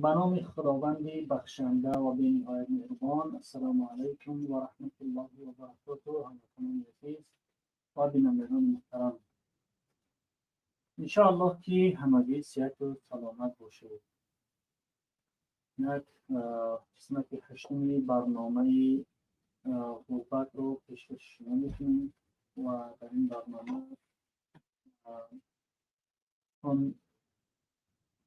Ба номи Худованди бахшанда ва бениҳоят меҳрубон. Ассалому алайкум ва раҳматуллоҳи ва баракотуҳ. Ҳамватанони азиз ва бинандагони муҳтарам, иншоаллоҳ, ки ҳамагӣ сиҳату саломат бошед. Инак қисмати ҳаштуми барномаи ғурбатро пешкаши шумо мекунем ва дар ин барнома он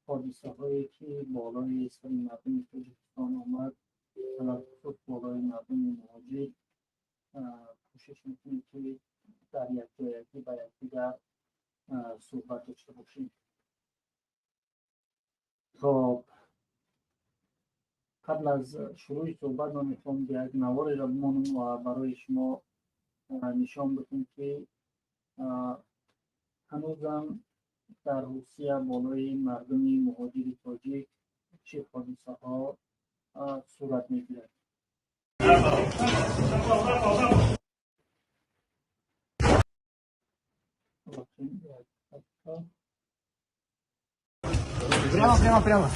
ҳодисаҳое, ки болои сари мардуми Тоҷикистон омад, алалхусус болои мардуми муҳоҷир, кӯшиш мекунем, ки дар якҷоягӣ ба якдигар суҳбат дошта бошем. Хоб, қабл аз шурӯи суҳбат ман мехоҳам як навореро бимонам ва барои шумо нишон бидем, ки ҳанӯзам дар Русия болои мардуми муҳоҷири тоҷик чӣ ҳодисаҳо сурат мегирад. Прямо, прямо, прямо.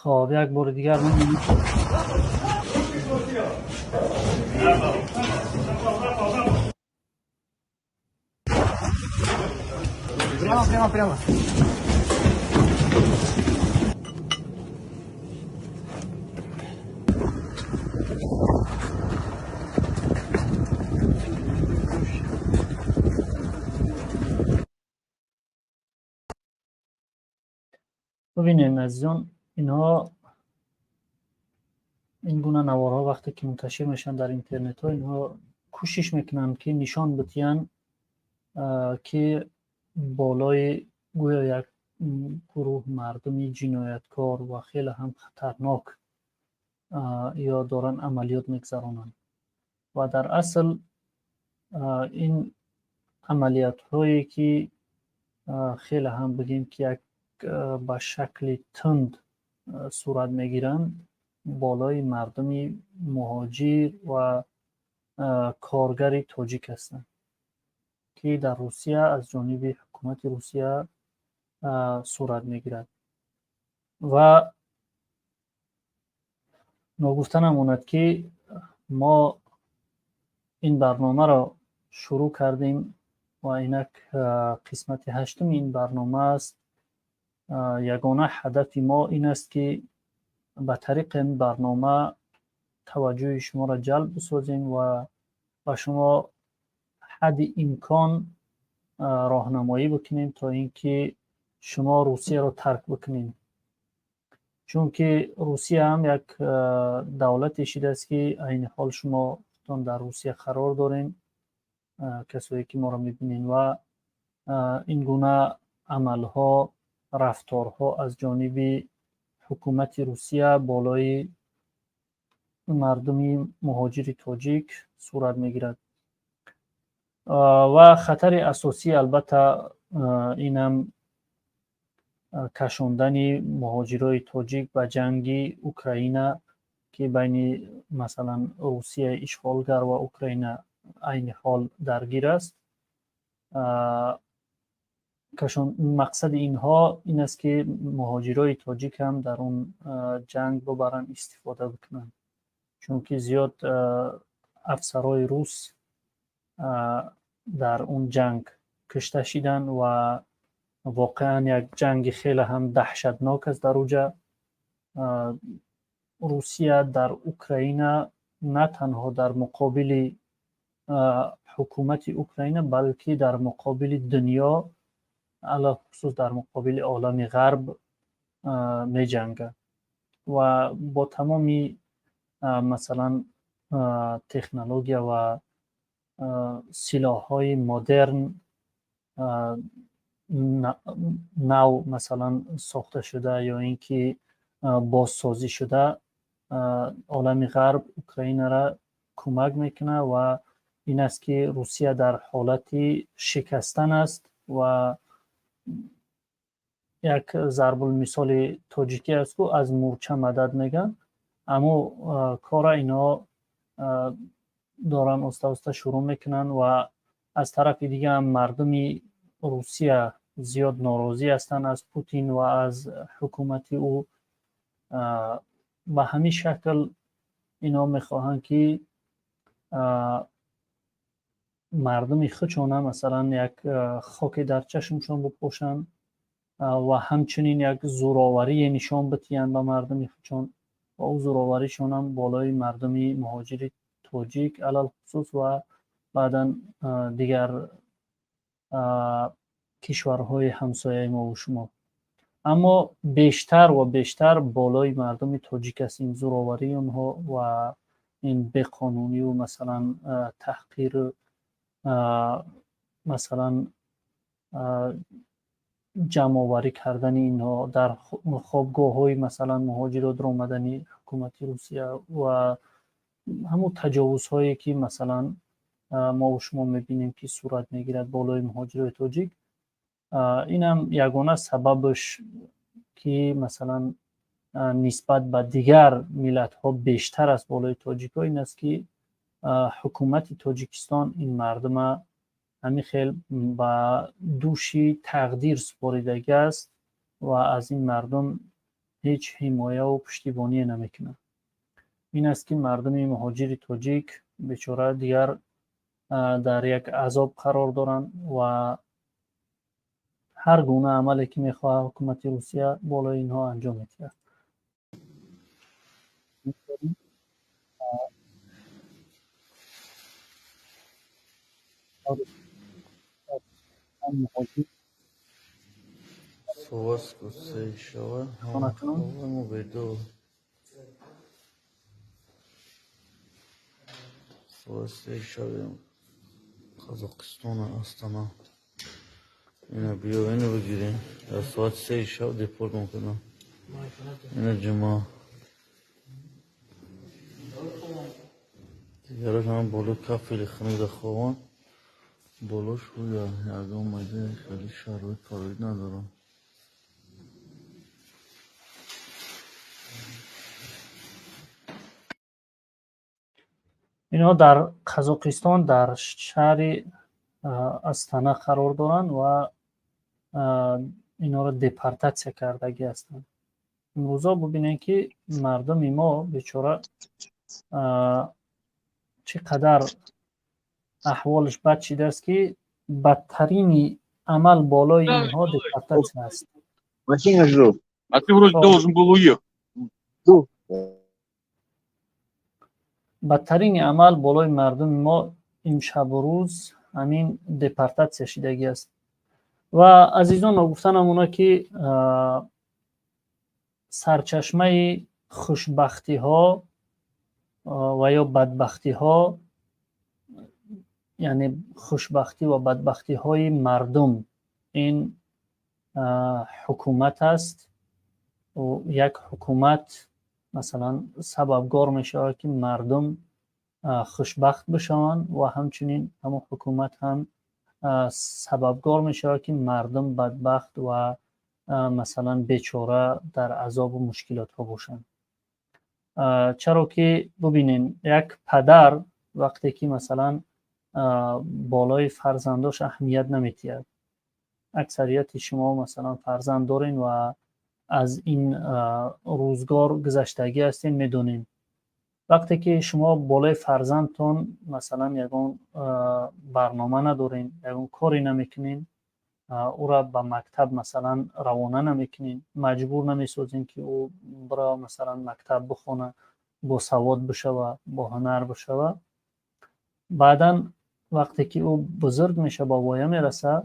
Хоб, як бори дигар мебинем. Прямо, прямо, прямо. Бубинед, азизон, инҳо ин гуна наворҳо вақте ки мунташир мешаванд дар интернетҳо, инҳо кӯшиш мекунанд, ки нишон бидиҳанд, ки болои гӯё як гурӯҳ мардуми ҷинояткор ва хеле ҳам хатарнок ё доранд амалиёт мегузаронанд. Ва дар асл ин амалиётҳое, ки хеле ҳам бигем, ки як ба шакли тунд сурат мегиранд, болои мардуми муҳоҷир ва коргари тоҷик ҳастанд, ки дар Русия аз ҷониби ҳукумати Русия сурат мегирад. Ва ногуфта намонад, ки мо ин барномаро шурӯъ кардем ва инак қисмати ҳаштуми ин барнома аст. Ягона ҳадафи мо ин аст, ки ба тариқи ин барнома таваҷҷӯҳи шуморо ҷалб бисозем ва ба шумо ҳадди имкон роҳнамоӣ бикунем, то ин ки шумо Русияро тарк бикунед, чунки Русия ҳам як давлате шидааст, ки айни ҳол шумо худтон дар Русия қарор дорем, касое ки моро мебинед, ва ин гуна амалҳо, рафторҳо аз ҷониби ҳукумати Русия болои мардуми муҳоҷири тоҷик сурат мегирад. Ва хатари асосӣ, албатта, инам кашондани муҳоҷирои тоҷик ба ҷанги Украина, ки байни, масалан, Русияи ишғолгар ва Украина айни ҳол даргир аст. Мақсади инҳо ин аст, ки муҳоҷирои тоҷик ҳам дар он ҷанг бубаранд, истифода бикунанд, чунки зиёд афсарои рус дар он ҷанг кушта шиданд ва воқеан як ҷанги хеле ҳам даҳшатнок аст дар уҷа. Русия дар Украина на танҳо дар муқобили ҳукумати Украина, балки дар муқобили дунё, алалхусус дар муқобили олами ғарб меҷангад ва бо тамоми, масалан, технология ва силоҳҳои модерн, нав, масалан, сохта шуда ё ин ки бозсозӣ шуда, олами ғарб Украинара кӯмак мекунад ва Ин аст, ки Русия дар ҳолати шикастан аст ва як зарбулмисоли тоҷикӣ аст, ку аз мӯрча мадад мегӯянд. Аммо кора инҳо доранд, оста оста шурӯъ мекунанд ва аз тарафи дига ҳам мардуми Русия зиёд норозӣ ҳастанд аз Путин ва аз ҳукумати ӯ. Ба ҳамин шакл инҳо мехоҳанд, ки мардуми худшона, масалан, як хоке дар чашмшон бипошанд ва ҳамчунин як зӯроварие нишон бидиҳанд ба мардуми худшон ва ӯ зӯроваришонам болои мардуми муҳоҷири тоҷик алалхусус ва баъдан дигар кишварҳои ҳамсояи мову шумо, аммо бештар ва бештар болои мардуми тоҷик аст ин зӯроварии онҳо ва ин беқонуниву, масалан, таҳқир, масалан, ҷамъоварӣ кардани инҳо дар хобгоҳҳои, масалан, муҳоҷирот омадани ҳукумати Русия ва ҳамун таҷовузҳое, ки, масалан, мову шумо мебинем, ки сурат мегирад болои муҳоҷирои тоҷик. Инам ягона сабабаш, ки, масалан, нисбат ба дигар миллатҳо бештар аст болои тоҷикҳо, ин аст, ки ҳукумати Тоҷикистон ин мардума ҳамин хел ба дӯши тақдир супоридагӣ аст ва аз ин мардум ҳеҷ ҳимояву пуштибоние намекунад. Ин аст, ки мардуми муҳоҷири тоҷик бечора дигар дар як азоб қарор доранд ва ҳар гуна амале, ки мехоҳад ҳукумати Русия, болои инҳо анҷом медиҳад. Соат 3 шава ҳама бедор. Соат 3 шави Қазоқистона, Астана. Ина биё, ина бигирем. Дар соати 3 шаб депорт мекунам. Ина ҷума. Дигараш ҳама болои кафели хунук хобанд. Болош гӯя ягон майдони хеле шароит фароид надорам. Инҳо дар Қазоқистон, дар шаҳри Астана қарор доранд ва инҳоро депортатсия кардагӣ ҳастанд. Имрӯзо бубинем, ки мардуми мо бечора чӣ қадар аҳволаш бад шидааст, ки бадтарини амал болои инҳо депортатсия аст. Машина жду. А ты вроде должен был уехать. Бадтарини амал болои мардуми мо имшабу рӯз ҳамин депортатсия шидагӣ аст. Ва, азизон, ногуфта намона, ки сарчашмаи хушбахтиҳо ва ё бадбахтиҳо, яъне хушбахтӣ ва бадбахтиҳои мардум, ин ҳукумат аст. Як ҳукумат, масалан, сабабгор мешавад, ки мардум хушбахт бишаванд ва ҳамчунин ҳамон ҳукумат ҳам сабабгор мешавад, ки мардум бадбахт ва, масалан, бечора дар азобу мушкилотҳо бошанд. Чаро ки бубинем, як падар вақте ки, масалан, болои фарзандош аҳамият наметиҳад. Аксарияти шумо, масалан, фарзанд дорен ва аз ин рӯзгор гузаштагӣ ҳастем, медонем. Вақте ки шумо болои фарзандтон, масалан, ягон барнома надорен, ягон коре намекунен, ӯра ба мактаб, масалан, равона намекунен, маҷбур намесозем, ки ӯ бира, масалан, мактаб бихона, босавод бишава, боҳунар бишава, баъдан вақте ки ӯ бузург меша, ба воя мераса,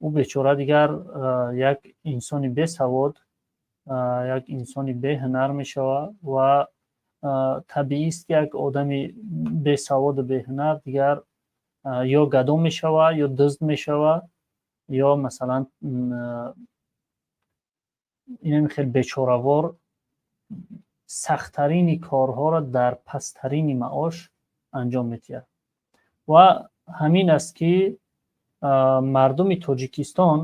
ӯ бечора дигар як инсони бесавод, як инсони беҳунар мешава. Ва табиист, ки як одами бесаводу беҳунар дигар ё гадо мешава, ё дузд мешава, ё, масалан, инами хел бечоравор сахттарини корҳоро дар пасттарини маош анҷом медиҳад. Ва ҳамин аст, ки мардуми Тоҷикистон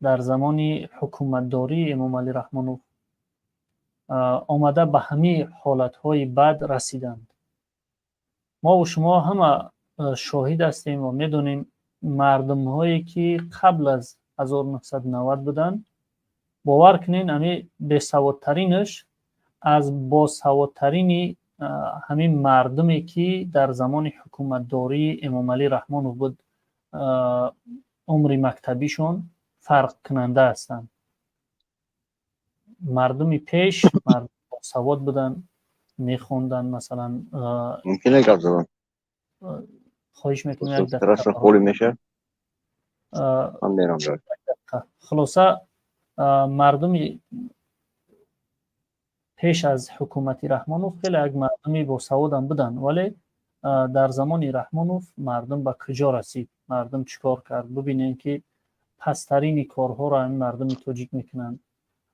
дар замони ҳукуматдории Эмомалӣ Раҳмонов омада ба ҳамин ҳолатҳои бад расиданд. Мову шумо ҳама шоҳид ҳастем ва медонем, мардумҳое ки қабл аз 1990 буданд, бовар кунед, ҳамин бесаводтаринаш аз босаводтарини ҳамин мардуме ки дар замони ҳукуматдории Эмомалӣ Раҳмонов буд, умри мактабишон фарқкунанда ҳастанд. Мардуми пеш мардум босавод буданд, мехонданд, масалан. Мумкин гап задан? Хоҳиш мекунам, як дақиқа. Трасса холӣ мешавад, ман мерам. Хулоса, мардуми пеш аз ҳукумати Раҳмонов хеле як мардуми босаводам буданд, вале дар замони Раҳмонов мардум ба куҷо расид, мардум чӣ кор кард? Бубинем, ки пасттарини корҳоро ҳамин мардуми тоҷик мекунанд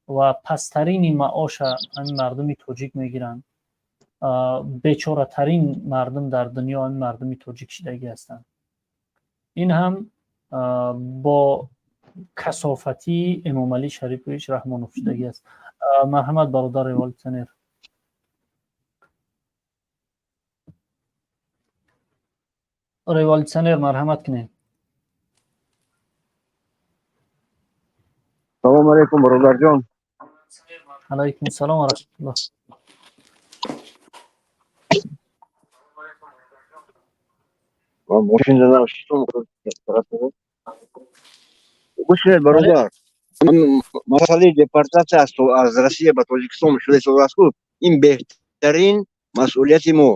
ва пасттарини маоша ҳамин мардуми тоҷик мегиранд. Бечоратарин мардум дар дунё ҳамин мардуми тоҷик шидагӣ ҳастанд. Ин ҳам бо касофатии Эмомалӣ Шарипович Раҳмонов шудагӣ аст. Марҳамат, бародар революционер. Революционер, марҳамат кунед. Салому алайкум, бародарҷон. Алайкум салом ва раҳматуллоҳ. Мошин занам, шитон. Гӯш, бародар, масъалаи депортатсия аз Россия ба Тоҷикистон шуда истодааст ку, ин беҳтарин масъулияти мо.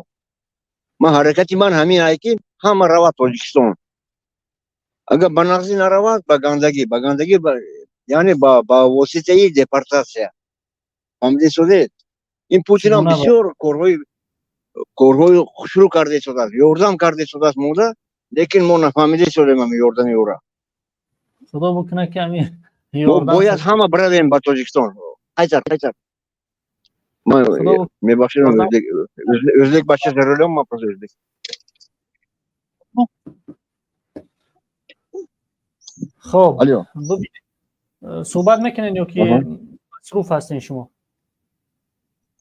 Ман ҳаракати ман ҳамин ай, ки ҳама равад Тоҷикистон. Агар ба нағзӣ наравад, ба гандагӣ, ба гандагӣ, яъне ба воситаи депортатсия. Фаҳмида истодед? Ин Путинам бисёр корҳои шурӯъ карда истодааст, ёрдам карда истодааст мода, лекин мо нафаҳмида истодем ҳамин ёрдами ӯра. Худо бикунад, ки ҳамин Мо бояд ҳама биравем ба Тоҷикистон. Қайсар, қайсар, мебахшед, ӯзбек бача за рулём, ман просто ӯзбек. Хоб, суҳбат мекунед ё ки масруф ҳастен шумо?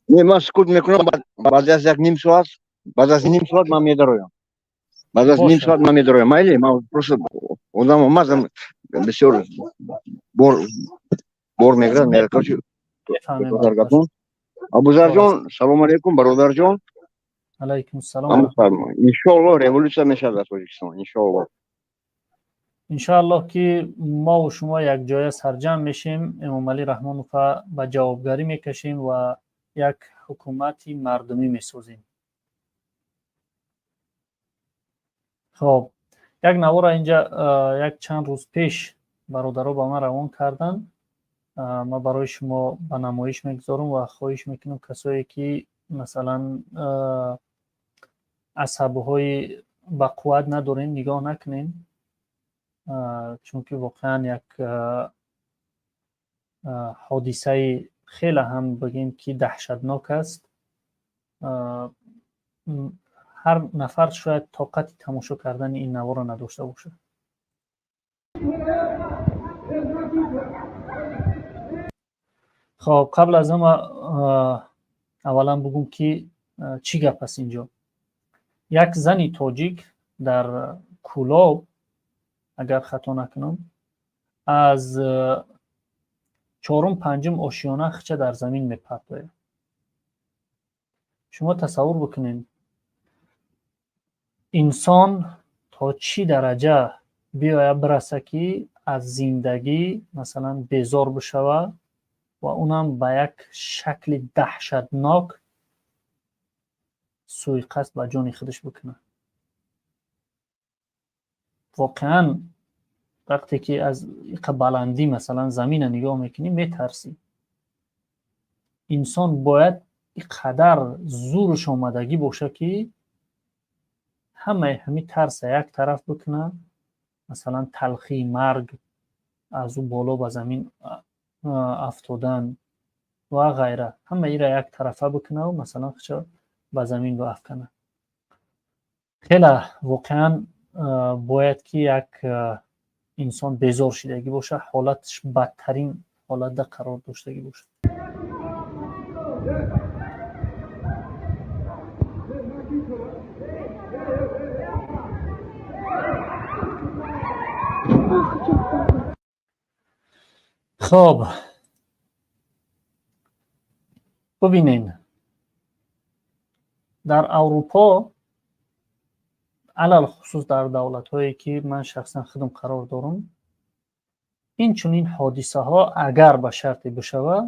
Не, ман сукут мекунам. Баъд аз як ним соат, баъд аз ним соат ман медароям. Баъд аз ним соат ман медароям. Майли, ман просто одам омадам, бисёр бор мегирад, меракочи. Абузарҷон, салому алайкум, бародарҷон. Алайкум салом. Иншоаллоҳ, революсия мешавад дар Тоҷикистон, иншоаллоҳ. Иншоаллоҳ, ки мову шумо якҷоя сарҷамъ мешем, Эмомалӣ Раҳмонова ба ҷавобгарӣ мекашем ва як ҳукумати мардумӣ месозем. Хоб, як навора инҷа як чанд рӯз пеш бародаро ба ман равон карданд, ман барои шумо ба намоиш мегузорам ва хоҳиш мекунам, касое ки масалан асабҳои бақувват надорем, нигоҳ накунем, чунки воқеан як ҳодисаи хеле ҳам бигем ки даҳшатнок аст. Ҳар нафар шояд тоқати тамошо кардани ин наворро надошта бошад. Хоб, қабл аз ҳама аввалан бугум, ки чӣ гап аст инҷо. Як зани тоҷик дар Кӯлоб, агар хато накунам, аз чорум панҷум ошиёна хича дар замин мепартояд. Шумо тасаввур бикунед, инсон то чӣ дараҷа биёяд бираса, ки аз зиндагӣ масалан безор бишава ва унам ба як шакли даҳшатнок сӯиқасд ба ҷони худаш бикунад. Воқеан, вақте ки аз иқа баландӣ масалан замина нигоҳ мекунӣ, метарсӣ. Инсон бояд иқадар зурш омадагӣ боша, ки ҳамаи ҳамин тарса як тараф бикунад, масалан талхии марг, аз ӯ боло ба замин афтодан ва ғайра, ҳама ира як тарафа бикунаву масалан хича ба замин баафканад. Хеле воқеан бояд ки як инсон безор шидагӣ бошад, ҳолаташ бадтарин ҳолатда қарор доштагӣ бошад. Хоб, бубинед, дар Аврупо, алалхусус дар давлатҳое, ки ман шахсан худам қарор дорам, ин чунин ҳодисаҳо агар ба шарте бишавад,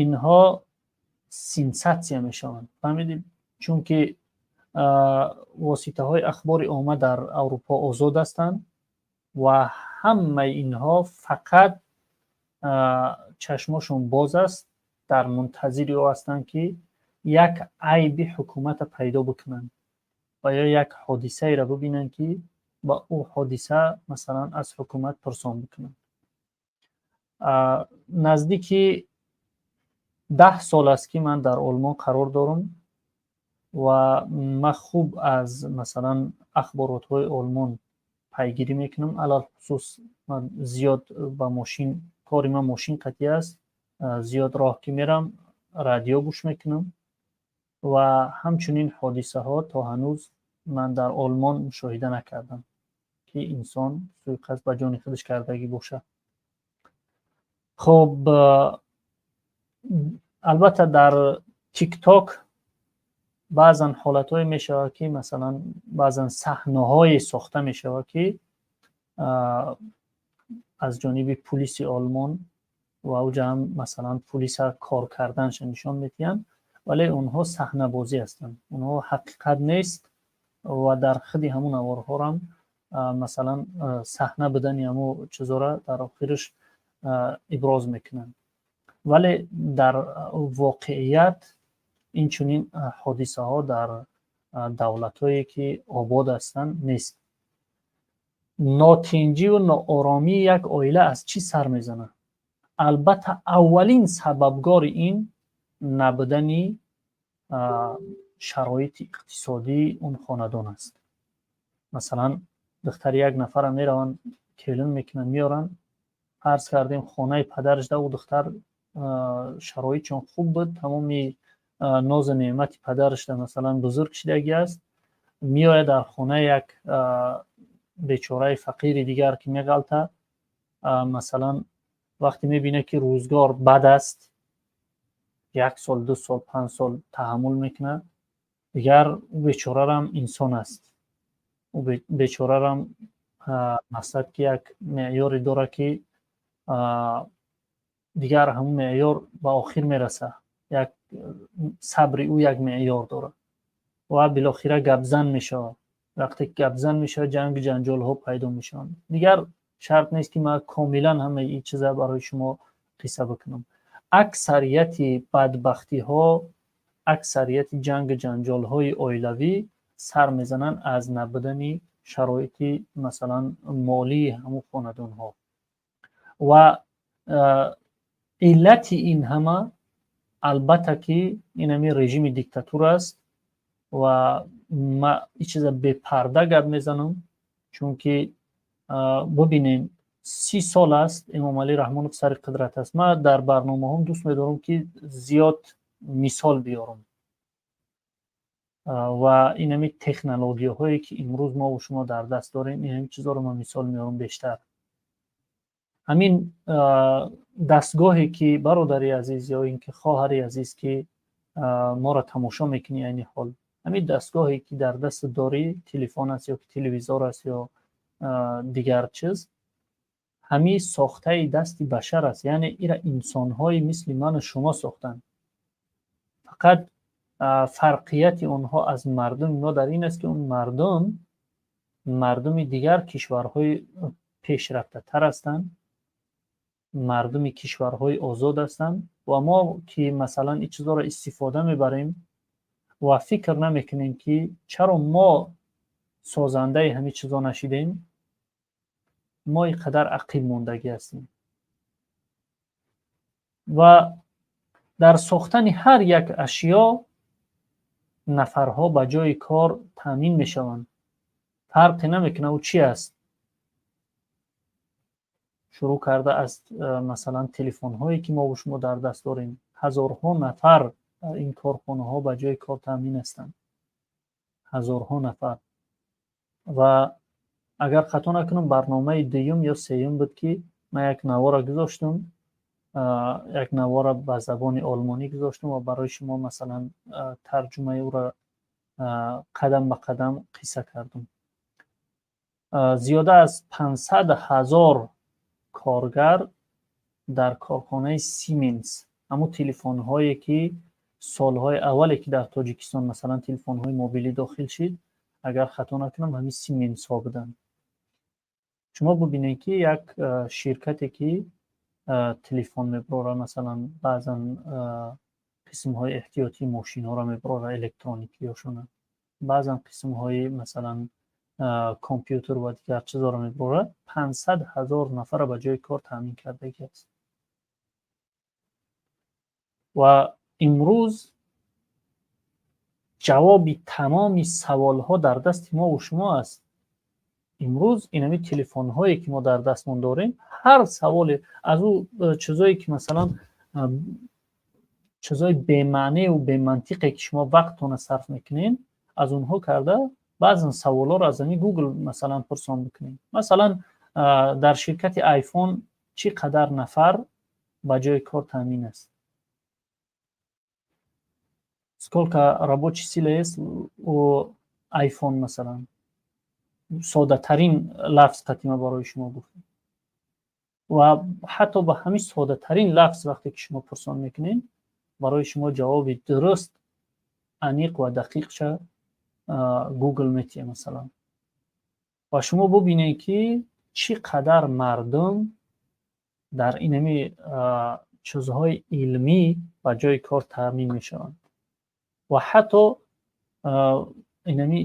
инҳо сенсатсия мешаванд. Фаҳмидед? Чунки воситаҳои ахбори омма дар Аврупо озод ҳастанд ва ҳамаи инҳо фақат чашмошон боз аст, дар мунтазири ӯ ҳастанд, ки як айби ҳукумата пайдо бикунанд ва ё як ҳодисаеро бибинанд, ки ба ӯ ҳодиса, масалан, аз ҳукумат пурсон бикунанд. Наздики 10 сол аст, ки ман дар Олмон қарор дорам ва ман хуб аз, масалан, ахборотҳои Олмон пайгирӣ мекунам. Алалхусус ман зиёд ба мошин, кори ман мошин қатъӣ аст, зиёд роҳ ки мерам, радио гӯш мекунам ва ҳамчунин ҳодисаҳо то ҳанӯз ман дар Олмон мушоҳида накардам, ки инсон суиқасд ба ҷони худаш кардагӣ бошад. Хоб, албатта, дар ТикТок баъзан ҳолатҳое мешавад, ки, масалан, баъзан саҳнаҳое сохта мешавад, ки аз ҷониби пулиси Олмон ва уҷа ҳам, масалан, пулиса кор карданша нишон медиҳанд, вале онҳо саҳнабозӣ ҳастанд, онҳо ҳақиқат нест ва дар худи ҳамун наворҳорам, масалан, саҳна будани ҳамун чизора дар охираш иброз мекунанд. Вале дар воқеият инчунин ҳодисаҳо дар давлатҳое, ки обод ҳастанд, нест. Нотинҷиву нооромии як оила аз чӣ сар мезанад? Албатта, аввалин сабабгори ин набудани шароити иқтисодии он хонадон аст. Масалан, духтари як нафара мераванд, келин мекунанд, меоранд. Фарз кардем, хонаи падараш да ӯ духтар шароитшон хуб буд, тамоми нозу неъмати падараш да, масалан, бузург шидагӣ аст. Меояд, дар хонаи як бечораи фақири дигар ки меғалта, масалан, вақте мебинад, ки рӯзгор бад аст, як сол, 2 сол, 5 сол таҳаммул мекунад. Дигар ӯ бечорарам инсон аст, ӯ бечорарам, мақсад, ки як меъёре дорад, ки дигар ҳамун меъёр ба охир мерасад. Як сабри ӯ як меъёр дорад ва билохира гапзан мешавад. Вақте ки гапзан мешавад, ҷангу ҷанҷолҳо пайдо мешаванд. Дигар шарт нест, ки ман комилан ҳамаи ин чиза барои шумо қисса бикунам. Аксарияти бадбахтиҳо, аксарияти ҷангу ҷанҷолҳои оилавӣ сар мезананд аз набудани шароити, масалан, молии ҳамун хонадонҳо. Ва иллати ин ҳама, албатта, ки ин ҳамин режими диктатура аст. Ва ма ин чиза бепарда гап мезанам, чунки бубинем, 30 сол аст Эмомалӣ Раҳмонов сари қудрат аст. Ман дар барномаҳом дӯст медорам, ки зиёд мисол биёрам ва ин ҳамин технологияҳое, ки имрӯз мову шумо дар даст дорем, ин ҳамин чизҳоро ман мисол меорам бештар. Ҳамин дастгоҳе, ки, бародари азиз ё ин ки хоҳари азиз, ки моро тамошо мекунӣ айни ҳол, ҳамин дастгоҳе, ки дар дастат дорӣ, телефон аст ё ки телевизор аст ё дигар чиз, ҳамин сохтаи дасти башар аст. Яъне ира инсонҳои мисли ману шумо сохтанд. Фақат фарқияти онҳо аз мардуми мо дар ин аст, ки он мардум мардуми дигар кишварҳои пешрафтатар ҳастанд, мардуми кишварҳои озод ҳастанд. Ва мо ки, масалан, ин чизҳоро истифода мебарем ва фикр намекунем, ки чаро мо созандаи ҳамин чизҳо нашидем, мо ин қадар ақиб мондагӣ ҳастем. Ва дар сохтани ҳар як ашё Нафарҳо ба ҷои кор таъмин мешаванд. Фарқе намекунад, ӯ чи аст, шурӯъ карда аз масалан, телефонҳое, ки мову шумо дар даст дорем, ҳазорҳо нафар ин корхонаҳо ба ҷои кор таъмин ҳастанд, ҳазорҳо нафар. Ва агар хато накунам, барномаи дуюм ё сеюм буд, ки ман як навора гузоштам, як навора ба забони олмонӣ гузоштам ва барои шумо, масалан, тарҷумаи ӯро қадам ба қадам қисса кардам. Зиёда аз 500 000 коргар дар корхонаи Сименс, ҳамун телефонҳое, ки солҳои аввале, ки дар Тоҷикистон, масалан, телефонҳои мобилӣ дохил шид, агар хато накунам, ҳамин Сименсҳо буданд. Шумо бубинед, ки як ширкате, ки телефон мебарора, масалан, баъзан қисмҳои эҳтиётии мошинҳоро мебарора, электроникиёшона, баъзан қисмҳои, масалан, компютер ва дигар чизҳоро мебарорад, 500 000 нафарро ба ҷои кор таъмин кардагӣ аст. Ва имрӯз ҷавоби тамоми саволҳо дар дасти мову шумо аст. Имрӯз инами телефонҳое, ки мо дар дастмон дорем, ҳар саволе аз ӯ чизое, ки, масалан, чизои бемаънеу бемантиқе, ки шумо вақттона сарф мекунед, аз онҳо карда, баъзан саволҳоро аз ҳамин Гугл, масалан, пурсон бикунем. Масалан, дар ширкати Айфон чӣ қадар нафар ба ҷои кор таъмин аст? Сколько рабочей силы есть у iPhone, масалан, соддатарин лафз қатима барои шумо гуфтам. Ва ҳатто ба ҳамин соддатарин лафз вақте ки шумо пурсон мекунед, барои шумо ҷавоби дуруст, аниқ ва дақиқша Гугл метиҳад, масалан. Ва шумо бубинед, ки чӣ қадар мардум дар инами чизҳои илмӣ ба ҷои кор таъмин мешаванд. Ва ҳатто инами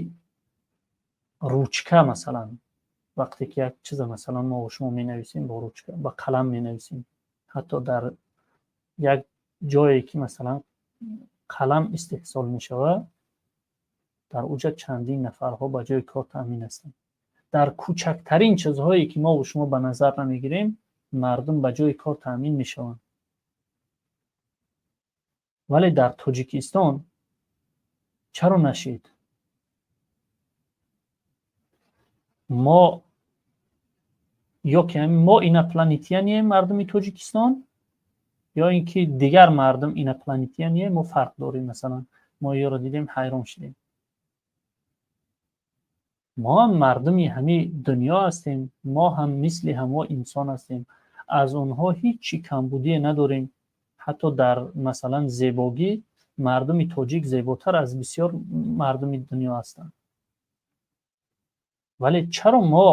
ручка, масалан, вақте ки як чиза, масалан, мо шумо менависем бо ручка, ба қалам менависем, ҳатто дар як ҷое, ки, масалан, қалам истеҳсол мешавад, дар уҷа чандин нафарҳо ба ҷои кор таъмин ҳастанд. Дар кӯчактарин чизҳое, ки мову шумо ба назар намегирем, мардум ба ҷои кор таъмин мешаванд. Вале дар Тоҷикистон чаро нашид? Мо ё ки мо инопланетян ем, мардуми Тоҷикистон, ё ин ки дигар мардум инопланетян ем, мо фарқ дорем. Масалан, мо ёро дидем, ҳайрон шудем. Мо ҳам мардуми ҳамин дунё ҳастем, мо ҳам мисли ҳамо инсон ҳастем, аз онҳо ҳеҷ чӣ камбудие надорем. Ҳатто дар, масалан, зебогӣ мардуми тоҷик зеботар аз бисёр мардуми дунё ҳастанд. Вале чаро мо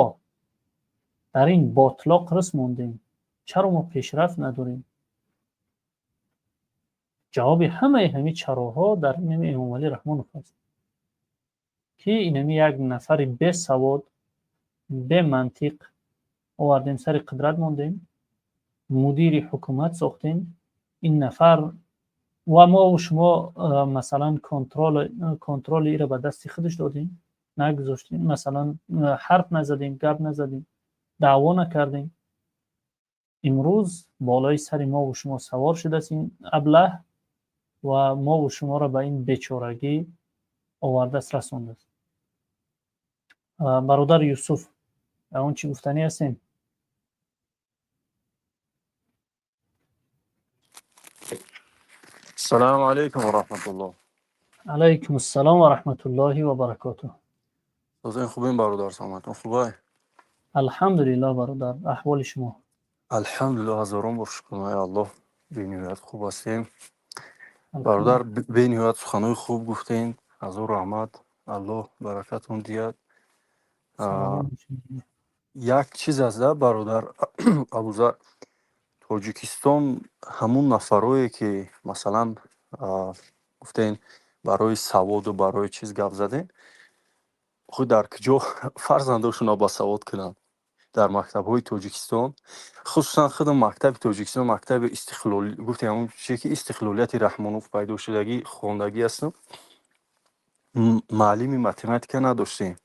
дар ин ботлоқ рис мондем? Чаро мо пешрафт надорем? Ҷавоби ҳамаи ҳамин чароҳо дар инами Эмомалӣ Раҳмонов аст, ки инами як нафари бесавод, бемантиқ овардем, сари қудрат мондем, мудири ҳукумат сохтем ин нафар. Ва мо шумо, масалан, контроли иро ба дасти худаш додем, нагузоштем, масалан, ҳарф назадем, гап назадем, даъво накардем. Имрӯз болои сари мову шумо савор шудааст ин аблаҳ ва мову шуморо ба ин бечорагӣ овардааст, расондааст. Бародар Юсуф, он чӣ гуфтанӣ ҳастем? Салому алайкум ва раҳматуллоҳ. Алайкум ассалом ва раҳматуллоҳи ва баракотуҳ. Созен, хубем, бародар, саломатон хубай? Алҳамдулиллоҳ, бародар, аҳволи шумо? Алҳамдулиллоҳ, ҳазорон бор шукрнаи Аллоҳ, бениҳоят хуб ҳастем. Бародар, бениҳоят суханҳои хуб гуфтем, ҳазор раҳмат, Аллоҳ баракатон диҳад. Як чиз аст да, бародар Абузар, Тоҷикистон ҳамун нафарое, ки, масалан, гуфтем, барои саводу барои чиз гап задем, худ дар куҷо фарзандошонро басавод кунанд? Дар мактабҳои Тоҷикистон, хусусан худам мактаби Тоҷикистон, мактаби истиқлол, гуфтем, ҳамун чизе, ки истиқлолияти Раҳмонов пайдо шудагӣ, хондагӣ ҳастам. Муаллими математика надоштем,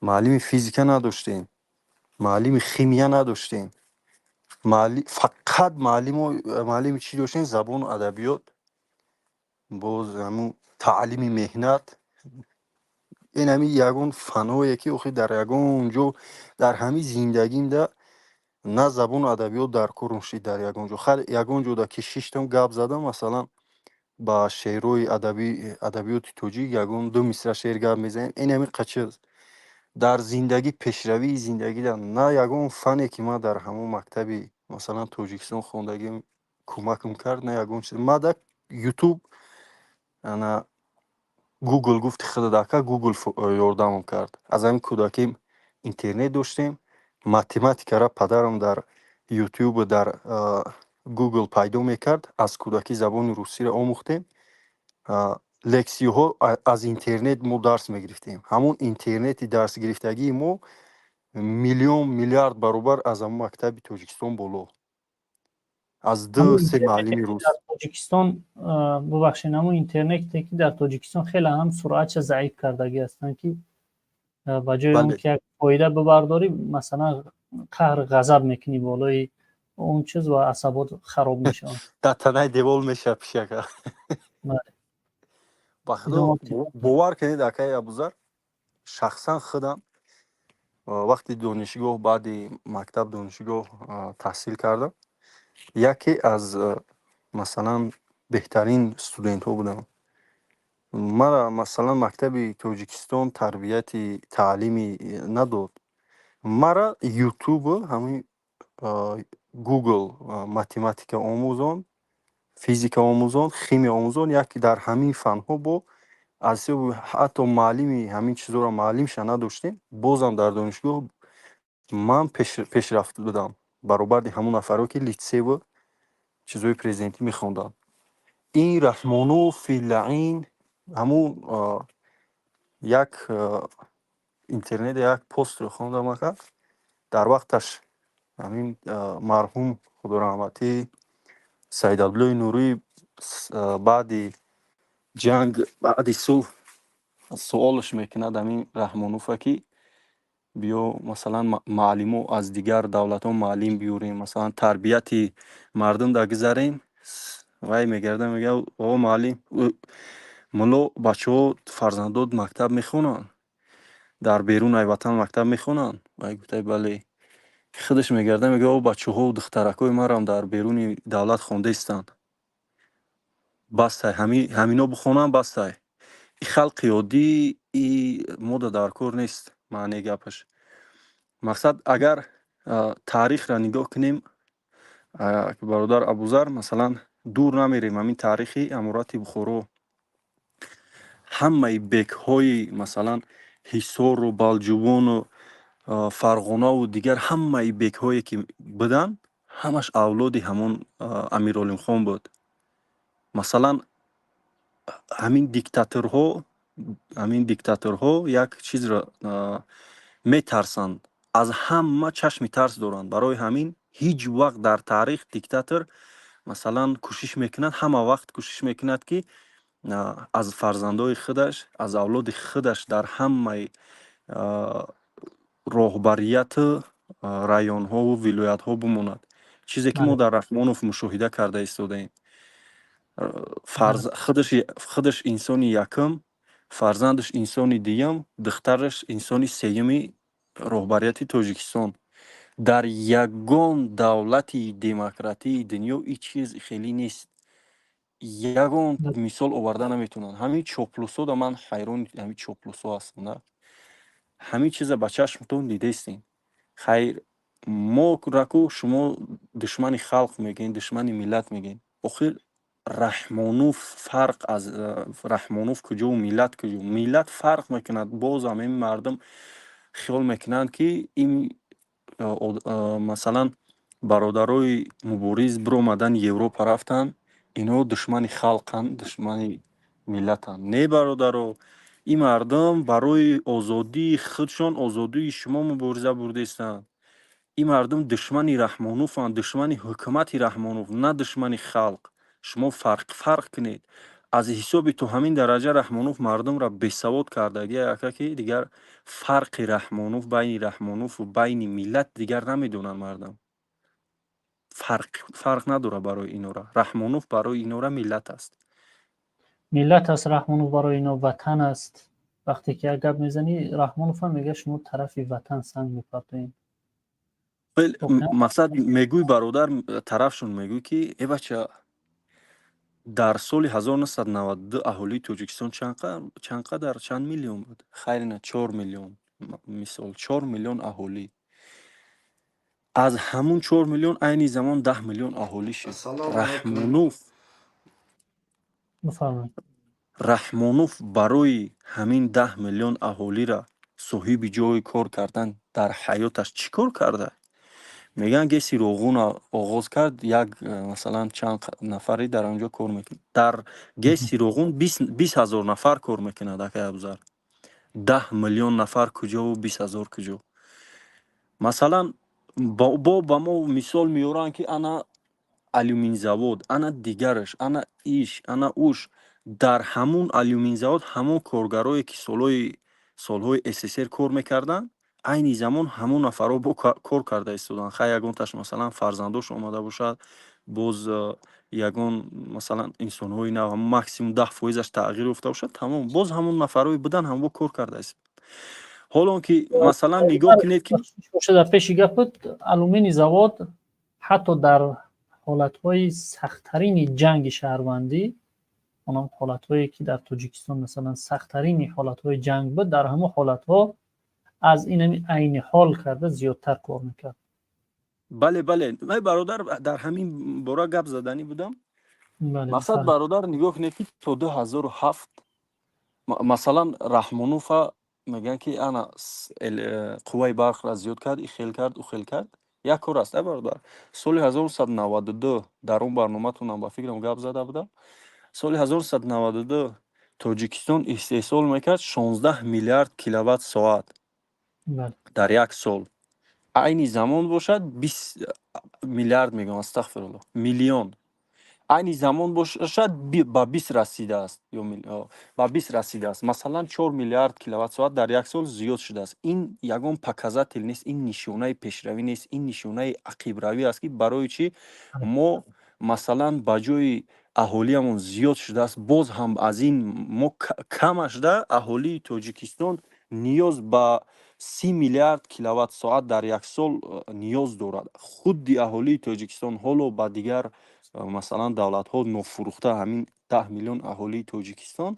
муаллими физика надоштем, муаллими химия надоштем, фақат муаллимо, муаллими чӣ доштем? Забону адабиёт, боз ҳамун таълими меҳнат. Ин ҳами ягон фанҳое, ки охи дар ягон ҷо дар ҳамин зиндагимда на забону адабиёт дар корум шид дар ягон ҷо. Хар ягон ҷода ки шиштам, гап задам, масалан, ба шеърҳои адабӣ, адабиёти тоҷик ягон ду мисра шеър гап мезанем. Ин ҳамин қачиз дар зиндагӣ, пешравии зиндагида на ягон фане, ки ман дар ҳамон мактаби, масалан, Тоҷикистон хондагим, кӯмакам кард, на ягон чиз. Ма да Ютуб, ана Гугл, гуфти худадака, Гугл ёрдамам кард. Аз ҳамин кӯдаким интернет доштем. Математикара падарам дар Ютубу дар Гугл пайдо мекард. Аз кӯдакӣ забони русиро омӯхтем. Лексияҳо аз интернет мо дарс мегирифтем. Ҳамон интернети дарсгирифтагии мо миллион миллиард баробар аз ҳамон мактаби Тоҷикистон боло, аз ду се муаллими рус. Дар Тоҷикистон, бубахшед, ҳамон интернете, ки дар Тоҷикистон хеле ҳам суръатша заиф кардагӣ ҳастанд, ки ба ҷои он ки як фоида бибардорӣ, масалан, қаҳр ғазаб мекунӣ болои он чиз ва асабот хароб мешавад. Дар танаи девол мешавад пишака. Ба худо, бовар кунед, акаи Абузар, шахсан худам вақти донишгоҳ, баъди мактаб донишгоҳ таҳсил кардам, яке аз, масалан, беҳтарин студентҳо будам. Мара, масалан, мактаби Тоҷикистон тарбияти таълимӣ надод. Мара Ютубу ҳамин Гугл математика омӯзонд, физика омӯзонд, химия омӯзонд. Як дар ҳамин фанҳо бо аз ҳисоби ҳатто муаллими ҳамин чизҳоро муаллимша надоштем, бозам дар донишгоҳ ман пешрафт будам баробари ҳамон нафаро, ки литсейву чизҳои президентӣ мехонданд. Ин Раҳмонофи лаин ҳамун як интернет як постро хондам, ака. Дар вақташ ҳамин марҳум, худораҳматӣ, Саидабдуллои Нурӣ баъди ҷанг, баъди сулҳ суолш мекунад ҳамин Раҳмонуфа, ки биё, масалан, муаллимо аз дигар давлатҳо муаллим биёрем, масалан, тарбияти мардум да гузарем. Вай мегарда, мега: «О муаллим, мулло, бачаҳо, фарзандот мактаб мехонанд, дар берун ай ватан мактаб мехонанд?» Вай гуфта: «Бале». Худаш мегарда, мега: «О бачаҳо, духтаракҳои марам дар беруни давлат хондаистанд, бастай, ҳамино бихонанд, бастай, и халқи оддӣ и мода дар кор нест». Маънеи гапаш, мақсад, агар таърихро нигоҳ кунем, бародар Абузар, масалан, дур намерем, ҳамин таърихи Аморати Бухоро, ҳамаи бекҳои, масалан, Ҳисору Балҷувону Фарғонаву дигар ҳамаи бекҳое, ки буданд, ҳамаш авлоди ҳамон Амир Олимхон буд. Масалан, ҳамин диктаторҳо як чизро метарсанд, аз ҳама чашми тарс доранд. Барои ҳамин ҳеҷ вақт дар таърих диктатор, масалан, кӯшиш мекунад, ҳама вақт кӯшиш мекунад, ки аз фарзандои худаш, аз авлоди худаш дар ҳамаи роҳбарияту районҳову вилоятҳо бимонад, чизе ки мо дар Раҳмонов мушоҳида карда истодаем. Худаш инсони якум, фарзандаш инсони дуюм, духтараш инсони сеюми роҳбарияти Тоҷикистон. Дар ягон давлати демократии дунё ин чиз хеле нест, ягон мисол оварда наметавонанд. Ҳамин чоплусо да ман ҳайрони ҳамин чоплусо ҳастам да. Ҳамин чиза ба чашмтон дидаистем. Хайр, мо раку шумо душмани халқ мегӯем, душмани миллат мегӯем. Охир Раҳмонов фарқ аз Раҳмонов куҷову миллат куҷо? Миллат фарқ мекунад. Бозам ин мардум хиёл мекунанд, ки ин, масалан, бародарои мубориз биромадан, Европа рафтанд, ино душмани халқанд, душмани миллатанд. Не, бародаро, ин мардум барои озодии худшон, озодии шумо мубориза бурдаистанд. Ин мардум душмани Раҳмонованд, душмани ҳукумати Раҳмонов, на душмани халқ. Шумо фарқ кунед. Аз ҳисоби то ҳамин дараҷа Раҳмонов мардумро бесавод кардагия, ака, ки дигар фарқи Раҳмонов, байни Раҳмонову байни миллат дигар намедонанд мардум. Фарқ надорад барои инора. Раҳмонов барои инора миллат аст. Миллат аст Раҳмонов, барои ино ватан аст. Вақте ки як гап мезанӣ, Раҳмонов ҳам мегӯяд, шумо тарафи ватан санг мепартоед. Мақсад мегӯй, бародар, тарафшон мегӯй, ки э бача, дар соли 1992 аҳолии Тоҷикистон чанд қадар, чанд миллион буд? Хайр, на, 4 миллион, мисол, 4 миллион аҳолӣ. Аз ҳамун 4 миллион айни замон 10 миллион аҳолӣ шуд. Раҳмонов Раҳмонов барои ҳамин 10 миллион аҳолиро соҳиби ҷойи кор кардан дар ҳаёташ чӣ кор карда? Мегӯянд, ГЭСи Роғуна оғоз кард, як масалан, чанд нафаре дар он ҷо кор мекунад. Дар ГЭСи Роғун 20 000 нафар кор мекунад, акай Абузар. 10 миллион нафар куҷову 20 000 куҷо? Масалан, бо ба мо мисол меоранд, ки ана алюминзавод, ана дигараш, ана иш, ана уш. Дар ҳамун алюминзавод ҳамон коргарое, ки солҳои СССР кор мекарданд, айни замон ҳамон нафарҳо бо кор карда истоданд. Хай, ягонташ, масалан, фарзандош омада бошад, боз ягон, масалан, инсонҳои нав, максимум 10 фоизаш тағйир ёфта бошад, тамом. Боз ҳамон нафарҳое буданд, ҳамво кор карда истоданд. Ҳоло он ки, масалан, нигоҳ кунед, ки дар пеши гапат, алюминий завод ҳатто дар ҳолатҳои сахттарини ҷанги шаҳрвандӣ, онам ҳолатҳое, ки дар Тоҷикистон, масалан, сахттарини ҳолатҳои ҷанг буд, дар ҳамон ҳолатҳо аз инами айни ҳол карда зиёдтар кор мекард. Бале, май бародар, дар ҳамин бора гап заданӣ будам. Мақсад, бародар, нигоҳ кунед, ки то 2007, масалан, Раҳмонова мегӯянд, ки ана қувваи барқро зиёд кард, ихел кард, ухел кард. Як кор аст, бародар. Соли 1992 дар он барноматонам, ба фикрам, гап зада будам. Соли 1992 Тоҷикистон истеҳсол мекард 16 миллиард киловатт соат дар як сол. Айни замон бошад 20 миллиард, мегӯям, астағфирулло, миллион. Айни замон бошад, ба 20 расидааст ё ба 20 расидааст. Масалан, 4 миллиард киловатт соат дар як сол зиёд шудааст. Ин ягон показатель нест, ин нишонаи пешравӣ нест, ин нишонаи ақибравӣ аст. Ки барои чӣ мо, масалан, ба ҷои аҳолиамон зиёд шудааст, боз ҳам аз ин мо камашда? Аҳолии Тоҷикистон ниёз ба 30 миллиард киловатт соат дар як сол ниёз дорад. Худди аҳолии Тоҷикистон ҳоло ба дигар, масалан, давлатҳо нофурӯхта, ҳамин 10 миллион аҳолии Тоҷикистон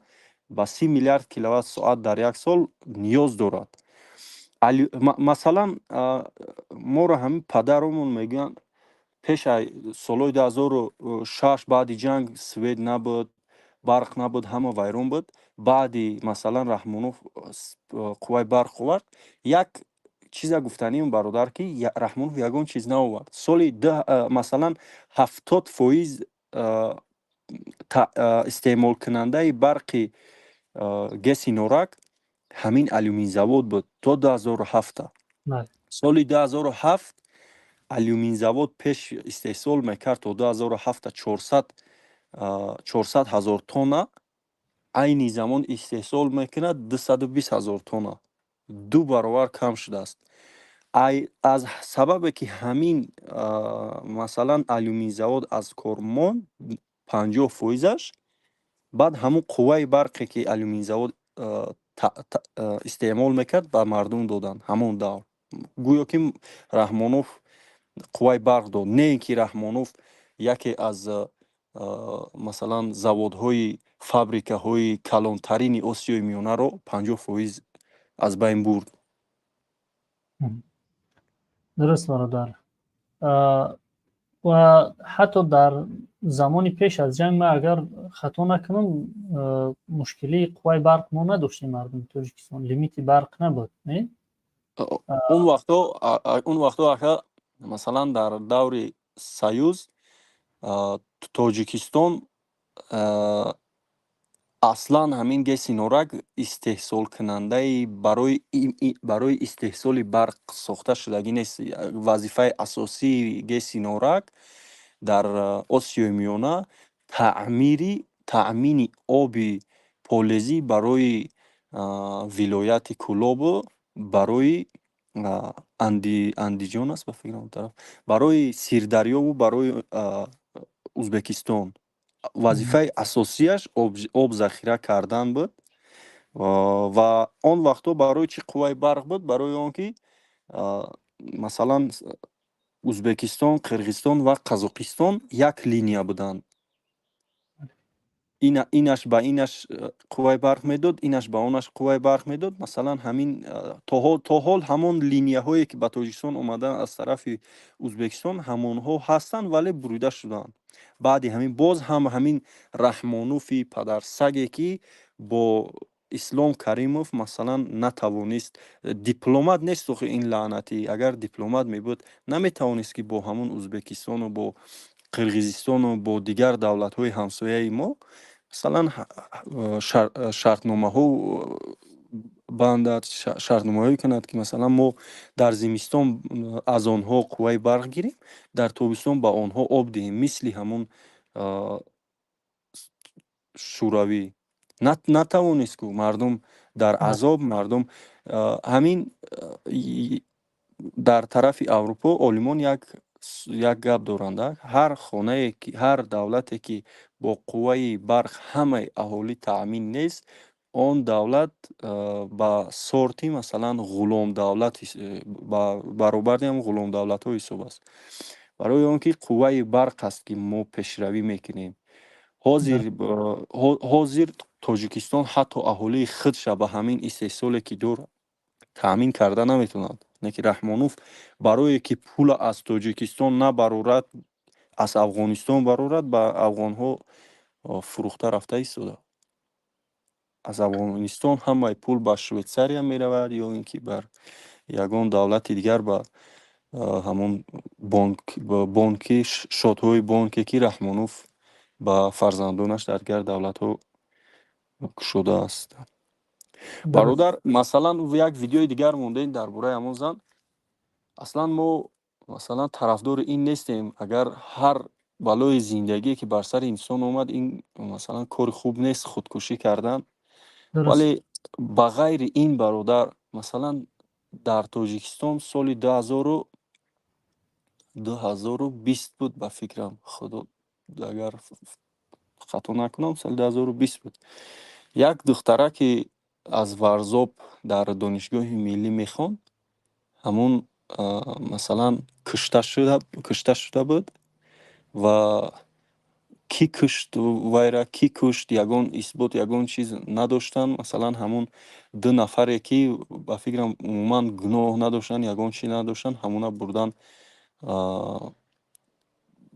ба 30 миллиард киловатт соат дар як сол ниёз дорад. Масалан, моро ҳамин падаромон мегӯянд, пеша солҳои 2006, баъди ҷанг, свет набуд, барқ набуд, ҳама вайрон буд. Баъди, масалан, Раҳмонов қувваи барқ овард. Як чиза гуфтанием, бародар, ки Раҳмонов ягон чиз наовард. Соли, масалан, 70% истеъмолкунандаи барқи ГЭСи Норак ҳамин алюминзавод буд то 2007-та. Соли 2007 алюминзавод пеш истеҳсол мекард то 2007-та 400 000 тонна, айни замон истеҳсол мекунад 220 000 тонна, ду баробар кам шудааст. Аз сабабе ки ҳамин, масалан, алюминзавод аз кор монд, 50 фоизаш, баъд ҳамун қувваи барқе, ки алюминзавод истеъмол мекард, ба мардум доданд. Ҳамон давр гӯё ки Раҳмонов қувваи барқ дод, не ин ки Раҳмонов яке аз, масалан, заводҳои, фабрикаҳои калонтарини Осиёи Миёнаро 50% аз байн бурд. Дуруст, бародар. Ва ҳатто дар замони пеш аз ҷанг, ман агар хато накунам, мушкилии қувваи барқ мо надоштем, мардуми Тоҷикистон, лимити барқ набуд, не? Он вақтҳо, ака, масалан, дар даври Союз Тоҷикистон аслан ҳамин ГЭСи Норак истеҳсолкунандаи барои истеҳсоли барқ сохта шудагӣ нест. Вазифаи асосии ГЭСи Норак дар Осиёи Миёна таъмири Таъмини оби полезӣ барои вилояти Кӯлобу барои Андиҷон аст, ба фикрам, он тараф, барои Сирдарёву барои Узбекистон. Вазифаи асосияш об захира кардан буд. Ва он вақтҳо барои чӣ қувваи барқ буд? Барои он ки, масалан, Узбекистон, Қирғизистон ва Қазоқистон як линия буданд. Инаш ба инаш қувваи барқ медод, инаш ба онаш қувваи барқ медод. Масалан, ҳамин то ҳол ҳамон линияҳое, ки ба Тоҷикистон омаданд аз тарафи Узбекистон, ҳамонҳо ҳастанд, вале бурида шуданд. Баъди ҳамин боз ҳам ҳамин Раҳмонуфи падарсаге, ки бо Ислом Каримов, масалан, натавонист, дипломат нест охи ин лаънатӣ. Агар дипломат мебуд, наметавонист, ки бо ҳамон Узбекистону бо Қирғизистону бо дигар давлатҳои ҳамсояи мо, масалан, шартномаҳо бандад, шартномаҳое кунад, ки, масалан, мо дар зимистон аз онҳо қувваи барқ гирем, дар тобистон ба онҳо об диҳем, мисли ҳамон Шӯравӣ. Натавонист ку. Мардум дар азоб, мардум ҳамин. Дар тарафи Аврупо олимон як гап доранд: ҳар хонае ки, ҳар давлате ки бо қувваи барқ ҳамаи аҳолӣ таъмин нест, он давлат ба сорти, масалан, ғуломдавлат, ба баробари ҳам ғуломдавлатҳо ҳисоб аст. Барои он ки қувваи барқ аст, ки мо пешравӣ мекунем. Ҳозир Тоҷикистон ҳатто аҳолии худша ба ҳамин истеҳсоле, ки дорад, таъмин карда наметавонад. Не ки Раҳмонов барое ки пула аз Тоҷикистон набарорад, аз Афғонистон барорад, ба афғонҳо фурӯхта рафта истода. Аз Афғонистон ҳамаи пул ба Швейтсария меравад ё ин ки бар ягон давлати дигар, ба ҳамон бонки, счётҳои бонке, ки Раҳмонов ба фарзандонаш дар дигар давлатҳо кушодааст. Бародар, масалан, як видеои дигар мондаем дар бораи ҳамон зан. Аслан мо, масалан, тарафдори ин нестем. Агар ҳар балои зиндагие, ки бар сари инсон омад, ин, масалан, кори хуб нест худкушӣ кардан. Вале ба ғайри ин, бародар, масалан, дар Тоҷикистон соли 2020 буд, ба фикрам, худо, агар хато накунам, соли 2020 буд, як духтараке аз Варзоб дар Донишгоҳи миллӣ мехонд, ҳамун, масалан, кушта шуда буд. Ва кӣ кушт вайра, кӣ кушт, ягон исбот, ягон чиз надоштанд. Масалан, ҳамун ду нафаре, ки, ба фикрам, умуман гуноҳ надоштанд, ягон чиз надоштанд, ҳамуна бурдан,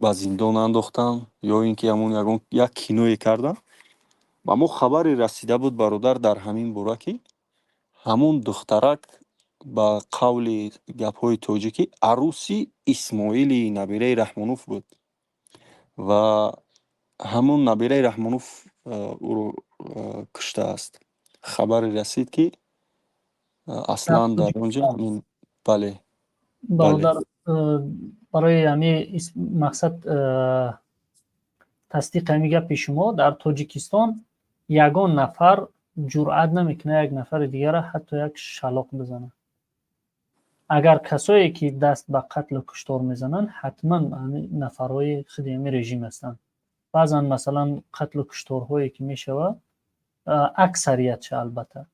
ба зиндон андохтанд ё ин ки ҳамун ягон як киное карданд. Ба мо хабаре расида буд, бародар, дар ҳамин бора, ки ҳамун духтарак, ба қавли гапҳои тоҷикӣ, арӯси Исмоили набираи Раҳмонов буд ва ҳамун набираи Раҳмонов ӯро куштааст. Хабаре расид, ки аслан дар он ҷо ҳамин, бале. Бародар, барои ҳамин мақсад, тасдиқи ҳамин гапи шумо, дар Тоҷикистон ягон нафар ҷуръат намекунад як нафари дигара ҳатто як шалоқ бизанад. Агар касое, ки даст ба қатлу куштор мезананд, ҳатман нафарҳои худи ҳамин режим ҳастанд. Баъзан, масалан, қатлу кушторҳое, ки мешавад, аксариятша, албатта,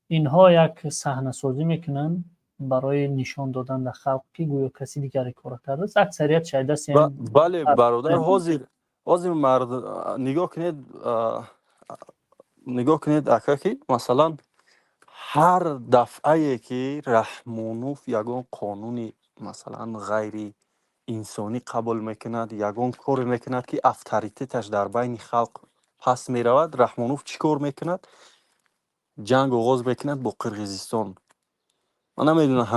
инҳо як саҳнасозӣ мекунанд барои нишон додан дар халқ, ки гӯё каси дигаре кора кардааст. Аксарият шайдасти. Бале, бародар, ҳозир мард, нигоҳ кунед, нигоҳ кунед, ака, ки, масалан, ҳар дафъае, ки Раҳмонов ягон қонуни, масалан, ғайри инсонӣ қабул мекунад, ягон коре мекунад, ки авторитеташ дар байни халқ паст меравад, Раҳмонов чӣ кор мекунад? Ҷанг оғоз мекунад бо Қирғизистон. Ман намедонам,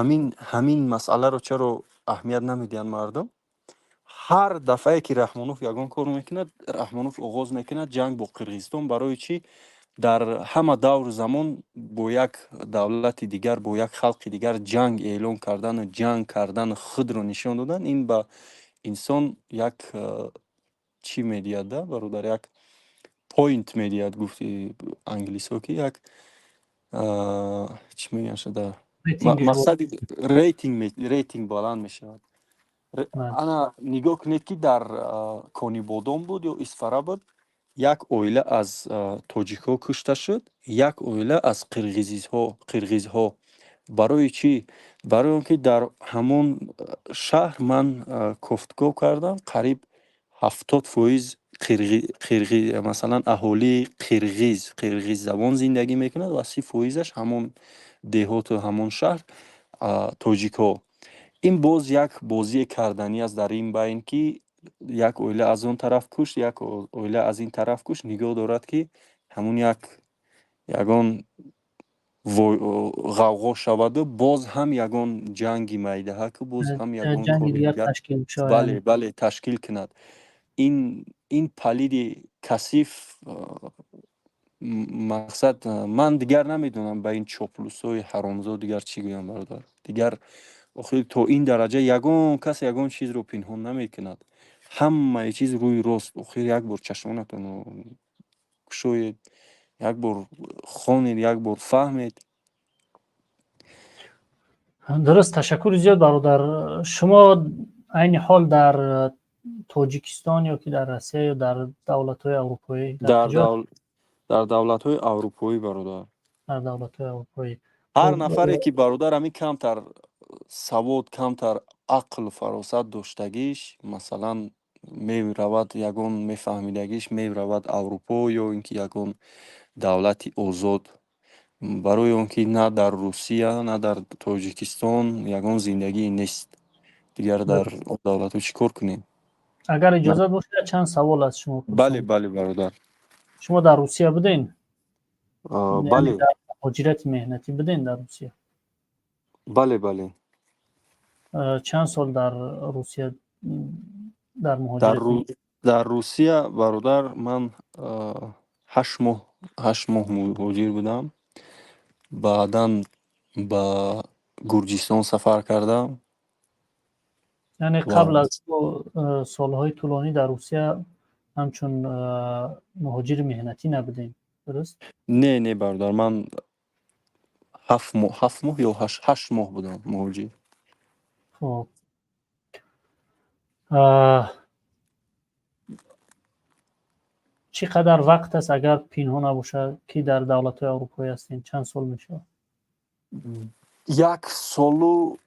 ҳамин масъаларо чаро аҳамият намедиҳанд мардум. Ҳар дафъае, ки Раҳмонов ягон кор мекунад, Раҳмонов оғоз мекунад ҷанг бо Қирғизистон. Барои чӣ? Дар ҳама давру замон бо як давлати дигар, бо як халқи дигар ҷанг эълон кардану ҷанг кардану худро нишон додан, ин ба инсон як чӣ медиҳад да, бародар, як Point медиҳад, гуфти англисҳо, ки як чӣ мегӯянд шуда, мақсади рейтинг баланд мешавад. Ана, нигоҳ кунед, ки дар Конибодом буд ё Исфара буд, як оила аз тоҷикҳо кушта шуд, як оила аз қирғизҳо. Барои чӣ? Барои он ки дар ҳамон шаҳр ман кофтгоҳ кардам, қариб 70% масалан, аҳолии қирғиз, қирғиззабон зиндагӣ мекунад ва 30 фоизаш ҳамон деҳоту ҳамон шаҳр тоҷикҳо. Ин боз як бозие карданӣ аст дар ин байн, ки як оила аз он тараф кушт, як оила аз ин тараф кушт. Нигоҳ дорад, ки ҳамун як ягон ғавғо шаваду боз ҳам ягон ҷанги майдаҳаку боз ҳам ягон бале, бале, ташкил кунад. Ин палиди касиф, мақсад, ман дигар намедонам ба ин чоплусҳои ҳаромзод дигар чӣ гӯям, бародар. Дигар охир то ин дараҷа ягон кас ягон чизро пинҳон намекунад, ҳамаи чиз рӯи рост. Охир як бор чашмонатонро кушоед, як бор хонед, як бор фаҳмед. Дуруст, ташаккури зиёд, бародар. Шумо айни ҳол дар Тоҷикистон ё ки дар Россия ё дар давлатҳои аврупоӣ? Дар давлатҳои аврупоӣ, бародар. Дар давлатҳои аврупоӣ. Ҳар нафаре ки, бародар, ҳамин камтар савод, камтар ақлу фаросат доштагиш, масалан, меравад, ягон мефаҳмидагиш меравад Аврупо ё ин ки ягон давлати озод, барои он ки на дар Русия, на дар Тоҷикистон ягон зиндагие нест. Дигар дар он давлатҳо чӣ кор кунем? Агар иҷозат бошад, чанд савол аз шумо. Бале, бале, бародар. Шумо дар Русия буден? Бале. Муҳоҷирати меҳнатӣ буден дар Русия? Бале, бале. Чанд сол дар Русия дар муҳоҷират? Дар Русия, бародар, ман 8 моҳ, 8 моҳ муҳоҷир будам. Баъдан ба Гурҷистон сафар кардам. Яъне қабл аз солҳои тӯлонӣ дар Русия ҳамчун муҳоҷири меҳнатӣ набудем, дуруст? Не, не, бародар, ман 7 моҳ, 7 моҳ ё 8 моҳ будам муҳоҷир. Хоб, чӣ қадар вақт аст, агар пинҳон набошад, ки дар давлатҳои аврупоӣ ҳастем? Чанд сол мешавад? Як солу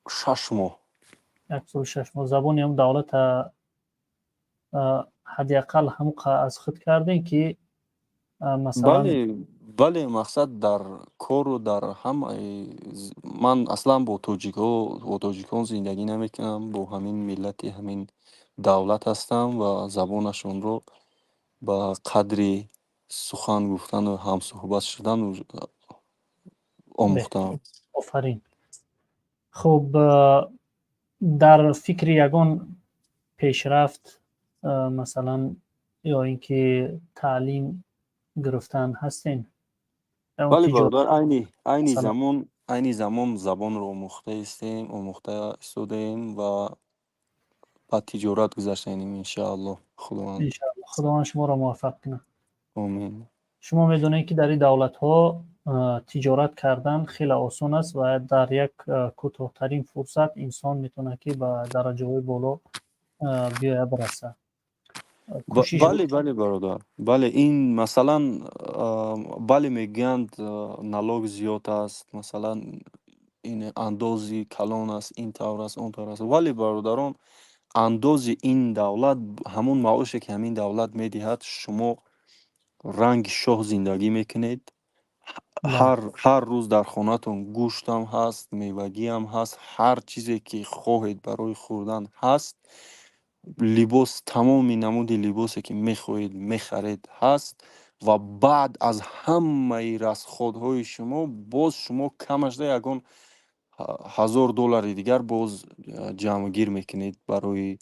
6 моҳ. Як солу 6 моҳ. Забони ҳам давлата ҳадди ақал ҳамон аз худ кардем, ки масалан? Бале, бале, мақсад, дар кору дар ҳамаи ман аслан бо тоҷикҳо, бо тоҷикон зиндагӣ намекунам, бо ҳамин миллати ҳамин давлат ҳастам ва забонашонро ба қадри сухан гуфтану ҳамсӯҳбат шудан омӯхтам. Офарин. Хуб, дар фикри ягон пешрафт, масалан, ё ин ки таълим гирифтан ҳастен? Бале, бародар, айни замон, айни замон забонро омӯхта истем, омӯхта истодаем ва ба тиҷорат гузаштаем, иншааллоҳ, Худованд. Иншааллоҳ, Худованд шуморо муваффақ кунад. Омин. Шумо медонед, ки дар ин давлатҳо тиҷорат кардан хеле осон аст ва дар як кӯтоҳтарин фурсат инсон метавонад, ки ба дараҷаҳои боло биёяд, бирасад. Бале, бале, бародар, бале. Ин масалан, бале, мегӯянд, налог зиёд аст, масалан, ин андози калон аст, ин тавр аст, он тавр аст, вале, бародарон, андози ин давлат, ҳамон маоше, ки ҳамин давлат медиҳад, шумо ранги шоҳ зиндагӣ мекунед. Ҳар рӯз дар хонатон гӯштам ҳаст, мевагиам ҳаст, ҳар чизе ки хоҳед барои хӯрдан ҳаст, либос, тамоми намуди либосе, ки мехоҳед, мехаред, ҳаст ва баъд аз ҳамаи расход ҳои шумо боз шумо камашда ягон 1000 доллари дигар боз ҷамъгир мекунед. Барои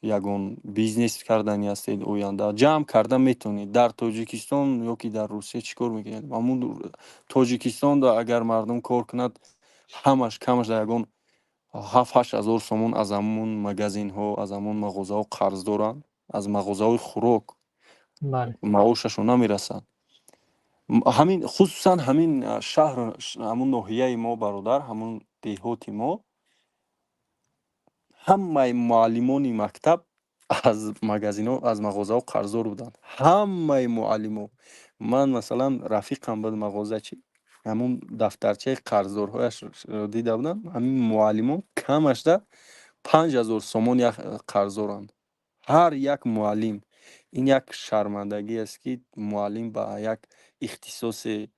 ягон бизнес кардани ҳастед, оянда ҷамъ карда метавонед. Дар Тоҷикистон ё ки дар Русия чӣ кор мекунед? Ҳамун Тоҷикистонда агар мардум кор кунад, ҳамаш камаш дар ягон 7-8 ҳазор сомон аз ҳамун магазинҳо, аз ҳамун мағозаҳо қарз доранд, аз мағозаҳои хӯрок. Маошашон намерасад. Ҳамин, хусусан ҳамин шаҳр, ҳамун ноҳияи мо, бародар, ҳамун деҳоти мо, ҳамаи муаллимони мактаб аз магазинҳо, аз мағозаҳо қарздор буданд, ҳамаи муаллимо. Ман, масалан, рафиқам буд мағозачи, ҳамун дафтарчаи қарздорҳояш дида будам. Ҳамин муаллимон камашда 5000 сомон як қарздоранд, ҳар як муаллим. Ин як шармандагӣ аст, ки муаллим ба як ихтисосе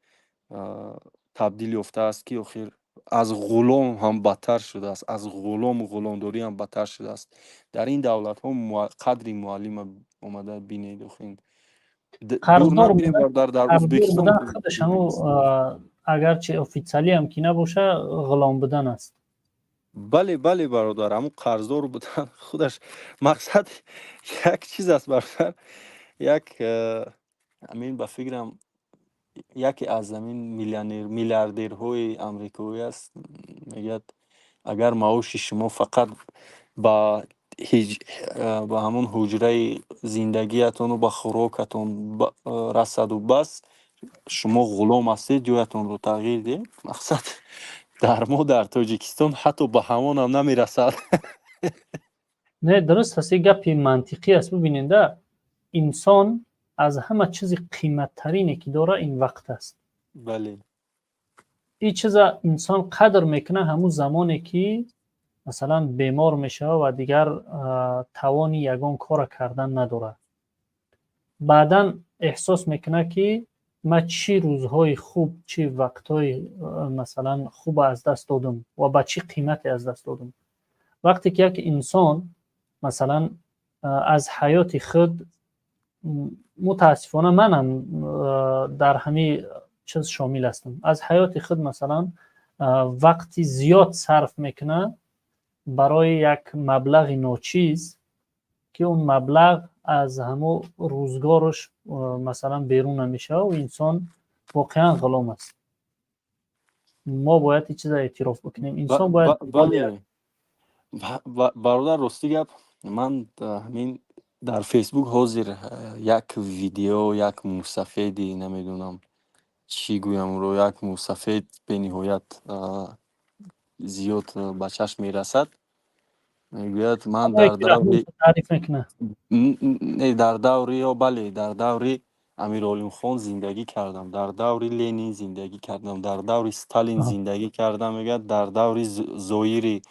табдил ёфтааст, ки охир аз ғулом ҳам бадтар шудааст, аз ғулому ғуломдорӣ ҳам бадтар шудааст. Дар ин давлатҳо қадри муаллима омада бинед. Охир дар Ӯзбекистон худаш ҳамун, агарчи официалӣ ҳам ки набоша, ғулом будан аст. Бале, бародар, ҳамун қарздор будан худаш мақсад як чиз аст, бародар. Як ҳамин, ба фикрам, яке аз ҳамин миллионер, миллиардерҳои амрикоӣ аст, мегӯяд: агар маоши шумо фақат ба ҳамон ҳуҷраи зиндагиятону ба хӯрокатон расаду бас, шумо ғулом ҳастед, ҷоятонро тағйир диҳед. Мақсад, дар мо, дар Тоҷикистон, ҳатто ба ҳамонам намерасад. Не, дуруст аст, гапи мантиқӣ аст. Бубинеда, инсон аз ҳама чизи қиматтарине ки дора, ин вақт аст. Ин чиза инсон қадр мекунад ҳамун замоне ки, масалан, бемор мешавад ва дигар тавони ягон кора кардан надорад. Баъдан эҳсос мекунад, ки ман чӣ рӯзҳои хуб, чӣ вақтҳои, масалан, хуб аз даст додум ва ба чӣ қимате аз даст додум. Вақте ки як инсон, масалан, аз ҳаёти худ, мутаассифона манам дар ҳамин чиз шомил ҳастам, аз ҳаёти худ, масалан, вақти зиёд сарф мекунад барои як маблағи ночиз, ки он маблағ аз ҳамун рӯзгораш, масалан, берун намешавад, инсон воқеан ғулом аст. Мо бояд ин чиза эътироф бикунем, инсон бояд Бале, бародар, рости гап, ман ҳамин дар Фейсбук ҳозир як видео, як мусафеди, намедонам чӣ гӯям ӯро, як мусафед бениҳоят зиёд ба чашм мерасад. Мегӯяд: ман дар даври Таъриф мекунад. Не, дар даври ё, бале, дар даври Амиролимхон зиндагӣ кардам, дар даври Ленин зиндагӣ кардам, дар даври Сталин зиндагӣ кардам, мегӯяд, дар даври Зоири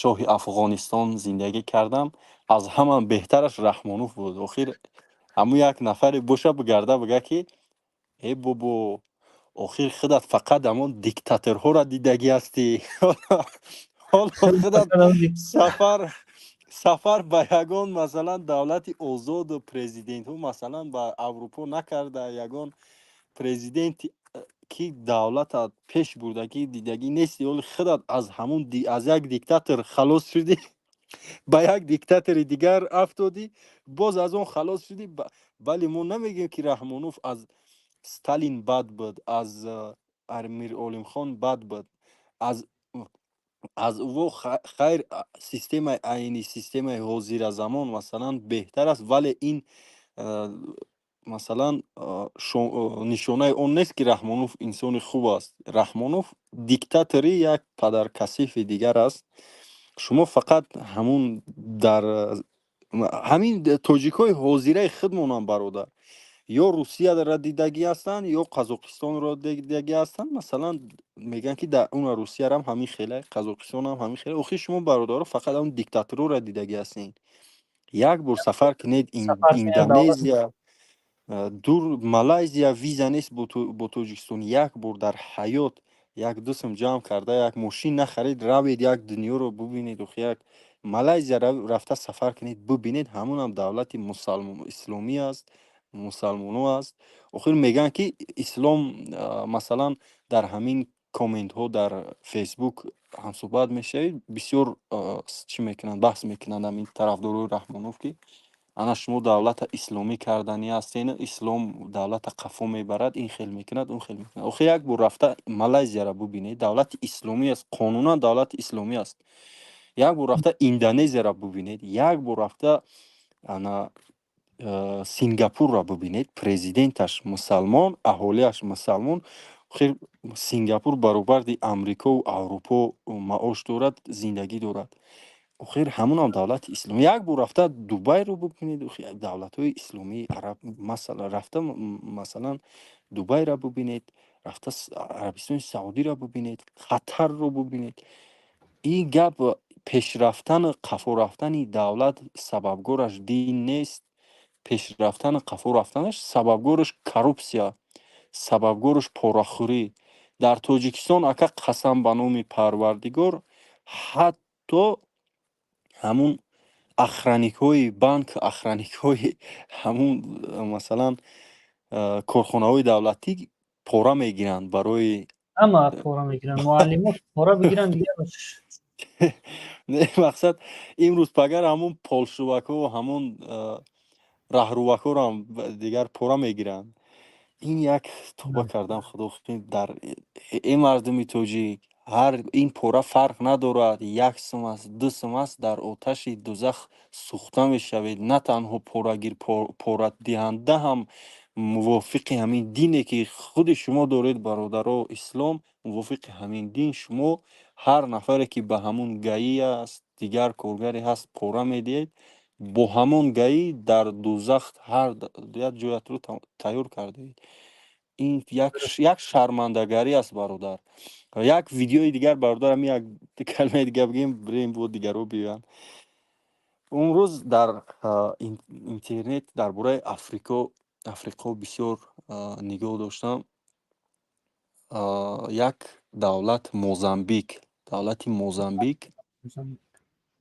шоҳи Афғонистон зиндагӣ кардам, аз ҳама беҳтараш Раҳмонов буд. Охир ҳамун як нафаре боша, бигарда бига, ки э бобо, охир худат фақат ҳамон диктаторҳоро дидагӣ ҳастӣ. Ҳоло худат сафар ба ягон, масалан, давлати озоду президентҳо, масалан, ба Аврупо накарда, ягон президенти ки давлата пеш бурдагӣ дидагӣ нести. Ҳоли худат аз ҳамун аз як диктатор халос шудӣ, ба як диктатори дигар афтодӣ, боз аз он халос шудӣ. Бале, мо намегӯем, ки Раҳмонов аз Сталин бад буд, аз Амир Олимхон бад буд, аз ӯ хайр, системаи айни системаи ҳозиразамон, масалан, беҳтар аст, вале ин, масалан, нишонаи он нест, ки Раҳмонов инсони хуб аст. Раҳмонов диктатори як падаркасифи дигар аст. Шумо фақат ҳамун дар ҳамин тоҷикҳои ҳозираи худмонам, бародар, ё Русияро дидагӣ ҳастанд, ё Қазоқистонро дидагӣ ҳастанд. Масалан, мегӯянд, ки дар он Русиярам ҳамин хела, Қазоқистонам ҳамин хела. Охир шумо, бародаро, фақат ҳамн диктаторро дидагӣ ҳастед. Як бор сафар кунед Индонезия, дур Малайзия, виза нест бо Тоҷикистон. Як бор дар ҳаёт як дусм ҷамъ карда, як мошин нахаред, равед, як дунёро бубинед. Охи як Малайзия рафта сафар кунед, бубинед, ҳамонам давлати исломӣ аст, мусалмоно аст. Охир мегӯянд, ки ислом, масалан, дар ҳамин комментҳо дар Фейсбук ҳамсӯҳбат мешавед, бисёр чӣ мекунанд, баҳс мекунанд ҳамин тарафдорои Раҳмонов, ки ана шумо давлата исломӣ карданӣ ҳастен, ислом давлата қафо мебарад, ин хел мекунад, он хел мекунад. Охир як бор рафта Малайзияро бубинед, давлати исломӣ аст, қонунан давлати исломӣ аст. Як бор рафта Индонезияро бубинед, як бор рафта ана Сингапурро бубинед, президенташ мусалмон, аҳолиаш мусалмон. Охир Сингапур баробарди Амрикову Аврупо маош дорад, зиндагӣ дорад. Охир ҳамунам давлати исломӣ. Як бор рафта Дубайро бубинед, давлатҳои исломии араб, масалан, рафта, масалан, Дубайро бубинед, рафта Арабистони Саудиро бубинед, Қатарро бубинед. Ин гап пешрафтану қафо рафтани давлат сабабгораш дин нест. Пешрафтану қафо рафтанаш сабабгораш коррупсия, сабабгораш порахӯрӣ. Дар Тоҷикистон, ака, қасам ба номи Парвардигор, ҳатто ҳамун охранникҳои банк, охранникҳои ҳамун, масалан, корхонаҳои давлатӣ пора мегиранд барои Ҳама пора мегиранд, муаллимо пора бигиранд, дигар. Не, мақсад, имрӯз пагар ҳамун полшувакҳо, ҳамун раҳрувакҳоро дигар пора мегиранд. Ин як тоба кардам, худо дар ин мардуми тоҷик. Ҳар ин пора фарқ надорад, 1 сум аст, 2 сум аст, дар оташи дузах сӯхта мешавед. На танҳо порагир, порадиҳанда ҳам мувофиқи ҳамин дине, ки худи шумо доред, бародаро, ислом, мувофиқи ҳамин дин шумо ҳар нафаре, ки ба ҳамун ГАИ аст, дигар коргаре ҳаст, пора медиҳед, бо ҳамон ГАИ дар дузах ҳар як ҷоятро тайёр кардаед. Ин як шармандагарӣ аст, бародар. Як видеои дигар, бародар, ҳамин як калимаи дигар бигем, бирем, бо дигарҳо биёянд. Он рӯз дар интернет дар бораи Африқо бисёр нигоҳ доштам. Як давлат, Мозамбик, давлати Мозамбик,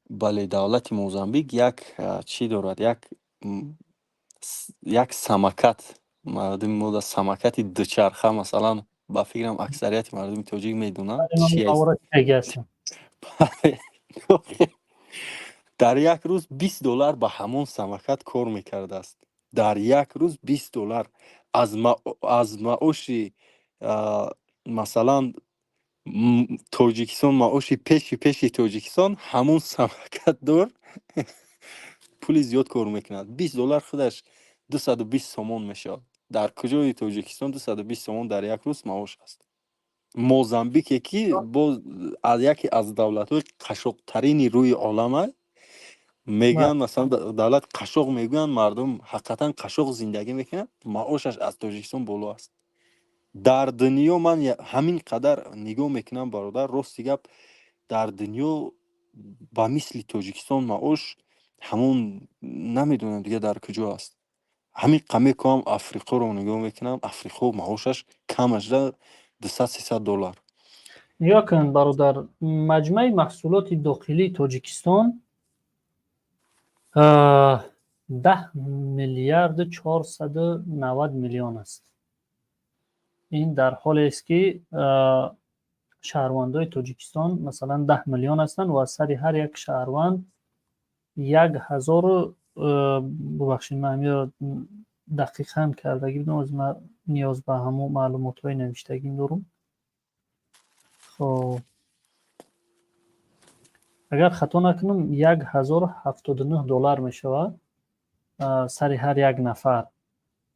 бале, давлати Мозамбик як чӣ дорад, як самокат. Мардуми мо самокати дучарха, масалан, ба фикрам, аксарияти мардуми тоҷик медонанд чи. Дар як рӯз 20 доллар ба ҳамон самокат кор мекардааст. Дар як рӯз 20 доллар аз маоши, масалан, Тоҷикистон, маоши пеши Тоҷикистон, ҳамон самокатдор пули зиёд кор мекунад. 20 доллар худаш 220 сомон мешавад. Дар куҷои Тоҷикистон 220 сомон дар як рӯз маош аст? Мозамбике, ки боз аз яке аз давлатҳои қашоқтарини рӯи олам аст, мегӯянд, масалан, давлат қашоқ мегӯянд, мардум ҳақиқатан қашоқ зиндагӣ мекунад, маошаш аз Тоҷикистон боло аст. Дар дунё ман ҳамин қадар нигоҳ мекунам, бародар, рости гап, дар дунё ба мисли Тоҷикистон маош ҳамон намедонам, дигар дар куҷо аст. Ҳамин қа мекунам, Африқоро нигоҳ мекунам, Африқо маошаш камаш да 200-300 доллар. Нигоҳ кун, бародар, маҷмӯи маҳсулоти дохилии Тоҷикистон 10 миллиарду 490 миллион аст. Ин дар ҳолест, ки шаҳрвандои Тоҷикистон, масалан, 10 миллион ҳастанд ва сари ҳар як шаҳрванд як ҳазору, бубахшед, ман ҳаминро дақиқан кардагӣ будам, аз ман ниёз ба ҳамон маълумотҳои навиштагӣ дорум. Хоб, агар хато накунам, 1079 доллар мешавад сари ҳар як нафар.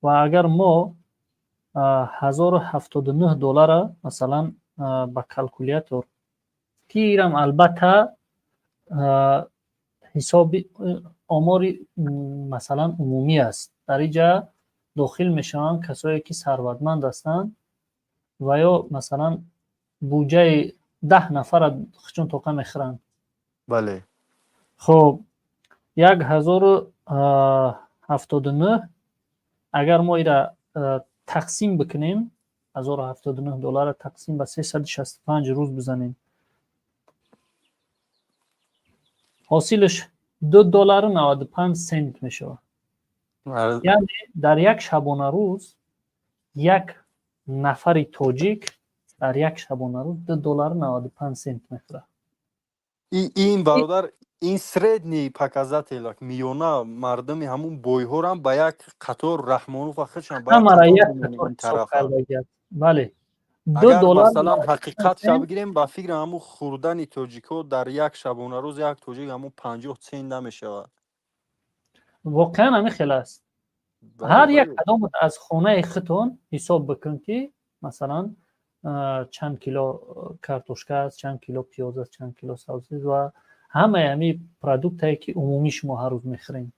Ва агар мо 1079 доллара, масалан, ба калкулятор, ки ирам албатта ҳисоби омори, масалан, умумӣ аст, дар инҷа дохил мешаванд касое, ки сарватманд ҳастанд ва ё, масалан, буҷаи 10 нафара чун тоқа мехӯранд. Хоб, 1079 агар мо ира тақсим бикунем, 1079 доллара тақсим ба 365 рӯз бизанем, ҳосилаш 2 доллару 95 сент мешавад. Яъне дар як шабонарӯз як нафари тоҷик дар як шабонарӯз 2 доллару 95 сент мехӯрад. Ин, бародар, ин средний показатель, миёна. Мардуми ҳамун бойҳорам ба як қатор, Раҳмонова худшам ба ҳамара як қатор ҳисоб кардагиаст, бале. Агар, масалан, ҳақиқатша бигирем, ба фикри ҳамун хӯрдани тоҷикҳо дар як шабонарӯз як тоҷик ҳамун 50 цент намешавад. Воқеан ҳамин хел аст. Ҳар як кадомат аз хонаи худтон ҳисоб бикун, ки масалан, чанд кило картошка аст, чанд кило пиёз аст, чанд кило сабзӣ ва ҳамаи ҳамин продуктае, ки умумӣ шумо ҳар рӯз мехӯрем,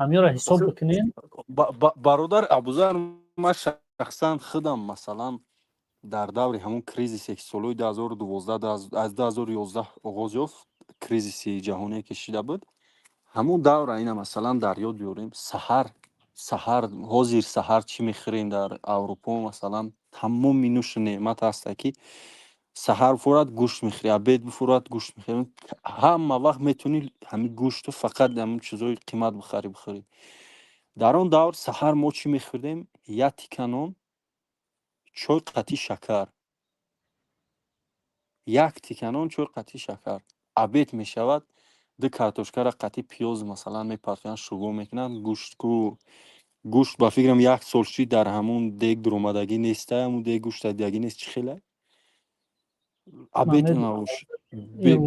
ҳамёро ҳисоб бикунем. Бародар Абузар, ман шахсан худам, масалан, дар даври ҳамон кризисе, ки солҳои 2012, аз 2011 оғоз ёфт, кризиси ҷаҳоние, ки шида буд, ҳамон давра, ина, масалан, дар ёд биёрем, саҳар саҳар, ҳозир саҳар чӣ мехӯрем дар Аврупо, масалан, тамоми нӯшу неъмат ҳаста, ки саҳар фурад, гӯшт мехӯрӣ, обед бифурад, гӯшт мехӯрӣ, ҳама вақт метавонӣ ҳамин гӯшту фақат ҳамин чизҳои қимат бихарӣ, бихӯрӣ. Дар он давр саҳар мо чӣ мехӯрдем? Як тика нон, чой қатӣ шакар, як тика нон, чой қатӣ шакар. Обед мешавад, ду картошкара қатӣ пиёз, масалан, мепартоянд, шӯрбо мекунанд. Гӯштку гӯшт, ба фикрам, як сол шид, дар ҳамун дег дуромадагӣ неста, ҳамун дег гӯшта дидагӣ нест. Чӣ хела обед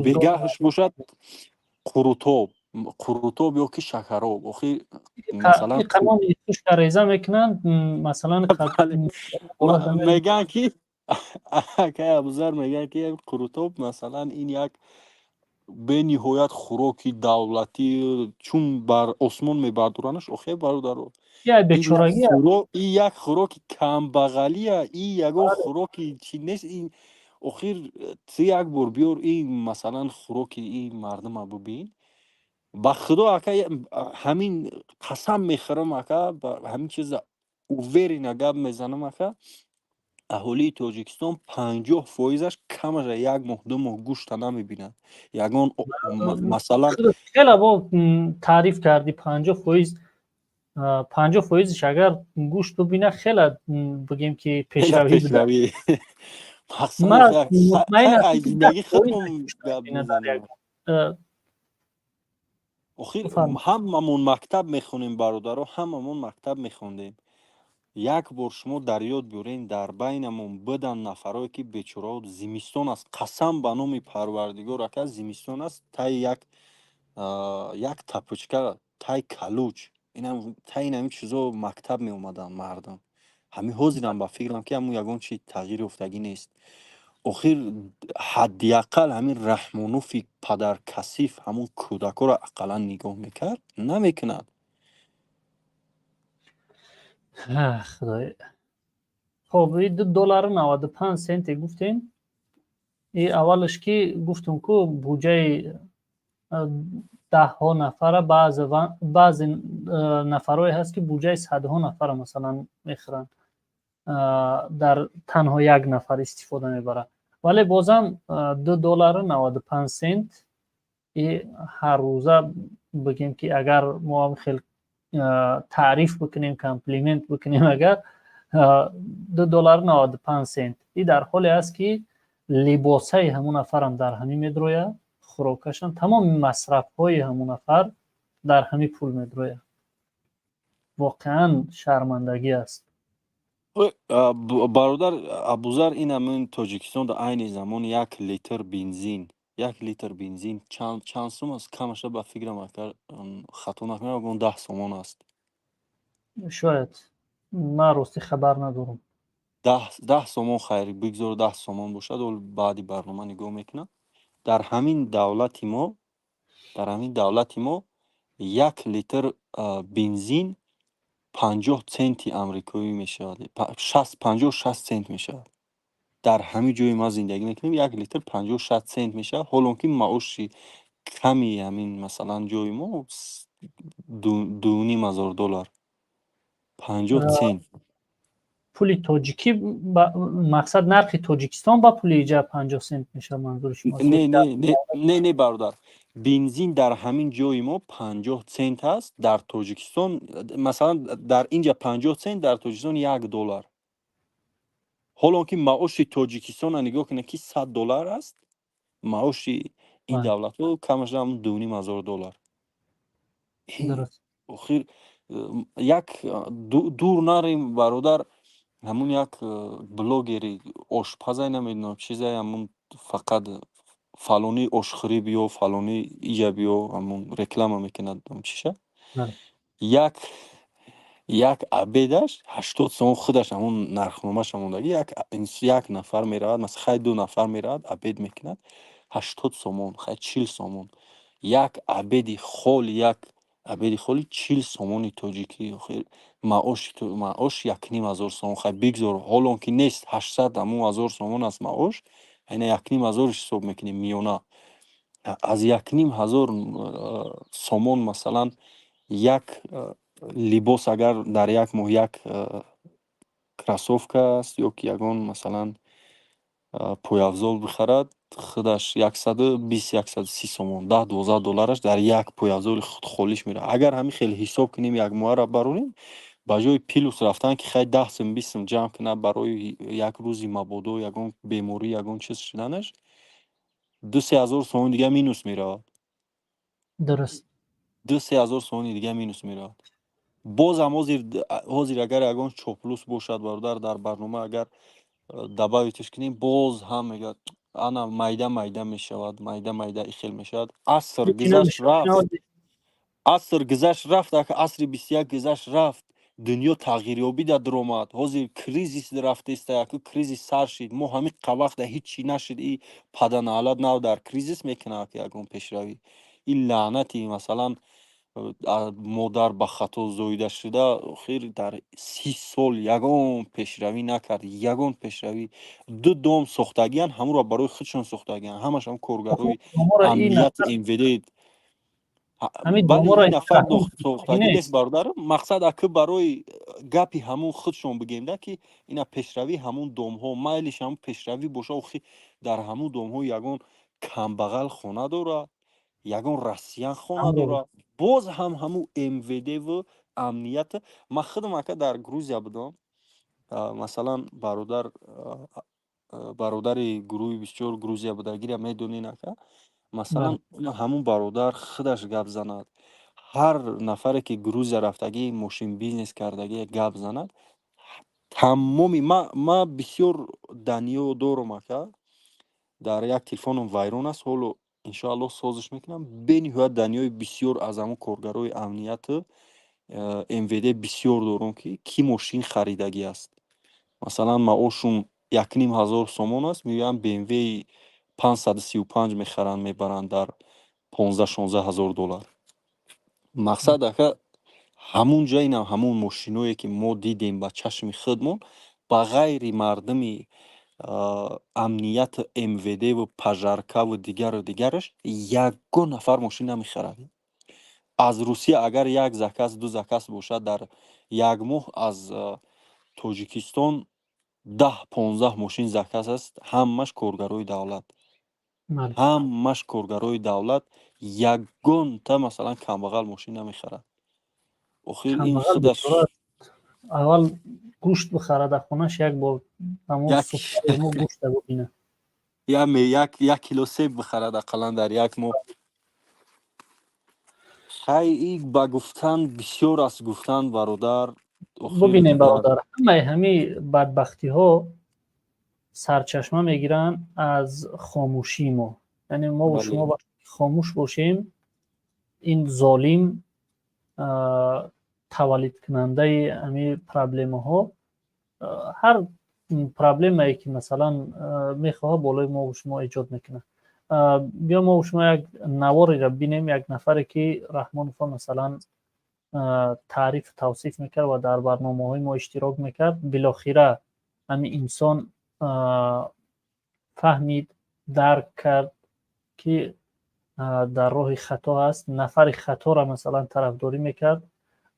бегаҳаш бошад, қурутоб, қурутоб ё ки шакароб. Охир, масалан, хушка реза мекунанд, масалан. Мегӯянд, ки, акай Абузар, мегӯянд, ки қурутоб, масалан, ин як бениҳоят хӯроки давлатӣ, чун бар осмон мебардоранаш. Охе, бародаро, ин як хӯроки камбағалия, ин ягон хӯроки чи нест. Ин охир ту як бор биёр, ин, масалан, хӯроки ин мардума бубин. Ба худо, ака, ҳамин қасам мехӯрам, ака, ҳамин чиза уверенно гап мезанам, ака: аҳолии Тоҷикистон 50%-аш камаша як моҳ, 2 моҳ гӯшта намебинад. Ягон, масалан. Хеле бо таъриф кардӣ. 50%, 50%-ш агар гӯшт бубина, хеле бигем, ки пешравӣ. Зиндагӣ худмон гап мезанем. Охир, ҳамамон мактаб мехонем, бародаро, ҳамамон мактаб мехондем. Як бор шумо дар ёд биёрен, дар байнамон будан нафарое, ки бечорао зимистон аст, қасам ба номи Парвардигор, ака, зимистон аст, таи як тапочка, тай калуч, таи ҳамин чизо мактаб меомаданд мардум. Ҳамин ҳозирам, ба фикрам, ки ҳамун ягон чи тағйир ёфтагӣ нест. Охир, ҳадди ақал ҳамин Раҳмонофи падаркасиф ҳамун кӯдакҳоро ақаллан нигоҳ мекард? Намекунад. Худои. Хоб, и 2 доллару 95 центе гуфтем. И аввалаш, ки гуфтум, ку буҷаи даҳҳо нафара, баъзе нафарое ҳаст, ки буҷаи садҳо нафара, масалан, мехӯранд, дар танҳо як нафар истифода мебарад. Вале бозам 2 доллару 95 цент и ҳаррӯза, бигем, ки агар мо ҳам хел таъриф бикунем, комплимент бикунем, агар 2 доллару 95 цент, и дар ҳоле аст, ки либосаи ҳамун нафарам дар ҳамин медрояд, хӯрокашам, тамоми масрафҳои ҳамун нафар дар ҳамин пул медрояд. Воқеан шармандагӣ аст. Бародар Абузар, ин ҳамин Тоҷикистон дар айни замон як литр бензин, 1 литр бензин чанд сум аст? Камаша, ба фикрам, агар хато накунам, ягон 10 сомон аст. Шояд, ман ростӣ хабар надорам. 10 сомон, хайр, бигзор 10 сомон бошад, ол баъди барнома нигоҳ мекунам. Дар ҳамин давлати мо, дар ҳамин давлати мо 1 литр бензин 50 центи амрикоӣ мешавад, 56 цент мешавад. Дар ҳамин ҷое ма зиндагӣ мекунем, 1 литр 50-60 цент мешавад, ҳолон ки маоши ками ҳамин, масалан, ҷои мо 2,5 ҳазор доллар. 50 цент. Пули тоҷикӣ, мақсад, нархи Тоҷикистон ба пули иҷа 50 цент мешавад, манзури шумо? Не, не, не, не, бародар, бензин дар ҳамин ҷои мо 50 цент аст. Дар Тоҷикистон, масалан, дар инҷа 50 цент, дар Тоҷикистон 1 доллар. Ҳолон ки маоши Тоҷикистона нигоҳ кунед, ки 100 доллар аст, маоши ин давлатҳо камаш 2,5 ҳазор доллар. Охир, як дур нарем, бародар, ҳамун як блогери ошпазай, намедонам, чизай, ҳамун фақат фалонӣ ошхӯрӣ биё, фалонӣ иҷа биё, ҳамун реклама мекунад, чиша. Як Як обедаш 80 сомон, худаш ҳамон нархномаша мондагӣ. Як нафар меравад, масалан, хай, ду нафар меравад, обед мекунад, 80 сомон, хай, 40 сомон як обеди холи, як обеди холи 40 сомони тоҷикӣ. Охир маош 1500 сомон, хай, бигзор, ҳолон ки нест, 800 ҳамун ҳазор сомон аст маош, ина 1500 ҳисоб мекунем миёна. Аз 1500 сомон, масалан, як либос, агар дар як моҳ як кроссовка аст ё ки ягон, масалан, пойафзол бихарад, худаш 120, 130 сомон, 10-12 доллараш дар як пойафзоли худхолиш меравад. Агар ҳамин хел ҳисоб кунем, як моҳаро барорем, ба ҷои плюс рафтан, ки хай, 10 сум, 20 сум ҷамъ кунад барои як рӯзи мабодо ягон беморӣ, ягон чиз шуданаш, 2-3 ҳазор сомони дига минус меравад. Дуруст. 2-3 ҳазор сомони дига минус меравад. Бозам ҳозир агар ягон чоплус бошад, бародар, дар барнома агар добавитеш кунем, боз ҳам мегӯяд, ана майда майда мешавад, майда майда ихел мешавад. Аср гузашт, рафт, аср гузашт, рафт, асри 21 гузашт, рафт, дунё тағйирёбида даромад. Ҳозир кризис рафтеста, яку кризис сар шид. Мо ҳамин вақта ҳичи нашид, и паданаалат нав дар кризис мекунад ягон пешравӣ. И лаънати, масалан, модар ба хато зоида шуда, охир дар 30 сол ягон пешравӣ накард, ягон пешравӣ. Ду дом сохтагиян, ҳамонро барои худшон сохтагиян, ҳамашам коргарои амнияти МВД. Бале, ин нафар сохтагӣ нест, бародар. Мақсад, аки барои гапи ҳамун худшон бигем да, ки ина пешравӣ, ҳамун домҳо майлиш, ҳамун пешравӣ боша. Охи дар ҳамун домҳо ягон камбағал хона дорад, ягон россиян хона дорад? Боз ҳам ҳамун МВДву амният. Ман худам, ака, дар Грузия будам, масалан, бародар, бародари гурӯҳи бисёр Грузия будагира медонен, ака. Масалан, ҳамун бародар худаш гап занад, ҳар нафаре ки Грузия рафтагӣ, мошин бизнес кардагӣ, гап занад, тамоми ма бисёр данные дорум, ака, дар як телефоном вайрон аст, ҳоло иншоаллоҳ созиш мекунам. Бениҳоят данные ҳои бисёр аз ҳамун коргарои амнияту МВД бисёр дорум, ки кӣ мошин харидагӣ аст. Масалан, маошум 1500 сомон аст, мегӯянд, БМВи 535 мехаранд, мебаранд дар 15-16 ҳазор доллар. Мақсад, ака, ҳамун ҷа инам ҳамун мошиное, ки мо дидем ба чашми худмон, ба ғайри мардуми амнияту МВДву пожаркаву дигару дигараш ягон нафар мошин намехарад. Аз Русия агар як заказ, ду заказ бошад дар як моҳ, аз Тоҷикистон 10-15 мошин заказ аст. Ҳамаш коргарои давлат, ҳамаш коргарои давлат. Ягонта, масалан, камбағал мошин намехарад. Охир ин худаш Аввал гӯшт бихарад аз хонаш, як бор гӯшта бубинад. Як кило себ бихарад ақаллан дар як моҳ. Хай, и ба гуфтан бисёр аст, гуфтан, бародар. Бубинем, бародар, ҳамаи ҳамин бадбахтиҳо сарчашма мегиранд аз хомӯшии мо. Яъне мо шумо хомӯш бошем, ин золим, таваллидкунандаи ҳамин проблемаҳо, ҳар проблемае ки, масалан, мехоҳад болои мо шумо эҷод мекунад. Биё мо шумо як навореро бинем, як нафаре ки Раҳмонова, масалан, таърифу тавсиф мекард ва дар барномаҳои мо иштирок мекард. Билохира ҳамин инсон фаҳмид, дарк кард, ки дар роҳи хато аст, нафари хаторо, масалан, тарафдорӣ мекард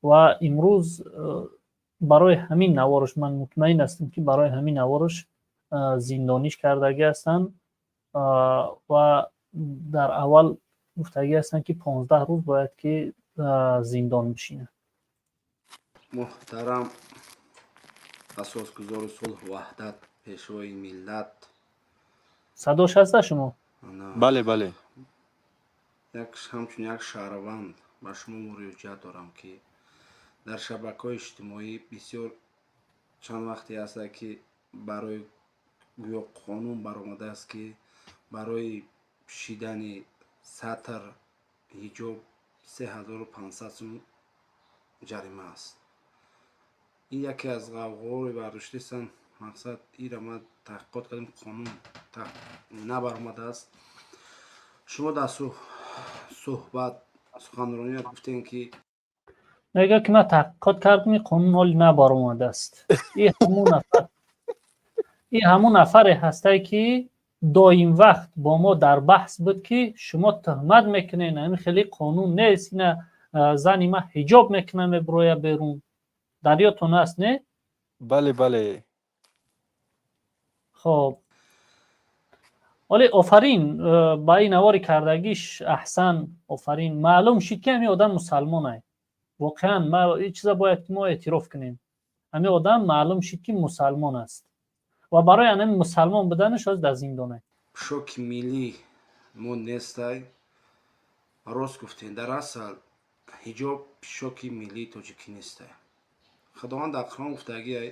ва имрӯз барои ҳамин навораш, ман мутмаин ҳастам, ки барои ҳамин навораш зиндониш кардагӣ ҳастанд ва дар аввал гуфтагӣ ҳастанд, ки 15 рӯз бояд ки зиндон бишинад. Муҳтарам асосгузори сулҳу ваҳдат, пешвои миллат. Садош ҳаста шумо? Бале. Як ҳамчун як шаҳрванд ба шумо муроҷиат дорам, ки дар шабакаҳои иҷтимоӣ бисёр чанд вақте ҳаста, ки барои гӯё қонун баромадааст, ки барои пӯшидани сатр, ҳиҷоб 3500 сум ҷарима аст. Ин яке аз ғавғоҳои бардоштаистанд. Мақсад ира ман таҳқиқот кардем, қонун набаромадааст. Шумо дар суҳбат, суханроният гуфтем, ки Мегӯяд, ки ман таҳқиқот кардам, ин қонун ҳоли набаромадааст. Ин ҳамун нафаре ҳастае, ки доим вақт бо мо дар баҳс буд, ки шумо туҳмат мекунед, ҳамин хеле қонун нест, ина зани ман ҳиҷоб мекунад, мебирояд берун. Дар ёдтон аст, не? Бале. Хоб, оле, офарин ба ин навори кардагиш, аҳсан, офарин. Маълум шид, ки ҳамин одам мусалмонай воқеан. Ин чиза бояд мо эътироф кунем: ҳамин одам маълум шид, ки мусалмон аст, ва барои ҳамин мусалмон буданаш ҳоз дар зиндонай. Пӯшоки миллӣ мо нестай. Рост гуфтем, дар асл ҳиҷоб пӯшоки миллии тоҷикӣ нестай. Худованд дар Қуръон гуфтагиай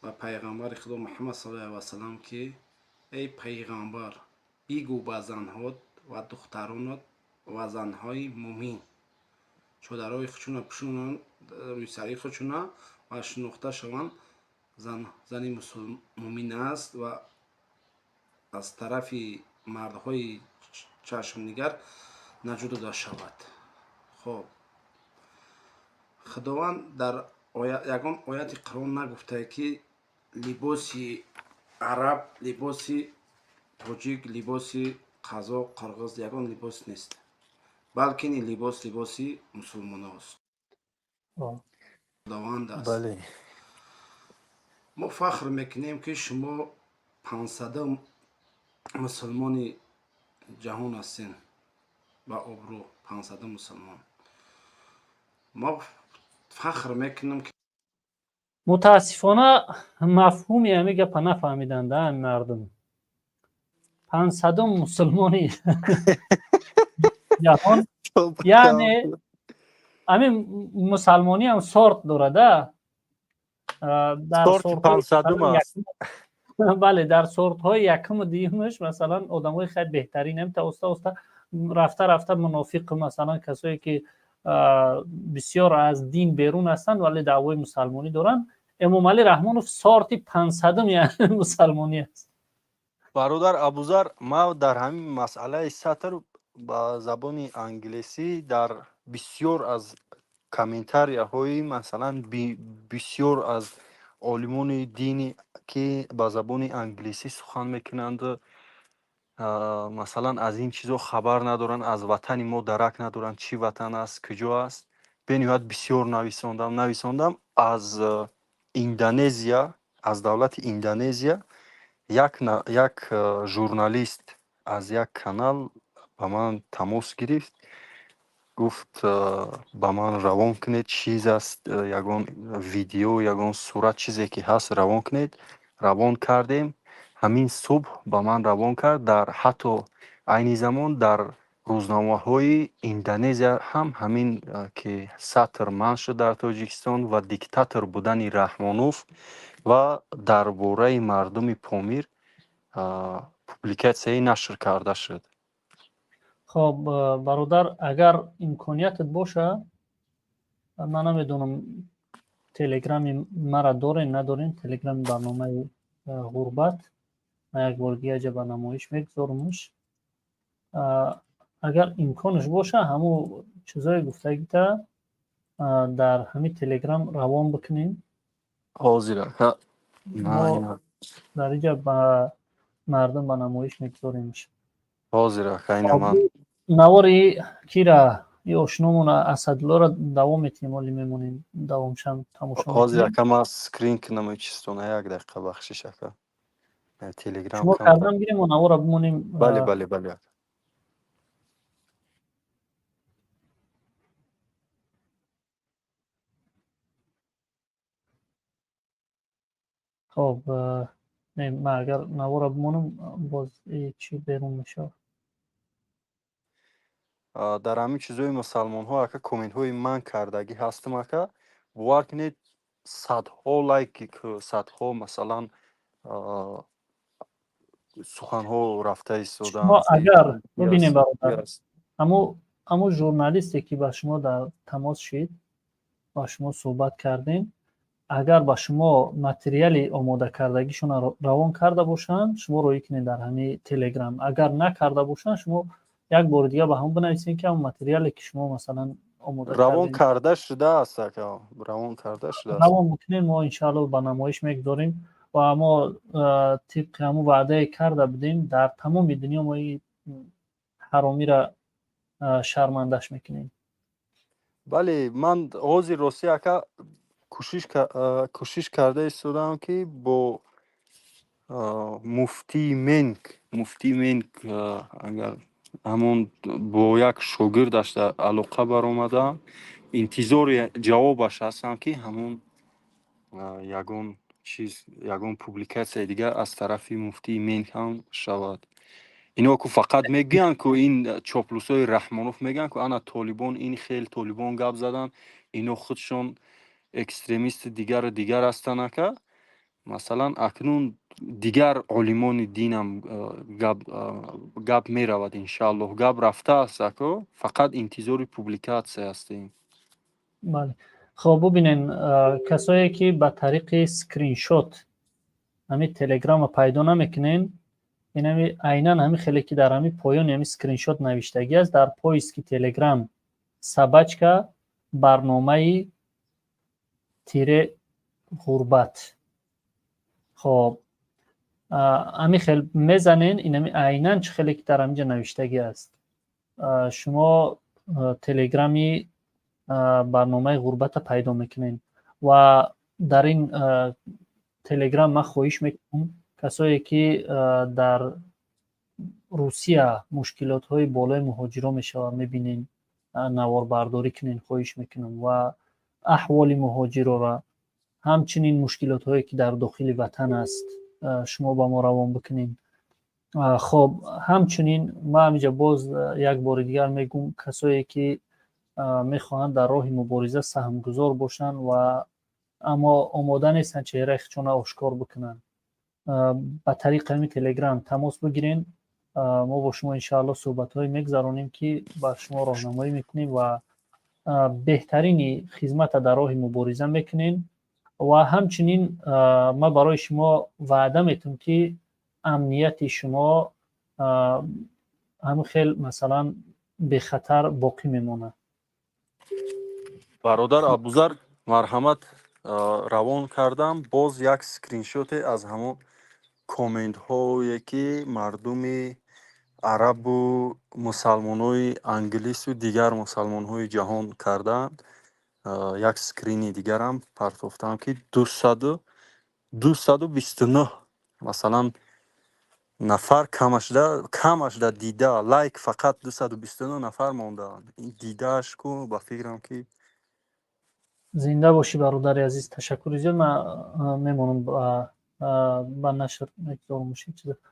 ба пайғамбари Худо Муҳаммад саллаллоҳу алайҳи васалам, ки эй пайғамбар, бигӯ ба занҳот ва духтаронат ва занҳои мӯмин чодарҳои худшона пӯшонанд, рӯйсарии худшона, ва шинохта шаванд, зани мӯмин аст ва аз тарафи мардҳои чашмнигар наҷот дода шавад. Хоб, Худованд дар ягон ояти Қуръон нагуфтае, ки либоси араб, либоси тоҷик, либоси қазоқ, қирғиз, ягон либос нест, балки ин либос либоси мусулмоност, Худованд аст. Мо фахр мекунем, ки шумо 500-ум мусулмони ҷаҳон ҳастем, ба обрӯ 500-ум мусулмон. Мо фахр мекунем, ки Мутаассифона, мафҳуми ҳамин гапа нафаҳмиданд ҳамин мардум. 500-ум мусулмони ҷаҳон, яъне ҳамин мусалмониам сорт дорада. Бале, дар сортҳои якуму дуюмаш, масалан, одамои хеле беҳтарин, та оста оста рафта рафта мунофиқ, масалан, касое ки бисёр аз дин берун ҳастанд, вале даъвои мусалмонӣ доранд. Эмомалӣ Раҳмонов сорти 500-уми мусалмонӣ аст. Бародар Абузар, ман дар ҳамин масъалаи сатр ба забони англисӣ дар бисёр аз комментарияҳои, масалан, бисёр аз олимони дини, ки ба забони англисӣ сухан мекунанд, масалан, аз ин чизо хабар надоранд, аз ватани мо дарак надоранд, чӣ ватан аст, куҷо аст, бениҳоят бисёр нависондам. Аз Индонезия, аз давлати Индонезия як журналист аз як канал ба ман тамос гирифт, гуфт: «Ба ман равон кунед, чиз аст, ягон видео, ягон сурат, чизе ки ҳаст, равон кунед». Равон кардем. Ҳамин субҳ ба ман равон кард. Дар ҳатто айни замон дар рӯзномаҳои Индонезия ҳам ҳамин, ки сатр манъ шуд дар Тоҷикистон ва диктатор будани Раҳмонов ва дар бораи мардуми Помир публикатсияе нашр карда шуд. Хоб, бародар, агар имкониятат боша, ман намедонам, телеграми мара дорем, надорем, телеграми барномаи Ғурбат, ман як бор дигаҷа ба намоиш мегузорамаш. Агар имконаш боша, ҳамун чизое гуфтагита дар ҳамин телеграм равон бикунем. Ҳозир. Мо дар инҷа ба мардум ба намоиш мегузоремш. Ҳозир, ака, ман. Навори кира и ошномона Асадуллоро давом метиҳем, оли мемонем, давомшам тамошо. Ҳозир, ака, ман скрин кунам чистона, як дақиқа, бахшиш, ака, Телеграм. Шумо кардан гирем, навора бимонем. Бале. Ака. Хоб, не, ман агар навора бимонам, боз чӣ берун мешавад. Дар ҳамин чизои мусалмонҳо, ака, комментҳои ман кардагӣ ҳастам, ака, бовар кунед, садҳо лайк, садҳо, масалан, суханҳо рафта истодаанд. Агар бибинем, бародар, ҳамун журналисте, ки ба шумо дар тамос шид, ба шумо суҳбат кардем. Агар ба шумо материали омодакардагишонро равон карда бошанд, шумо роӣ кунед дар ҳамин Телеграм. Агар накарда бошанд, шумо як бори дигар ба ҳамон бинависед, ки ҳамон материале, ки шумо, масалан, омода Равон карда шудааст, ака, равон карда шудааст. Равон бикунед, мо иншаалло ба намоиш мегузорем ва мо тибқи ҳамон ваъдае карда будем, дар тамоми дунё мо ин ҳаромиро шармандаш мекунем. Бале, ман ҳозир, ростӣ, ака, кӯшиш карда истодам, ки бо муфтии Менк, агар ҳамон бо як шогирдаш дар алоқа баромадам, интизори ҷавобаш ҳастам, ки ҳамон ягон чиз, ягон публикатсияи дигар аз тарафи муфтии Менк ҳам шавад. Ино ку фақат мегӯянд ку, ин чоплусои Раҳмонов мегӯянд ку, ана толибон, ин хел толибон гап задан, ино худшон экстремисти дигару дигар ҳастанд, ака. Масалан, акнун дигар олимони динам гап меравад, иншааллоҳ, гап рафтааст, ако, фақат интизори публикатсия ҳастем. Бале, хоб, бубинен, касое ки ба тариқи скриншот ҳамин Телеграма пайдо намекунен, инами айнан ҳамин хеле ки дар ҳамин поёни ҳамин скриншот навиштагӣ аст, дар поиски Телеграм @барномаи-ғурбат, хоб, ҳамин хел мезанен, инами айнан чӣ хеле ки дар ҳаминҷа навиштагӣ аст, шумо Телеграми барномаи ғурбата пайдо мекунед. Ва дар ин Телеграм ман хоҳиш мекунам, касое ки дар Русия мушкилотҳои болои муҳоҷиро мешавад, мебинен, наворбардорӣ кунен, хоҳиш мекунам, ва аҳволи муҳоҷирора, ҳамчунин мушкилотҳое ки дар дохили ватан аст, шумо ба мо равон бикунед. Хоб, ҳамчунин ман ҳаминҷа боз як бори дигар мегӯм, касое ки мехоҳанд дар роҳи мубориза саҳмгузор бошанд ва аммо омода нестанд чеҳраи худшонро ошкор бикунанд, ба тариқи ҳамин Телеграм тамос бигирен. Мо бо шумо иншаалло суҳбатҳое мегузаронем, ки ба шумо роҳнамоӣ мекунем ва беҳтарини хизмата дар роҳи мубориза мекунем. Ва ҳамчунин ман барои шумо ваъда метавам, ки амнияти шумо ҳамин хел, масалан, бехатар боқӣ мемонад. Бародар Абузар, марҳамат, равон кардам боз як скриншоте аз ҳамон комментҳое, ки мардуми арабу мусалмонҳои англису дигар мусалмонҳои ҷаҳон кардаанд. Як скрини дигарам партофтам, ки 229, масалан, нафар камашда дида, лайк фақат 229 нафар мондаанд. Ин дидааш ку, ба фикрам, ки Зинда бошӣ, бародари азиз, ташаккури зиёд. Ман мемонам, ба нашр мегузорам,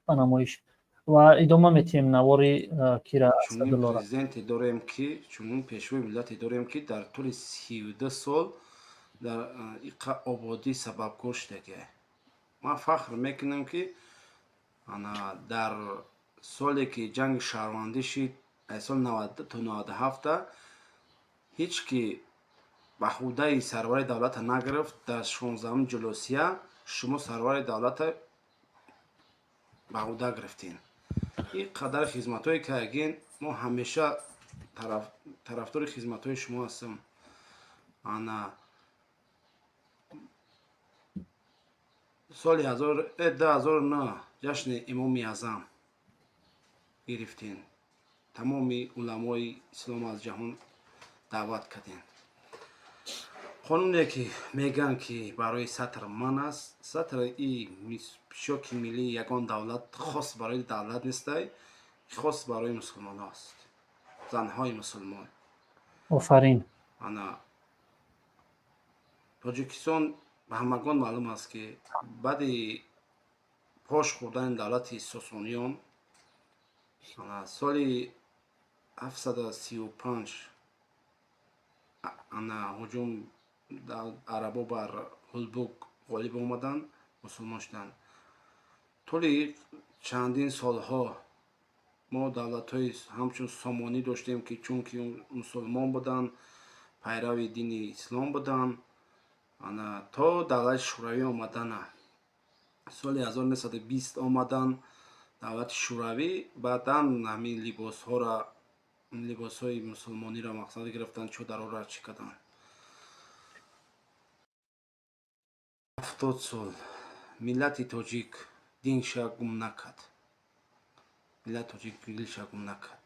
ба намоиш, ва идома метиҳем навори кира. Чунин президенте дорем, ки чунин пешвои миллате дорем, ки дар тӯли 32 сол дар иқа ободӣ сабабгор шудагиа. Ман фахр мекунам, ки ана дар соле ки ҷанги шаҳрвандӣ шид, аз соли 92 то 97, ҳеҷ ки ба ҳудаи сарвари давлата нагирифт. Дар 16-уми ҷулосия шумо сарвари давлата ба ҳуда гирифтем. Ин қадар хизматҳое кардагин, мо ҳамеша тарафдори хизматҳои шумо ҳастем. Ана соли 2009 ҷашни Имоми Аъзам гирифтем, тамоми уламои ислом аз ҷаҳон даъват кардем. Қонуне ки мегӯянд, ки барои сатр ман аст, сатр и пишоки миллии ягон давлат хос барои давлат нестай, хос барои мусулмонҳо аст, занҳои мусулмон. Офарин. Ана Тоҷикистон ба ҳамагон маълум аст, ки баъди пош хӯрдани давлати Сосониён соли 735, ана ҳуҷум арабо бар Ҳулбук ғолиб омаданд, мусулмон шуданд. Тӯли чандин солҳо мо давлатҳои ҳамчун Сомонӣ доштем, ки чунки мусулмон буданд, пайрави дини ислом буданд. Ана то давлати Шӯравӣ омадана, соли 1920 омадан давлати Шӯравӣ, баъдан ҳамин либосҳоро, либосҳои мусулмониро мақсад гирифтан, чодарҳоро чӣ карданд. 70 сол миллати тоҷик динша гум накард, миллати тоҷик дилша гум накард.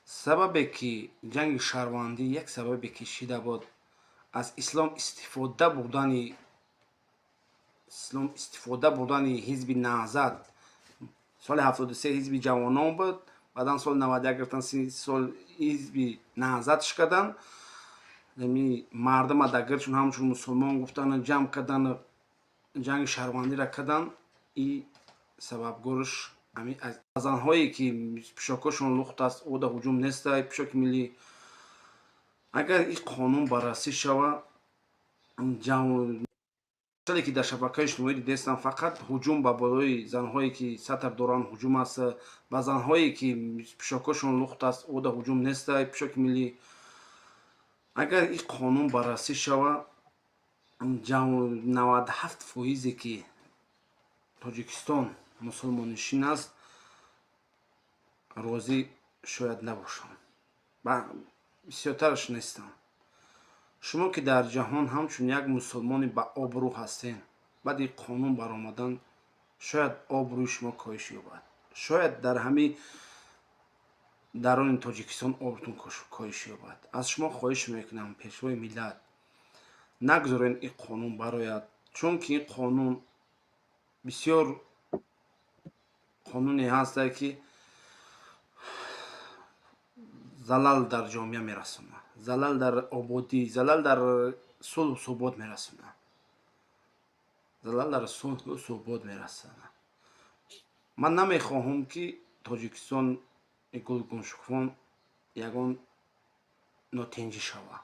Сабабе ки ҷанги шаҳрвандӣ, як сабабе ки шида буд, аз ислом истифода бурдани, ислом истифода бурдани ҳизби Наҳзат. Соли 73 ҳизби ҷавонон буд, баъдан соли 91 гирифтан, сол ҳизби Наҳзатш карданд. Мардума дар гирдшон ҳамчун мусулмон гуфтану ҷамъ кардану ҷанги шаҳрвандиро карданд. И сабабгорш аз занҳое ки пӯшокҳошон лухт аст, ода ҳуҷум нестай пӯшоки миллӣ. Агар ин қонун баррасӣ шава, ки дар шабакаи иҷтимоӣ дидестам, фақат ҳуҷум ба болои занҳое ки сатр доранд ҳуҷум аст, ба занҳое ки пӯшокҳошон лухт аст, ода ҳуҷум нестай пӯшоки миллӣ. Агар ин қонун баррасӣ шава, 97 фоизе ки Тоҷикистон мусулмоннишин аст, розӣ шояд набошанд, бисёртараш нестанд. Шумо ки дар ҷаҳон ҳамчун як мусулмони ба обрӯ ҳастен, баъди қонун баромадан шояд обрӯи шумо коҳиш ёбад, шояд дар ҳамин дарони Тоҷикистон обрӯтон коҳиш ёбад. Аз шумо хоҳиш мекунам, пешвои миллат, нагузорен ин қонун барояд, чунки ин қонун бисёр қонуне ҳастае ки залал дар ҷомеа мерасонад, залал дар ободӣ, залал дар сулҳу субот мерасонад, залал дар сулҳу субот мерасонад. Ман намехоҳам, ки Тоҷикистон гулгуншукуфон ягон нотинҷӣ шавад.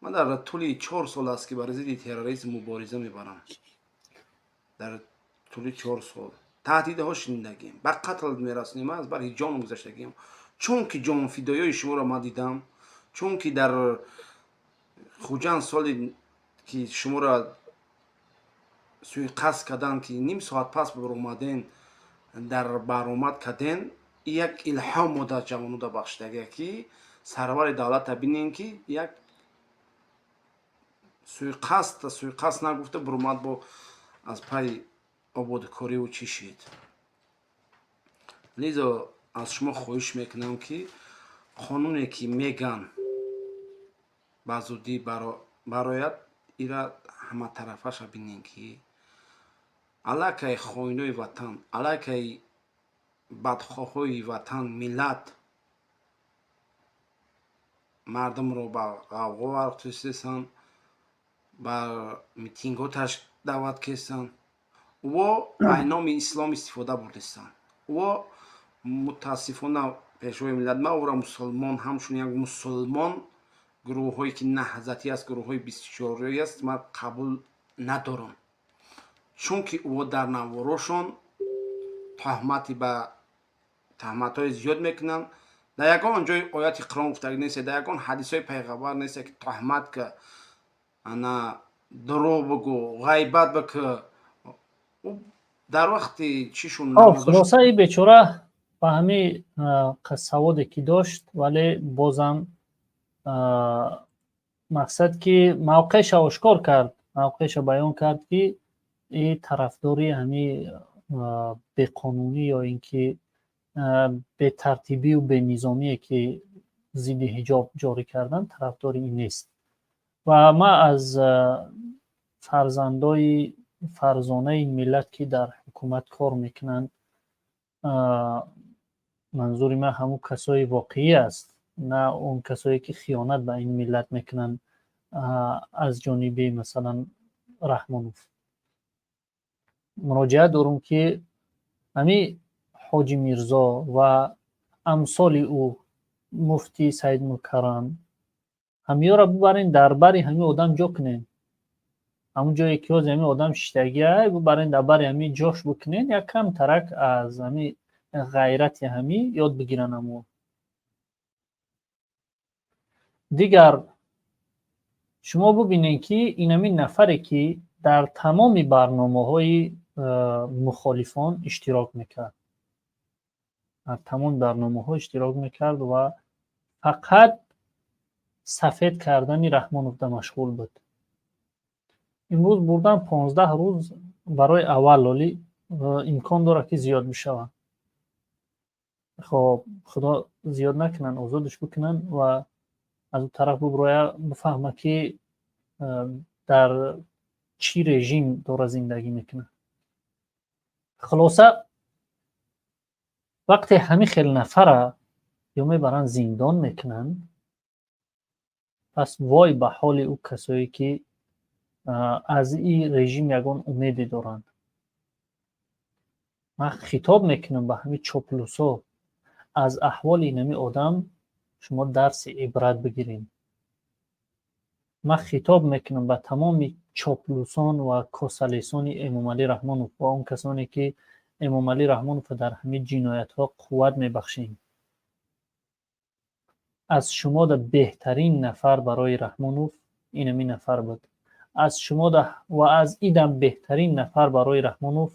Ман дар тӯли 4 сол аст, ки бар зидди терроризм мубориза мебарам. Дар тӯли 4 сол таҳдидҳо шунидагим, ба қатл мерасонем, аз барҳи ҷон гузаштагим, чунки ҷонфидоиҳои шуморо ман дидам, чунки дар Хуҷанд соли ки шуморо суиқасд карданд, ки ним соат пас баромаден, дар баромад карден, як илҳом мо дар ҷавонода бахшидагия, ки сарвари давлата бинем, ки як суиқасд нагуфта буромад, бо аз пайи ободкориву чӣ шид. Лизо, аз шумо хоҳиш мекунам, ки қонуне ки меган ба зудӣ барояд, ира ҳаматарафаша бинем, ки аллакай хоинои ватан, аллакай бадхоҳҳои ватан, миллат, мардумро ба ғавғо вархтистанд, ба митингҳо даъват кестанд. Во ба номи ислом истифода бурдистанд. Во мутаассифона, пешвои миллат, ман ӯро мусулмон, ҳамчун як мусулмон, гурӯҳҳое ки наҳзатӣ аст, гурӯҳҳои бистучорӣ аст, ман қабул надорам, чунки ӯ дар наворошон таҳмати ба таҳматҳои зиёд мекунанд. Дар ягон ҷои ояти Қуръон гуфтагӣ нест, дар ягон ҳадисҳои пайғамбар нест, ки таҳмат ка, ана дурӯғ бигӯ, ғайбат бикӯ дар вақти чишун. Хулоса, и бечора ба ҳамин саводе ки дошт, вале бозам мақсад ки мавқеъша ошкор кард, мавқеъша баён кард, ки и тарафдори ҳамин беқонунӣ ё ин ки бетартибию бенизомие ки зидди ҳиҷоб ҷорӣ кардан, тарафдори ин нест. Ва ман аз фарзандои фарзонаи миллат, ки дар ҳукумат кор мекунанд, манзури ман ҳамун касои воқеӣ аст, на он касое ки хиёнат ба ин миллат мекунанд аз ҷониби, масалан, Раҳмонов, муроҷиат дорум, ки ҳамин Ҳоҷи Мирзо ва амсоли ӯ, муфтӣ Саидмукаррам, ҳамиёро бубарен, дар бари ҳамин одам ҷо кунен. Ҳамун ҷое ки ҳозир ҳамин одам шиштагиа, бубарен, дар бари ҳамин ҷош бикунен, як кам тарак аз ҳамин ғайрати ҳамин ёд бигиранд. Амо дигар Шумо бубинед, ки инами нафаре, ки дар тамоми барномаҳои мухолифон иштирок мекард, дар тамоми барномаҳо иштирок мекард ва фақат сафед кардани Раҳмоновда машғул буд. Имрӯз бурдан 15 рӯз барои аввал, оли имкон дорад, ки зиёд бишавад. Хоб, худо зиёд накунанд, озодаш бикунанд ва аз ӯ тараф буброя, бифаҳма, ки дар чӣ режим дора зиндагӣ мекунад. Хулоса, вақте ҳамин хел нафара ё мебаранд, зиндон мекунанд, пас вой ба ҳоли ӯ касое, ки аз ин режим ягон умеде доранд. Ман хитоб мекунам ба ҳамин чоплусо: аз аҳволи инами одам шумо дарси ибрат бигиред. Ман хитоб мекунам ба тамоми чоплусон ва косалесони Эмомалӣ Раҳмонов ва он касоне, ки Эмомалӣ Раҳмоновро дар ҳамин ҷиноятҳо қувват мебахшем. Аз шумода беҳтарин нафар барои Раҳмонов инами нафар буд. Аз шумода ва аз идам беҳтарин нафар барои Раҳмонов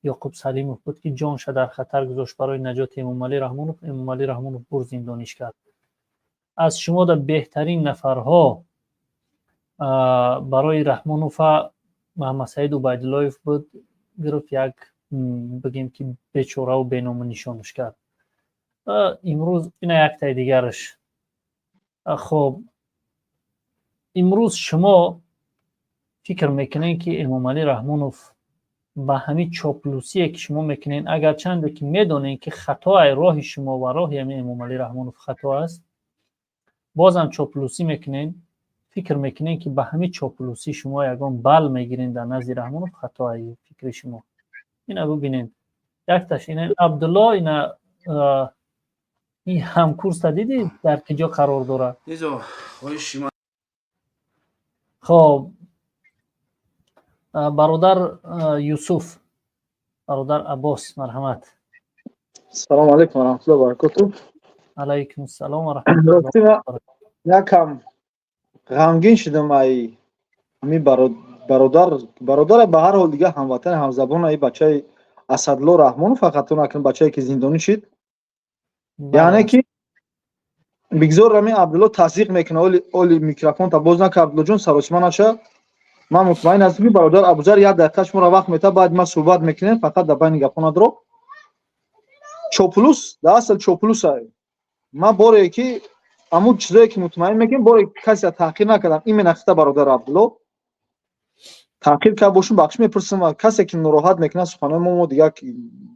Ёқуб Салимов буд, ки ҷонша дар хатар гузошт барои наҷоти Эмомалӣ Раҳмонов. Эмомалӣ Раҳмонов бур, зиндониш кард. Аз шумода беҳтарин нафарҳо барои Раҳмонова Маҳаммадсаид Убайдуллоев буд, гирифт, як бигем, ки бечораву беному нишонаш кард. Имрӯз ина яктаи дигараш. Хоб, имрӯз шумо фикр мекунед, ки Эмомалӣ Раҳмонов ба ҳамин чоплусие, ки шумо мекунед, агарчанде ки медонед, ки хатои роҳи шумо ва роҳи ҳамин Эмомалӣ Раҳмонов хато аст, бозам чоплусӣ мекунед, фикр мекунед, ки ба ҳамин чоплусӣ шумо ягон бал мегиред дар назди Раҳмонов, хатои фикри шумо. Ина бубинед, якташ ина Абдулло, ина ин ҳамкурса дидӣ, дар киҷо қарор дорад? Хоб, бародар Юсуф, бародар Аббос, марҳамат. Салому алайкум ва раҳматуллоҳи ва баракоту. Алайкум ассалом ва раҳматуллоҳ. Якам ғамгин шудам ай ҳамин бародар. Бародара, ба ҳар ҳол, дига ҳамватани, ҳамзабон, ай бачаи Асадло Раҳмонов, фақат накун, бачае ки зиндонӣ шид. Яъне ки бигзор ҳамин Абдулло тасдиқ мекунад. Оли микрофонта боз нака, Абдуллоҷон, саросима наша. Ман мутмаин ҳастам, ки бародар Абузар як дақиқа шуморо вақт метавад, баъд ма суҳбат мекунем. Фақат дар байни гапҳо надро. Чоплус дар асл чоплусай. Ман боре ки ҳамун чизое ки мутмаин мекунем, боре касе таҳқир накардам, именно хита бародар Абдулло таҳқир кард бошум, бахшиш мепурсам. Ва касе ки нороҳат мекунад суханои мо, мо дигар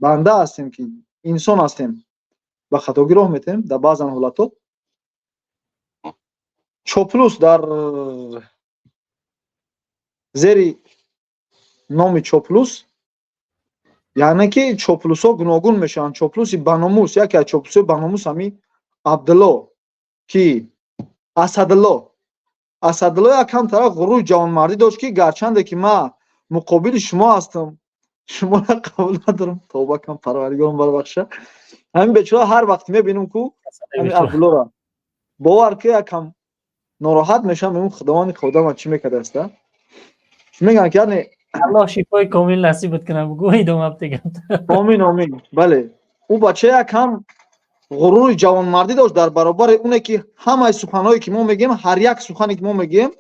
банда ҳастем, ки инсон ҳастем, ба хатогӣ роҳ метаҳем дар баъзан ҳолатҳо. Чоплус дар зери номи чоплус, яъне ки чоплусҳо гуногун мешаванд. Чоплуси баномус, яке аз чоплусҳои баномус ҳамин Абдулло, ки Асадулло, Асадулло якам тараф ғурури ҷавонмардӣ дошт, ки гарчанде ки ман муқобили шумо ҳастам, шуморо қабул надорам. Тавба кам, Парвардигорам барбахша. Ҳамин бечора ҳар вақт мебинам ку ҳамин Абдуллоро, бовар ки, якам нороҳат мешавам. Мегӯям, Худованди қодама чӣ мекардааста? Чӣ мегӯянд ки, яъне Аллоҳ шифои комил насибат кунад, бугӯ, идома бдигам. Омин, омин. Бале, ӯ бача якам ғурури ҷавонмардӣ дошт дар баробари оне ки ҳамаи суханҳое ки мо мегӯем, ҳар як сухане ки мо мегӯем,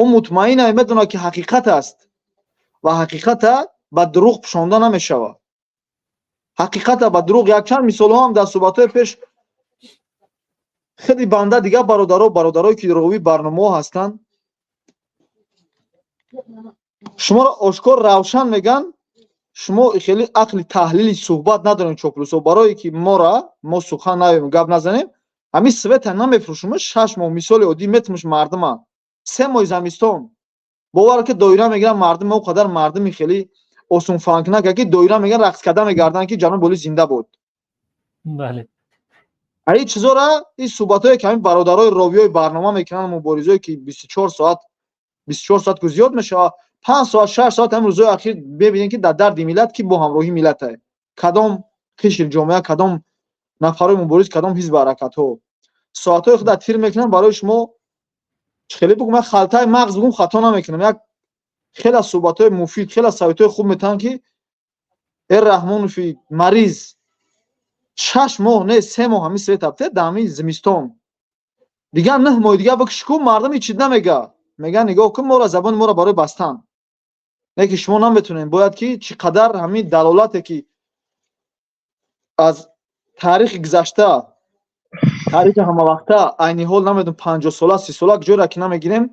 ӯ мутмаин медонад, ки ҳақиқат аст ва ҳақиқата ба дурӯғ пӯшонда намешавад. Ҳақиқата ба дурӯғ. Якчанд мисолҳо ҳам дар суҳбатҳои пеш худи банда, дигар бародаро, бародарое ки ровии барномаҳо ҳастанд, шуморо ошкор, равшан мегӯянд: шумо хеле ақли таҳлили суҳбат надорем, чоплусо. Барое ки мора мо сухан наёем, гап назанем, ҳамин света намефурӯшум 6 моҳ. Мисоли оддӣ метумуш мардума 3 моҳи замистон, бовар ки, доира мегиранд мардум. О қадар мардуми хеле осонфаҳмкунак, ки доира мегиранд, рақс карда мегарданд, ки ҷаноби олӣ зинда буд. Бале. Ин чизора, ин суҳбатҳое ки ҳамин бародарои ровиёи барнома мекунанд, муборизое ки 24 соат, 24 соат ку зиёд мешавад, 5 соат, 6 соат, ҳамин рӯзҳои ахир мебинем, ки дар дарди миллат ки бо ҳамроҳии миллате, кадом қишри ҷомеа, кадом нафарҳои мубориз, кадом ҳизби ҳаракатҳо соатҳои худа тир мекунанд барои шумо. Хеле бугум, як халтаи мағз бугум, хато намекунам. Як хеле суҳбатҳои муфид, хеле советҳои хуб метаҳанд, ки э Раҳмонови мариз 6 моҳ не, 3 моҳ ҳамин свет абте дар ҳамин зимистон, дигар 9 моҳи дигар бикиш ку, мардум ҳеч чиз намега. Мега: «Нигоҳ кун, моро забони моро барои бастан». Не ки шумо наметонем, бояд ки чӣ қадар ҳамин далолате ки аз таърихи гузашта, таърихи ҳамавақта, айни ҳол намедонам, 50 сола, 30 сола ҷойра ки намегирем,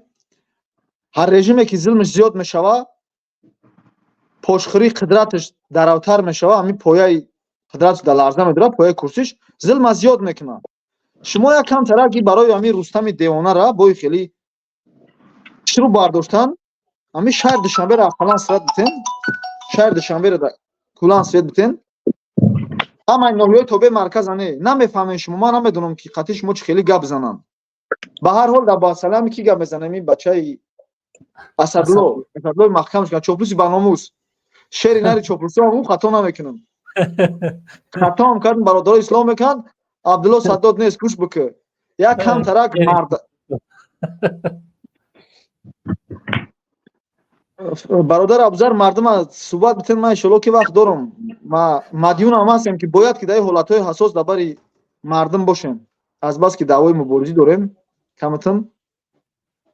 ҳар режиме ки зулмаш зиёд мешава, пошхӯрии қудраташ даравтар мешава, ҳамин пояи қудраташ дар ларза медорад, пояи курсиш, зулма зиёд мекунад. Шумо як камтараки барои ҳамин Рустами девонара бои хеле шурӯъ бардоштан, ҳамин шаҳри Душанберо ақаллан свет битен, шаҳри Душанберо куллан свет битен, ҳамаи ноҳияҳои тобеи марказа. Не, намефаҳмем шумо, ман намедонам, ки қатъи шумо чӣ хеле гап зананд. Ба ҳар ҳол, дар масъалаами ки гап мезанем, ин бачаи Асадло, Асадлои маҳкам шуд, чоплуси баномус, шери нари чоплусиам, ӯ хато намекунам, хатоам кардам, бародаро ислом мекунанд. Абдулло Саддод нест, гӯш бикӯ, як камтарак мард. Бародар Абузар, мардума суҳбат битен, ман иншолло ки вақт дорам. Ма мадюнам ҳастем, ки бояд ки дар ин ҳолатҳои ҳассос дар бари мардум бошем. Азбаски даъвои муборизӣ дорем, каматан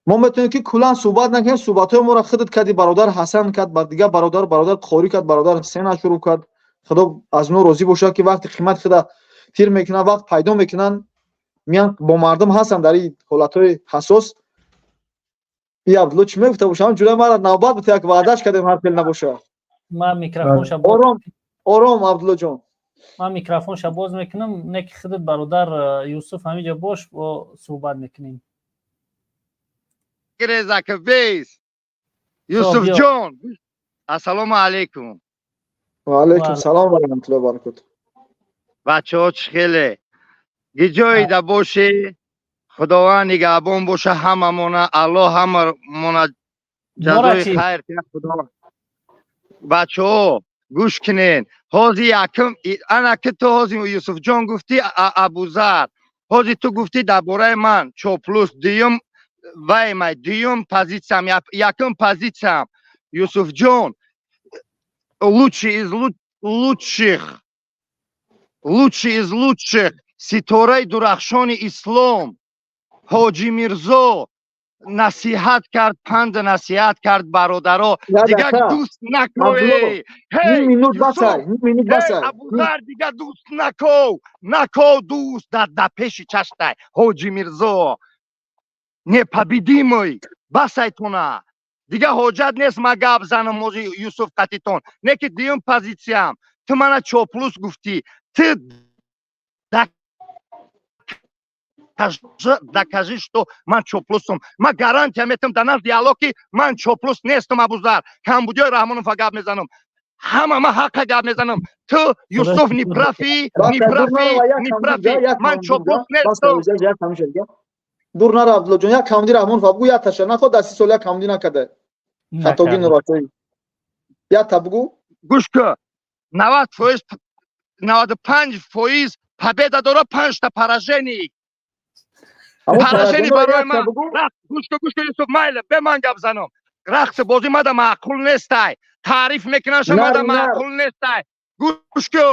мо метавонем ки куллан суҳбат накунем. Суҳбатҳои моро худат кардӣ, бародар Ҳасан кард, ба дигар бародар, бародар Қорӣ кард, бародар Ҳусен шурӯъ кард. Худо аз онҳо розӣ бошад, ки вақти қимати худа тир мекунанд, вақт пайдо мекунанд, меян, бо мардум ҳастанд дар ин ҳолатҳои ҳассос. И Абдулло чӣ мегуфта боша? Ҳам ҷулай мара навбат бита, як ваъдаш кардем, ҳар хел набоша. Ман микрофонша Ором, ором, Абдуллоҷон. Ман микрофонша боз мекунам, не ки худат, бародар Юсуф, ҳаминҷа бош, бо суҳбат мекунем. Грезака бейс. Юсуфҷон, ассалому алайкум. Ва алайкум салом ва раҳматуллоҳи ва баракоту. Бачаҳо, чӣ хеле гиҷоида бошӣ, Худованд нигаҳбон боша ҳамамона, Аллоҳ ҳамамона ҷазои хайр кунад. Худо, бачаҳо, гӯш кунен, ҳозир якм ана ки ту ҳозир, Юсуфҷон, гуфтӣ, Абузар, ҳозир ту гуфтӣ дар бораи ман чоплус, дуюм вай май, дуюм позитсиям, якум позитсиям, Юсуфҷон, лучший из лучших, лучший из лучших, ситораи дурахшони ислом Ҳоҷи Мирзо насиҳат кард, панд насиҳат кард: «Бародаро, дигар дӯст накӯе». Абузар, дигар дӯст наков, наков дӯст, дар пеши чаштай Ҳоҷи Мирзо непобедимый. Басайтона, дигар ҳоҷат нест ма гап занам ҳози Юсуф қатитон. Не ки дуюм позитсиям, ту мана чоплус гуфтӣ, ту докажи, что ман чоплусум. Ман гарантия метам дар назди Алло, ки ман чоплус нестам. Абузар, камбудиёи Раҳмонова гап мезанам, ҳама ман ҳаққа гап мезанам. Ту, Юсуф, неправ, неправ, неправ, ман чоплус нестам. Дур нара, Абдуллоҷон, як камди Раҳмонов бугу, як таша наход, дар 30 сол як камди накарда, хатоги норасоӣ, як та бугу. Гӯш кӯ, 90%, 95% победа дора, панҷта поражение. Поражение барои ман. Гӯш кӯ, гӯш кӯ, Юсуф, майли, бе ман гап занам. Рақси бозӣ мада маъқул нестай, таъриф мекунанша мада маъқул нестай. Гӯш кӯ,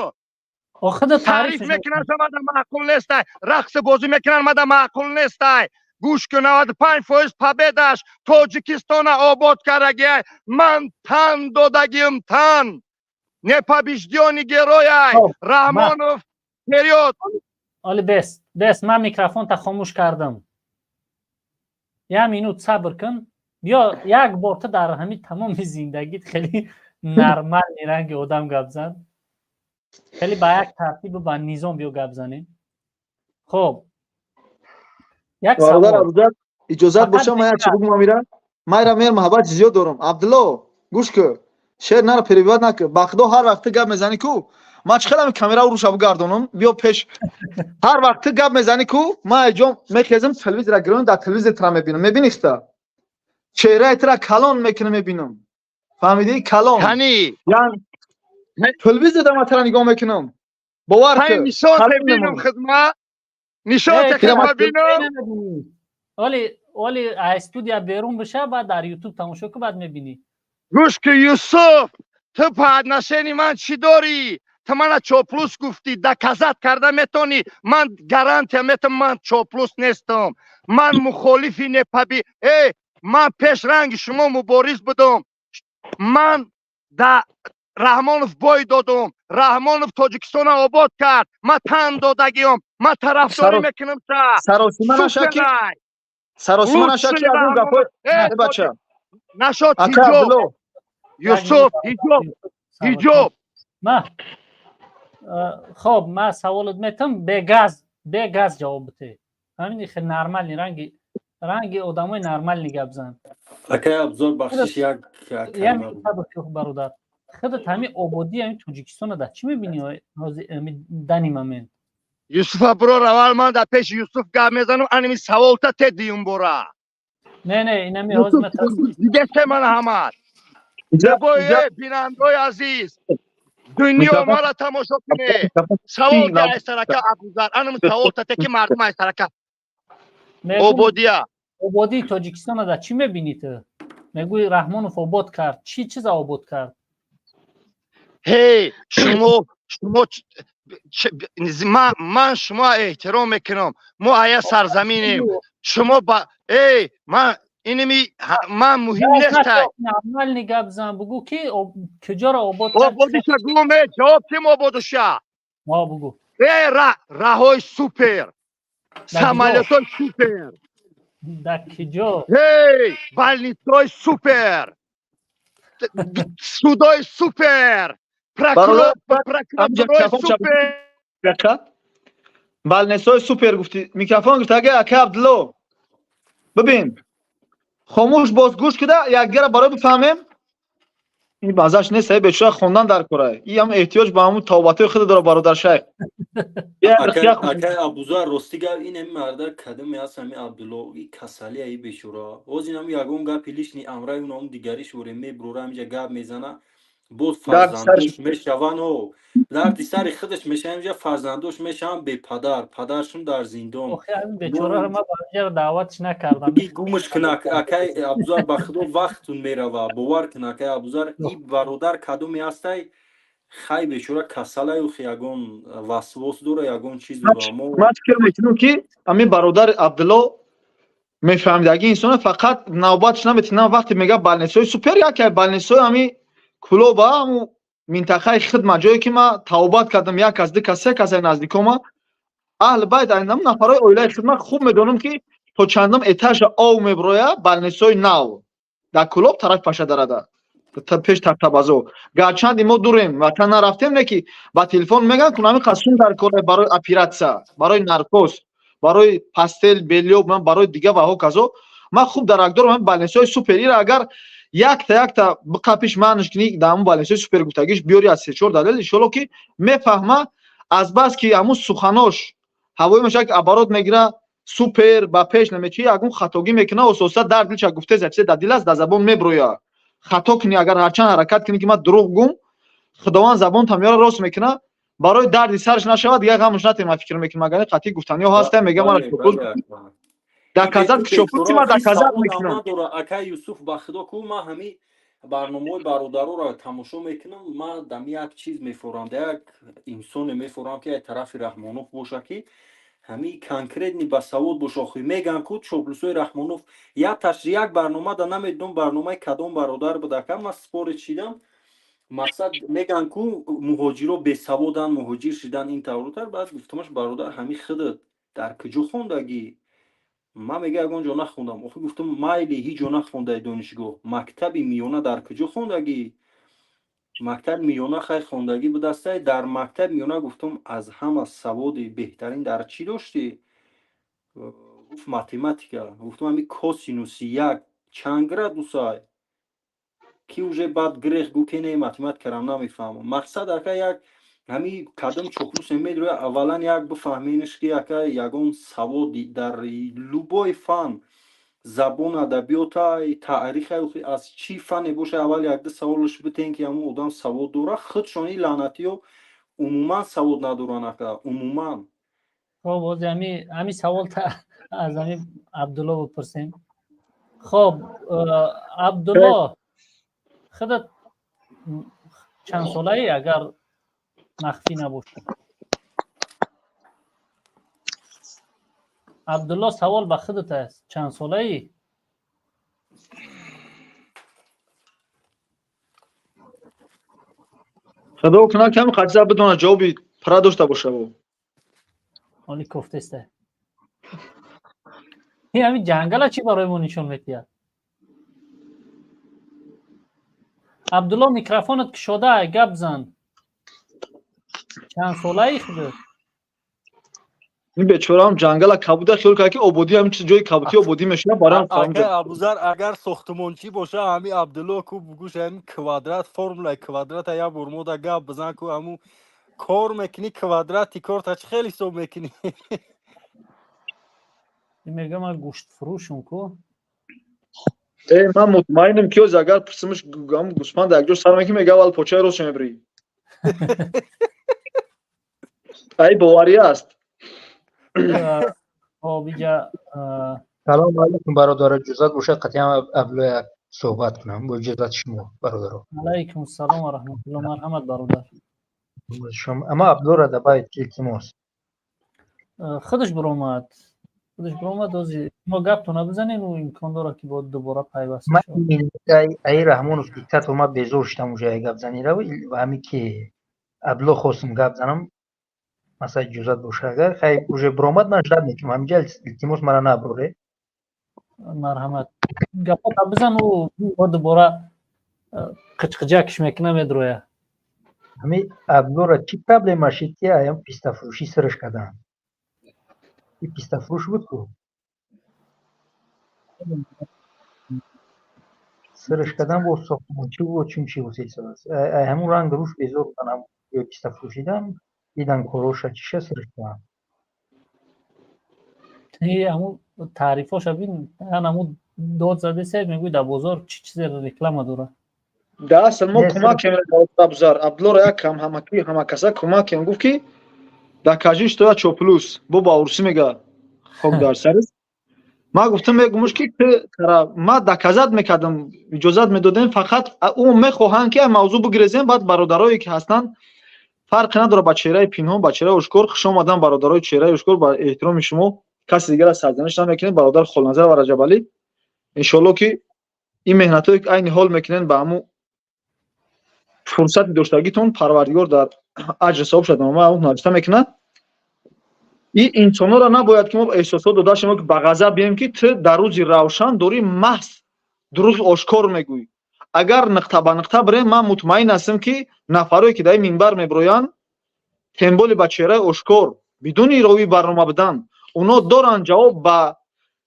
таъриф мекунанша мада маъқул нестай, рақси бозӣ мекунан мада маъқул нестай. Гӯш кӯ, 95% победаш Тоҷикистона обод кардагиай. Ман тан додагиам, тан, непобеждённый герой ай Раҳмонов, вперёд! Оли, бес, бес, ман микрофонта хомӯш кардам. Як минут сабр кун, биё, як бор ту дар ҳамин тамоми зиндагит хеле нормальный ранги одам гап зан, хеле ба як тартибу ба низом биё гап занем. Хоб, як савол, иҷозат боша, ман як чи бугум. Амира, майра мер маҳаббати зиёд дорам. Абдулло, гӯш кӯ, шер нара, перебивать накӯ. Ба худо, ҳар вақт ту гап мезанӣ ку, ман чӣ хеле камера руша бигардонам, биё пеш. Ҳар вақт ту гап мезанӣ ку, ман айҷон мехезам, телевизора гирон, дар телевизор тра мебинам. Мебинӣ, хта чеҳраи тра калон мекунам, мебинам, фаҳмидӣ? Калон. Телевизор да ман тра нигоҳ мекунам, бовар. Нишон бинам, хидма, нишон хидма бинам. Оли. Оли аз студия берун биша, баъд дар Ютуб тамошо ку, баъд мебинӣ. Гӯш ки, Юсуф, ту по отношении ман чӣ дорӣ? Ту мана чоплус гуфтӣ, доказать карда метавонӣ? Ман гарантия метам, ман чоплус нестам. Ман мухолифи непаби э ман пеш ранги шумо мубориз будам. Ман да Раҳмонов бой додум. Раҳмонов Тоҷикистона обод кард, ман тан додагиём, ман тарафдорӣ мекунам та. Саросима наша ки, саросима наша ки, аз он гапҳои бача. Нашод ҳиҷоб, Юсуф, ҳиҷоб, ҳиҷоб. Ма хоб, ма саволот метам, бегаз, бегаз ҷавоб бите. Ҳамин хел нормальный, ранги одамои нормальный гап зан. Акай Абзор, бахшиш, як Бародар, худат ҳамин ободии ҳамин Тоҷикистона дар чӣ мебинӣ данный момент? Юсуф, аброр, аввал ман дар пеши Юсуф гап мезанам, аними саволта те диюм бора. Не, инами. Дидесе мана ҳамат бинандои азиз, дунё мара тамошо кунед. Савол айсарака, Абузар, анам саволта те ки мардум айсарака ободия. Ободии Тоҷикистона дар чӣ мебинӣ? Ту мегӯи, Раҳмонов обод кард. Чӣ чиза обод кард? Ҳей, шумо, ман шумо эҳтиром мекунам, мо ая сарзаминем, шумо ба эй ман иними ман муҳим нестай. Нормальный гап зан, бугӯ ки куҷоро обод. Ободиша гуме, ҷавоб тим, ободуша. Бугӯ. Э, раҳои супер, самолётои супер. Дар киҷо? Ҳей, больницаи супер, судои супер, прокуратураи супер. Больницаи супер гуфти, микрофон гирифт ага ака Абдулло. Бибин, хомӯш боз гӯш кида, якдигара барои бифаҳмем. Ин баъзаш нест, ай бечора хондан дар кора. И ҳам эҳтиёҷ ба ҳамун тавбатои худ дора, бародар шайх. Акай Абузар, рости гап, ин ами марда кадаме аст, ами Абдулло, и касали аи бечора. Боз ин ами ягон гапи лишний амраи унам дигариш оре меброра, ҳамиҷа гап мезана, боз фарзандош мешаванд, о дарди сари худаш мешава, инҷа фарзандош мешаванд бепадар, падаршон дар зиндон. Бечораро ман ба даъватш накардам. Гумш кун, акай Абузар, ба худо, вақтун мерава, бовар кун, акай Абузар, и бародар кадоме ҳастай, хай, бечора касалаю, ягон васвос дора, ягон чиз дора. Ман фикр мекунам, ки ҳамин бародари Абдулло мефаҳмидаги инсона, фақат навбатш наметинам. Вақте мега больницаи супер, яке больницаи ҳамин Кулоба, ҳамун минтақаи хидма, ҷое ки ман тавбат кардам, як кас, ду кас, се касаи наздикома аҳли байт, айнам нафарҳои оилаи хидма, хуб медонам, ки то чандум этажа ов меброя больницаи нав дар Кулоб, тарафи Пашадарада, пеш Тахтабазо. Гарчанде мо дурем, ватан нарафтем, не ки ба телефон мегӯянд, кун ҳамин қасум дар кора барои оператсия, барои наркоз, барои постель бельё, барои дига ва ҳоказо. Ман хуб дарак дорам ҳамин больницаи супер. Ира агар якта якта биқапиш, маъниш кунӣ, дар ҳамун больницаи супер гуфтагиш биёри, аз се-чор далел, иншоалло, ки мефаҳма. Аз бас ки ҳамун суханош ҳавои мешавад, ки оборот мегира, супер ба пеш намечи, ягон хатогӣ мекуна, ососа дар дилша гуфтеса, чизе дар дил аст, дар забон меброя. Хато кунӣ, агар ҳарчанд ҳаракат кунӣ, ки ман дурӯғ гум, Худованд забонта меёра, рост мекуна. Барои дарди сараш нашавад, дигар ғамш натем. Ман фикр мекунам, агар қатъи гуфтаниҳо ҳаста, мега мара доказать, чопути ма доказать мекунам. Акай Юсуф, ба худо ку, ман ҳами барномаҳои бародароро тамошо мекунам, ман дам як чиз мефорам, да як инсоне мефорам, ки ай тарафи Раҳмонов боша, ки ҳами конкретный басавод боша. Охи меган ку чоплусои Раҳмонов як таш як барнома да, намедонам барномаи кадом бародар буда, ка ман спорить шидам. Мақсад, меган ку муҳоҷиро бесаводанд, муҳоҷир шидан ин таврутар. Баъд гуфтамаш: «Бародар, ҳами худат дар куҷо хондагӣ?» Ман мега: «Ягон ҷо нахондам». Охи гуфтам: «Майли, ҳеҷ ҷо нахондаи, донишгоҳ, мактаби миёна дар куҷо хондагӣ?» Мактаби миёна хай хондагӣ будастай. Дар мактаби миёна, гуфтам, аз ҳама саводи беҳтарин дар чӣ доштӣ? Гуфт: «Математика». Гуфтам: «Ҳами косинуси як чанд градусай?» Ки уже баъд грех гу ки не, математикарам намефаҳмам. Мақсад, ака, як ҳами кадом чоплусе медроя, аввалан як бифаҳмениш, ки ака, ягон савод дар любой фан, забон, адабиёта, таъриха, аз чӣ фане боша, аввал якду саволаш битен, ки ҳамун одам савод дора. Худшон и лаънатиё умуман савод надоранд, ака, умуман. Хоб, боз ҳами савол аз ҳами Абдулло бипурсем. Хоб, Абдулло, худат чанд солаӣ, агар махфӣ набошад? Абдулло, савол ба худат аст, чанд солаӣ? Худо кунад, ками қачза бидонад, ҷавоби пурра дошта бошад. Оли кофтеста. Ин ҳамин ҷангала чӣ барои мо нишон медиҳад? Абдулло, микрофонат кушода, гап зан. Чанд солаи худат? Ин бечораам ҷангала кабуда хиёл кард, ки ободӣ ҳамин чиз ҷои кабутӣ ободӣ мешавад, барам. Абузар, агар сохтмончӣ боша, ҳами Абдулло ку бугӯш, ҳамин квадрат, формулаи квадрата як бор мода гап бизан ку, ҳамун кор мекунӣ, квадрати корта чӣ хел ҳисоб мекунӣ? Мегӯям, ман гӯштфурӯшум ку. Э, ман мутмаинам, ки оз агар пурсимш, ҳамун гӯсфанда якҷо сар мекунӣ, мега, аввал почаи рост мебирӣ. Ай боварӣ аст. Хоб, иҷа Салому алайкум, бародаро, иҷозат бошад, қатъиан Абдулло як суҳбат кунам, бо иҷозати шумо, бародаро. Алайкум ассалом ва раҳматулло, марҳамат, бародар. Аммо Абдуллоро добавить, илтимос. Худаш биромад, худаш биромад. Ози мо гаптона бизанем, ӯ имкон дорад, ки бо дубора пайваст. Аи Раҳмонов диктатор, ман безор шудам уже ай гап занира ва ҳами ки Абдулло хостум гап занам, масалан, иҷозат боша, агар хай уже биромад, ман ждать мекунам ҳаминҷа, илтимос, мара наброре. Марҳамат, гапота бизан, ӯ бо дубора қичқиҷакш мекуна, медроя. Ҳами Абдуллора чӣ проблема шид, ки аям пистафурӯшӣ сирш карданд? И пистафурӯш буд ку, сирш кардан, бо сохтмончӣ буд, чун чи гуфтесадааст, ҳамун ранг руш безор будан, ё пистафурӯшидан дидан, короша чиша, сирш карданд. Ҳамун таърифоша бин, ҳамун дод задесе, мегӯй, дар бозор чӣ чизе реклама дорад. Да, асл мо кӯмакем, Абзар Абдуллоро як кам ҳамаки ҳамакаса кӯмакем, гуфт, ки докажи, что я чоплус, бо ба урусӣ мега, хок дар сарис. Ман гуфтам, мегумуш, ки ма доказать мекардам, иҷозат медодем, фақат ӯ мехоҳанд, ки мавзӯъ бигирезем. Баъд бародарое, ки ҳастанд, фарқе надорад, ба чеҳраи пинҳон, ба чеҳраи ошкор, хуш омадан, бародарои чеҳраи ошкор, ба эҳтироми шумо каси дигарро сарзаниш намекунем, бародар Холназар ва Раҷабалӣ. Иншоалло, ки ин меҳнатое, ки айни ҳол мекунем, ба ҳамун фурсати доштагитон Парвардигор дар аҷр савоб шад, номаи навишта мекунад. Ин инсонҳоро набояд, ки мо эҳсосот дода шем, ки ба ғазаб бием, ки ту дар рӯзи равшан дорӣ маҳз дурӯғи ошкор мегӯӣ. Агар нуқта ба нуқта бирем, ман мутмаин ҳастам, ки нафарое, ки дар ин минбар мебироянд, темболи ба чеҳраи ошкор, бидуни ровии барнома будан, оно доранд ҷавоб, ба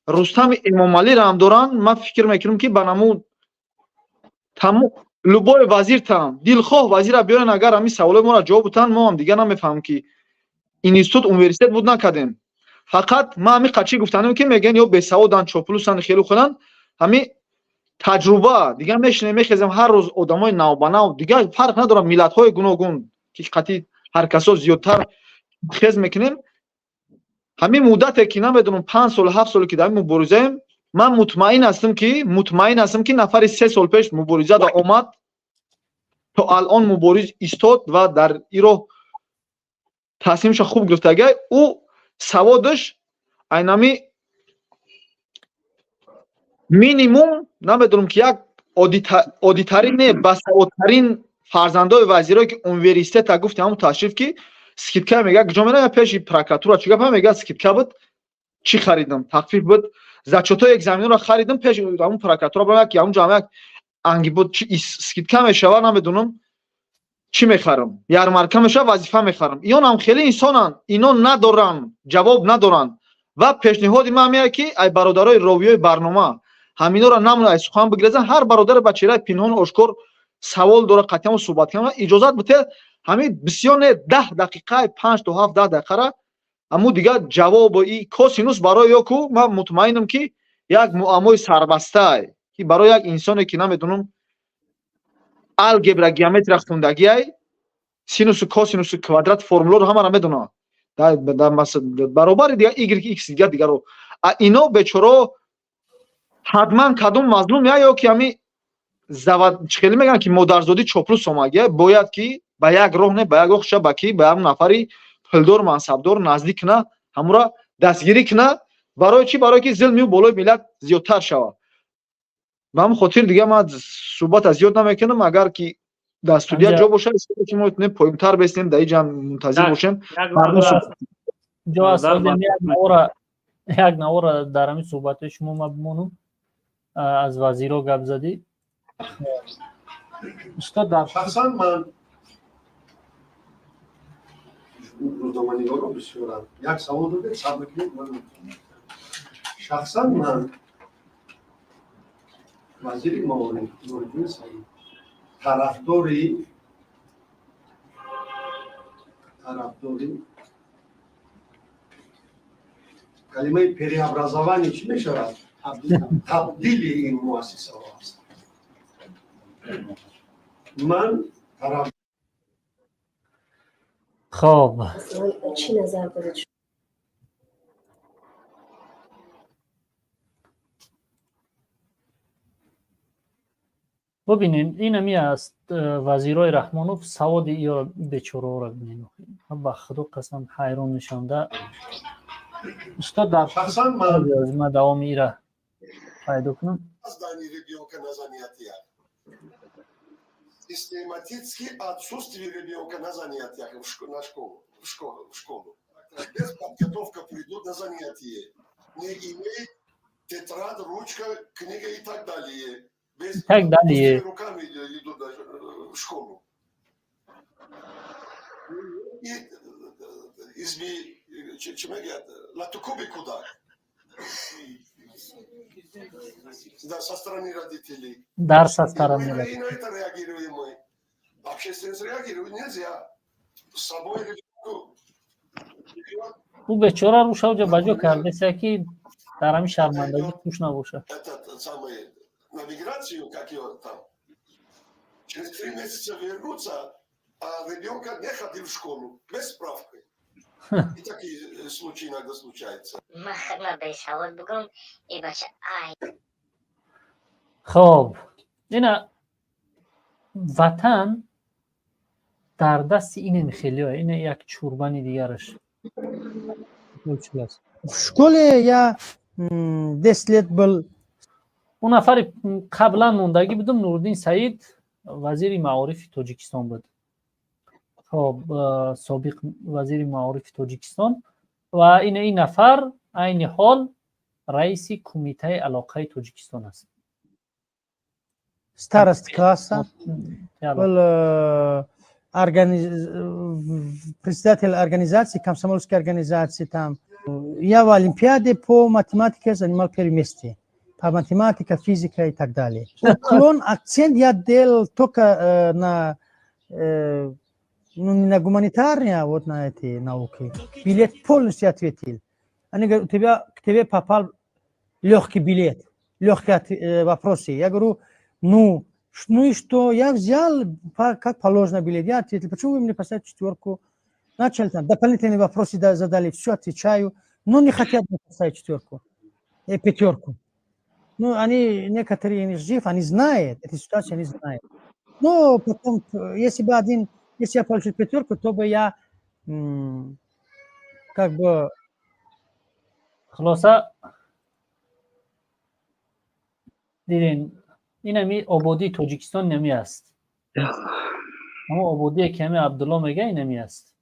Рустами Эмомалиро ҳам доранд. Ман фикр мекунам, ки ба намуд тамом любой вазиртам, дилхоҳ вазира биёрен, агар ҳамин саволои моро ҷавоб бутанд, мо ҳам дигар намефаҳмем, ки институт, университет буд накардем. Фақат ман ҳамин қачи гуфтанем, ки мегӯянд ё бесаводанд, чоплусанд, хелу хеланд. Ҳамин таҷруба дигар мешинем, мехезем, ҳар рӯз одамои навбанав, дигар фарқ надорад, миллатҳои гуногун, ки қатъи ҳар касо зиёдтар хез мекунем. Ҳамин муддате, ки намедонам, 5 сол, 7 соле, ки дар ин муборизаем, ман мутмаин ҳастам, ки нафари 3 сол пеш мубориза да омад, то алон мубориз истод ва дар ин роҳ таслимша хуб гирифтагай, ӯ саводаш айнами минимум, намедонам, ки як оддитарин не, басаводтарин фарзандои вазирое, ки университета гуфти, ҳамун ташриф, ки скидка мега, куҷо мера, пеши прокуратура, чӣ гапа, мега, скидка буд, чӣ харидам, тахфиф буд, зачётҳои экзаменро харидам, пеши ҳамун прокуратура барам, як ҳамун ҷамъ як ангибот, чи скидка мешава, намедонам чӣ мехарам, ярмарка мешава, вазифа мехарам. Инон хеле инсонанд, ино надоранд, ҷавоб надоранд. Ва пешниҳоди ман меяд, ки ай бародарои ровиёи барнома, ҳаминора намуна ай сухан бигирезан. Ҳар бародаре ба чеҳраи пинҳону ошкор савол дора, қатъиан суҳбат кунам, иҷозат бите, ҳамин бисёр не, 10 дақиқа, 5 то 7, 10 дақиқара аму дигар ҷавобу и косинус барои ё ку, ман мутмаинам, ки як муаммои сарбастае, ки барои як инсоне, ки намедонам, алгебра, геометрия хундагиай, синусу косинусу квадрат формуларо ҳамаро медонад, баробари дигар y, x, дигар дигаро. А ино бечоро. Ҳатман кадом мазлум я ё ки ҳами завад чӣ хеле мегӯянд, ки модарзодӣ чоплус омагия, бояд ки ба як роҳ, не ба як роҳ ша, ба ки ба як нафари пулдор, мансабдор наздик куна, ҳамура дастгирӣ куна. Барои чӣ? Барое ки зулми ӯ болои миллат зиёдтар шавад. Ба ҳамин хотир дига ман суҳбата зиёд намекунам. Агар ки дар студия ҷо бошад, мо метавонем поинтар бесем, дар иҷа мунтазир бошем. Ҷо аст, як навора дар ҳамин суҳбатҳои шумо ма бимонам. Аз вазиро гап задӣ. Устод, дар Шахсан ман, рӯзноманигорон бисёранд, як савол додед, сабр кунед. Ман шахсан, ман вазири маориф Нуриддин Саид тарафдори калимаи преобразование чӣ мешавад, табдили ин муассисаҳо аст. Ман тараф Хоб. Чӣ назар доред? Бубинед, инами аст вазирои Раҳмонов, саводи иёро, бечораоро бинед. Ба худо қасам, ҳайрон мешавам да. Устод, дар Шахсан ман Ма давоми ира пайдо кунам. ребенка на занятиях, систематически отсутствие ребенка на занятиях на школу, в школу. Без подготовка придут на занятие, не имеет тетрадь, ручка, книга и так далее. Без Так далее. Руками идут в школу. И изми, чӣ мегӯяд, латукуби кӯдак. Да, со стороны родителей. Дар со стороны. И на это реагируем мы. Общественность реагирует, нельзя. С собой ребенку. Ӯ бечора рӯшавҷа ба ҷо кардеса, ки дар ҳамин шармандагӣ хуш набошад. Этот самый, на миграцию, как его там, через 3 месяца вернуться, а ребенка не ходил в школу, без справки. И такие случаи иногда случаются. Ман бесавод бугум, и бача ай. Хоб, ина ватан дар дасти инем хелио, ина як чурбани дигараш. В школе я 10 лет был. Он нафари қаблан мондагӣ будум, Нуриддин Саид, вазири маорифи Тоҷикистон буд. Хоб, собиқ вазири маорифи Тоҷикистон, ва ин нафар айни ҳол раиси Кумитаи алоқаи Тоҷикистон аст. Старост класса, был председатель организации, комсомольской организации там. Я в Олимпиаде по математике занимал первое место. По математика, физика и так далее. Уклон, акцент я делал только на, ну, не на гуманитарные, а вот на эти науки. Билет полностью ответил. Они говорят: у тебя, к тебе попал легкий билет, легкие вопросы. Я говорю: ну и что? Я взял, как положено, билет. Я ответил: почему вы мне поставили четверку? Начали там, дополнительные вопросы задали, все отвечаю, но не хотят мне поставить четверку, пятерку. Ну, они, некоторые не жив, они знают, эту ситуацию они знают. Но потом, если бы один, если я получил пятерку, то бы я как бы. Хулоса, дидин, инами ободии Тоҷикистон нами аст. Ҳамо ободие, ки ҳами Абдулло мега, инами аст.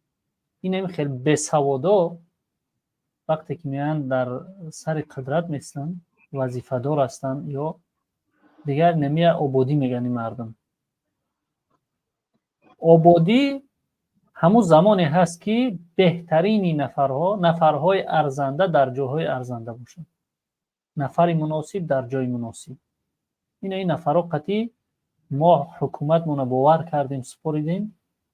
Инами хеле бесаводо вақте ки меоянд, дар сари қудрат местанд, вазифадор ҳастанд ё дигар, намия ободӣ мегӯянд ин мардум. Ободӣ ҳамун замоне ҳаст, ки беҳтарини нафарҳо, нафарҳои арзанда дар ҷойҳои арзанда бошанд, нафари муносиб дар ҷои муносиб. Ина ин нафарҳо қатъӣ мо ҳукуматмонро бовар кардем, супоридем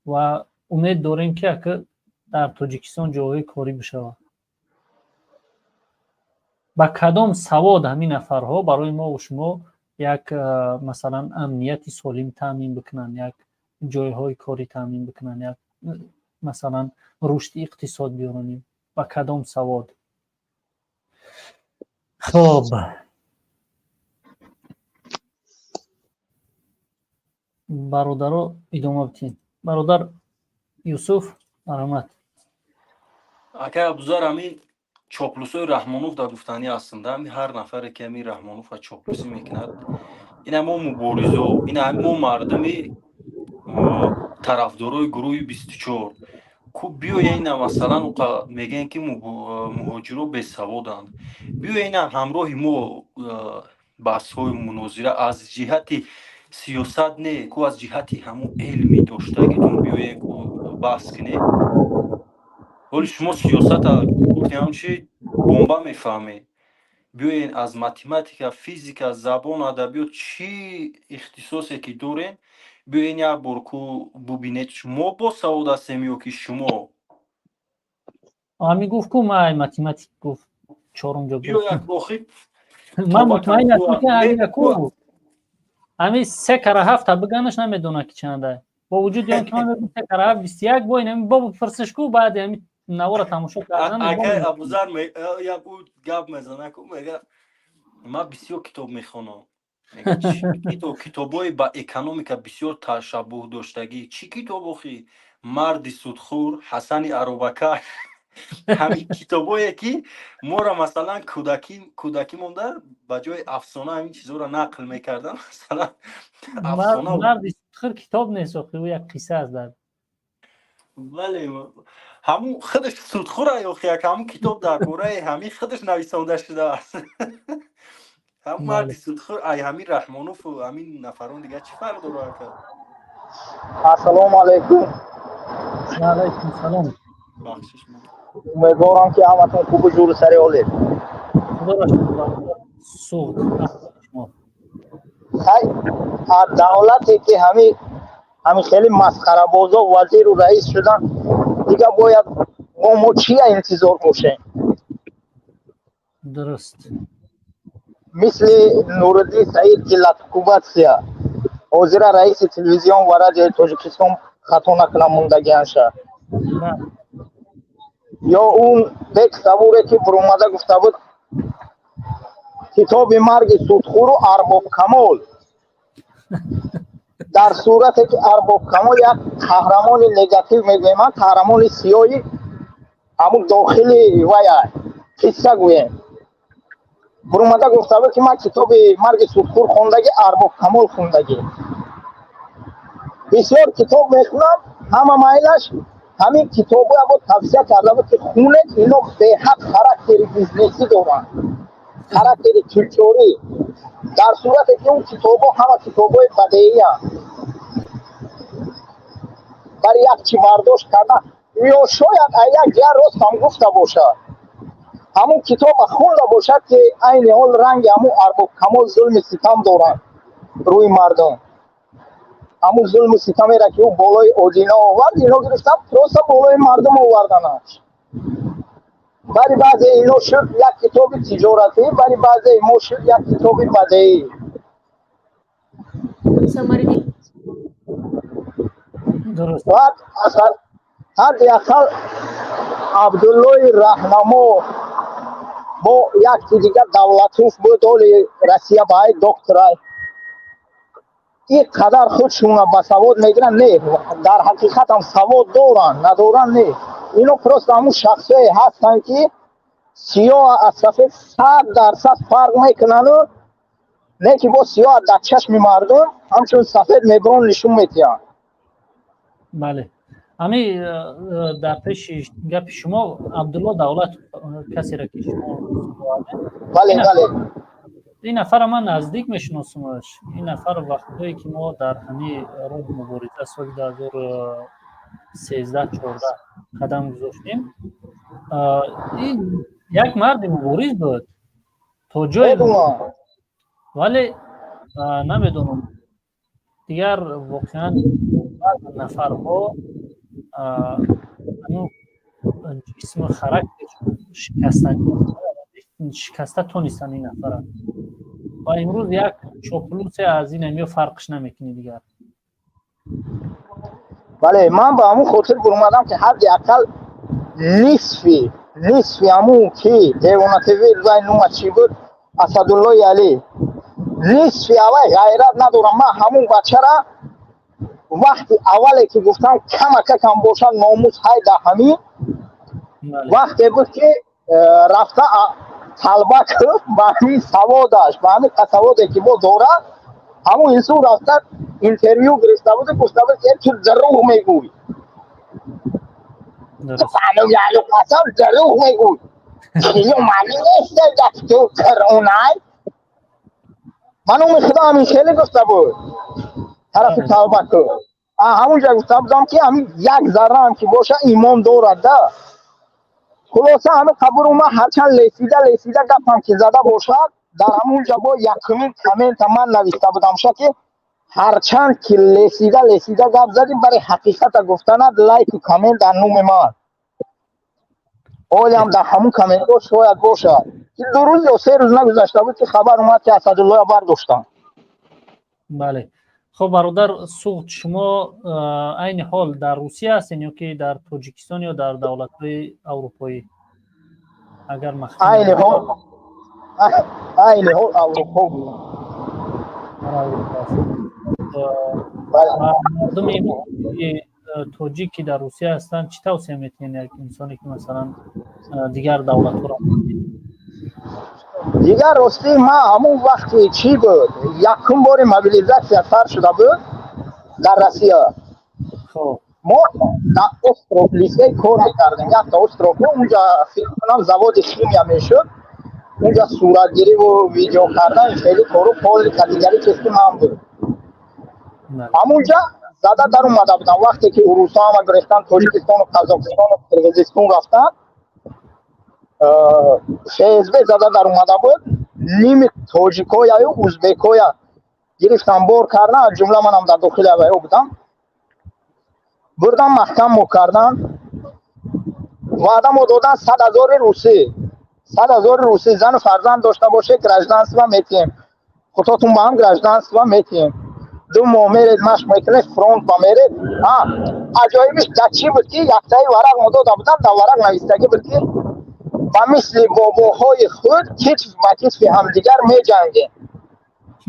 ва умед дорем, ки ака дар Тоҷикистон ҷойҳои корӣ бишавад. Ба кадом савод ҳамин нафарҳо барои мо шумо як, масалан, амнияти солим таъмин бикунанд, як ҷойҳои корӣ таъмин бикунанд, як, масалан, рушди иқтисод биёронем? Ба кадом савод? Хоб. Бародаро, идома битем. Бародар Юсуф, марҳамат. Акай Абузар, ҳамин чоплусои Раҳмонов дар гуфтанӣ ҳастанд. Ҳами ҳар нафаре, ки ҳамин Раҳмонова чоплусӣ мекунад, ина мо муборизо, ина мо мардуми тарафдорои гурӯҳи 24 ку биёя, ина масалан мегӯянд, ки муҳоҷиро бесаводанд. Биёя, ина ҳамроҳи мо баҳсҳои мунозира аз ҷиҳати сиёсат не, ку аз ҷиҳати ҳамун илми доштагитон биёем, ку баҳс кунем. Ҳоли шумо сиёсата гуфтем, чи бомба мефаҳмед. Биёен, аз математика, физика, забон, адабиёт, чӣ ихтисосе ки дорем, биёен як бор ку бубинед, мо босавод ҳастем ё ки шумо. Ҳами гуфт ку, ман математик гуфт, чорум ҷо. Биё як охир. Ман мутмаин ҳастам, ки ҳамина ку ҳами се кара ҳафта биганаш, намедонад, ки чанда. Бо вуҷуди он ки ман мегӯям се кара ҳафт 21, бо ин ҳами бо пурсиш ку, баъди ҳами навора тамошо кардан. Акай Абузар, як ӯ гап мезана ку, мега: «Ман бисёр китоб мехонам». Китобҳои ба экономика бисёр ташаббуҳ доштагӣ. Чӣ китоб охи? «Марди судхӯр», «Ҳасани аробакар», ҳамин китобое, ки моро масалан кӯдакӣ монда, ба ҷои афсона ҳамин чизҳоро нақл мекардан, масалан. Афсона. «Марди судхӯр» китоб нест охи, ӯ як қисса аст дар Бале, ҳамун худаш судхӯра охи, як ҳамун китоб дар бораи ҳамин худаш нависонда шудааст. Ҳамун «Марди судхӯр» ай ҳамин Раҳмонову ҳамин нафарон дигар чӣ фарқ дорад, ака? Ассалому алайкум. Алайкум салом. Бахшиш. Умедворам, ки ҳаматон хубу ҷуру сари ҳолед. Суғд. Хай, аз давлате ки ҳами хеле масхарабозо вазиру раис шудан, дигар бояд мо чия интизор бошем? Дуруст. Мисли Нуриддин Саид, ки латкубатсия ҳозира раиси телевизион ва радиои Тоҷикистон, хато накунам, мондагианша, ё он Бек Сабуре, ки буромада гуфта буд, китоби «Марги судхӯру Арбоб Камол», дар сурате ки Арбоб Камол як қаҳрамони негатив мегӯем, қаҳрамони сиёҳи ҳамун дохили вая қисса гӯем, буромада гуфта буд, ки ман китоби «Марги судхӯр» хондагӣ, Арбоб Камол хондагӣ, бисёр китоб мехонам, ҳама майлаш. Ҳамин китобоя бо тавсия карда буд, ки хунед, ино беҳад характери бизнесӣ доранд, характери тиҷорӣ, дар сурате ки он китобҳо ҳама китобҳои бадеиянд. Бари як чӣ бардошт кардан, ё шояд як ҷиҳат ростам гуфта бошад, ҳамун китоба хунда бошад, ки айни ҳол ранги ҳамун Арбоб Камол зулми ситам доранд рӯи мардум. Ҳамун зулму ситамеро, ки ӯ болои Одина овард, ино гирифтан, просто болои мардум оварданаш. Бари баъзе ино шуд як китоби тиҷоратӣ, бари баъзеи мо шуд як китоби бадеӣ. Самаридин. Баъд ҳадди ақал Абдуллои Раҳнамо бо якти дигар, Давлатуф буд, оли Россия баай докторай, ин қадар худшуна ба савод мегиранд. Не, дар ҳақиқатам савод доранд, надоранд не, ино просто ҳамун шахсое ҳастанд, ки сиёҳ аз сафед 100% фарқ мекунану не, ки бо сиёҳ дар чашми мардум ҳамчун сафед мебурон нишон метиҳанд. Бале, ҳами дар пеши гапи шумо Абдулло Давлат, касеро ки шумо Бале, бале. Ин нафара ман наздик мешиносумаш. Ин нафар вақтҳое ки мо дар ҳамин роҳи мубориза соли 2013, 14 қадам гузоштем, ин як марди мубориз буд то ҷое, вале намедонам, дигар воқеан баъзе нафарҳо ҷисму характершон шикаста тонистанд ин нафара ва имрӯз як чоплусе аз ин ё фарқш намекунӣ дигар. Бале, ман ба ҳамун хотир бурмадам, ки ҳадди ақал нисфи ҳамун ки Девона ТВ зай нума чӣ буд, Асадуллои Алӣ, нисфи авай ғайрат надорам. Ман ҳамун бачара. Вақти аввале ки гуфтам, камакакам бошад, номус ҳайда, ҳамин вақте буд, ки рафта талба ба ҳамин саводаш, ба ҳамин тасаввуде ки мо дорад, ҳамун инсон рафта интервю гирифта буд, гуфта буд, ки ту дурӯғ мегӯй, қасам, дурӯғ мегӯй, ё маъни нест ту киронай. Ман номи худо ҳамин хеле гуфта буд тарафи тавба кун. Ҳамунҷа гуфта будам, ки ҳамин як зарраам ки боша, имон дорад да. Хулоса, ҳамин қабуру ман ҳарчанд лесида лесида гапам ки зада бошад, дар ҳамунҷа бо якумин коммента ман нависта будам ша, ки ҳарчанд ки лесида лесида гап задим, барои ҳақиқата гуфтанат лайку коммент дар номи ман. Олиам дар ҳамун комментҳо шояд бошад, ки 2 рӯз ё 3 рӯз нагузашта буд, ки хабар омад, ки Асадуллоя бардоштанд. Бале, хуб, бародар Суғд, шумо айни ҳол дар Русия ҳастен ё ки дар Тоҷикистон ё дар давлатҳои аврупоӣ, агар Айни ҳол Аврупо. Мардуми тоҷик, ки дар Русия ҳастанд, чӣ тавсия метиҳен, як инсоне, ки масалан дигар давлатҳоро? Дигар, ростӣ, ман ҳамун вақти чӣ буд, якум бори мобилизация сар шуда буд дар Россия, мо дар остров лисей кор мекардем, якта остров, унҷа фикр кунам заводи химия мешуд, унҷа суратгириву видео кардан, хеле кору поли категорически ман буд. Ҳамунҷа зада дар омада будам. Вақте ки урусҳо ҳама гирифтан Тоҷикистону Қазоқистону Қирғизистон рафтан, ФСБ зада дар омада буд, ними тоҷикояю узбекоя гирифтан, бор кардан, аз ҷумла манам дар дохили аваё будам. Бурдан, маҳкам мо кардан, ваъда мо додан 100 000 русӣ, 100 000 русӣ, зану фарзанд дошта боше, гражданство метиҳем, худотун ба ҳам гражданство метиҳем, 2 моҳ меред, машқ мекунед, фронт ба меред. Аҷоибиш дар чӣ буд, ки яктаи варақ мо дода будам, дар варақ навистагӣ буд, ки ба мисли бобоҳои худ китф ба китфи ҳамдигар меҷангем.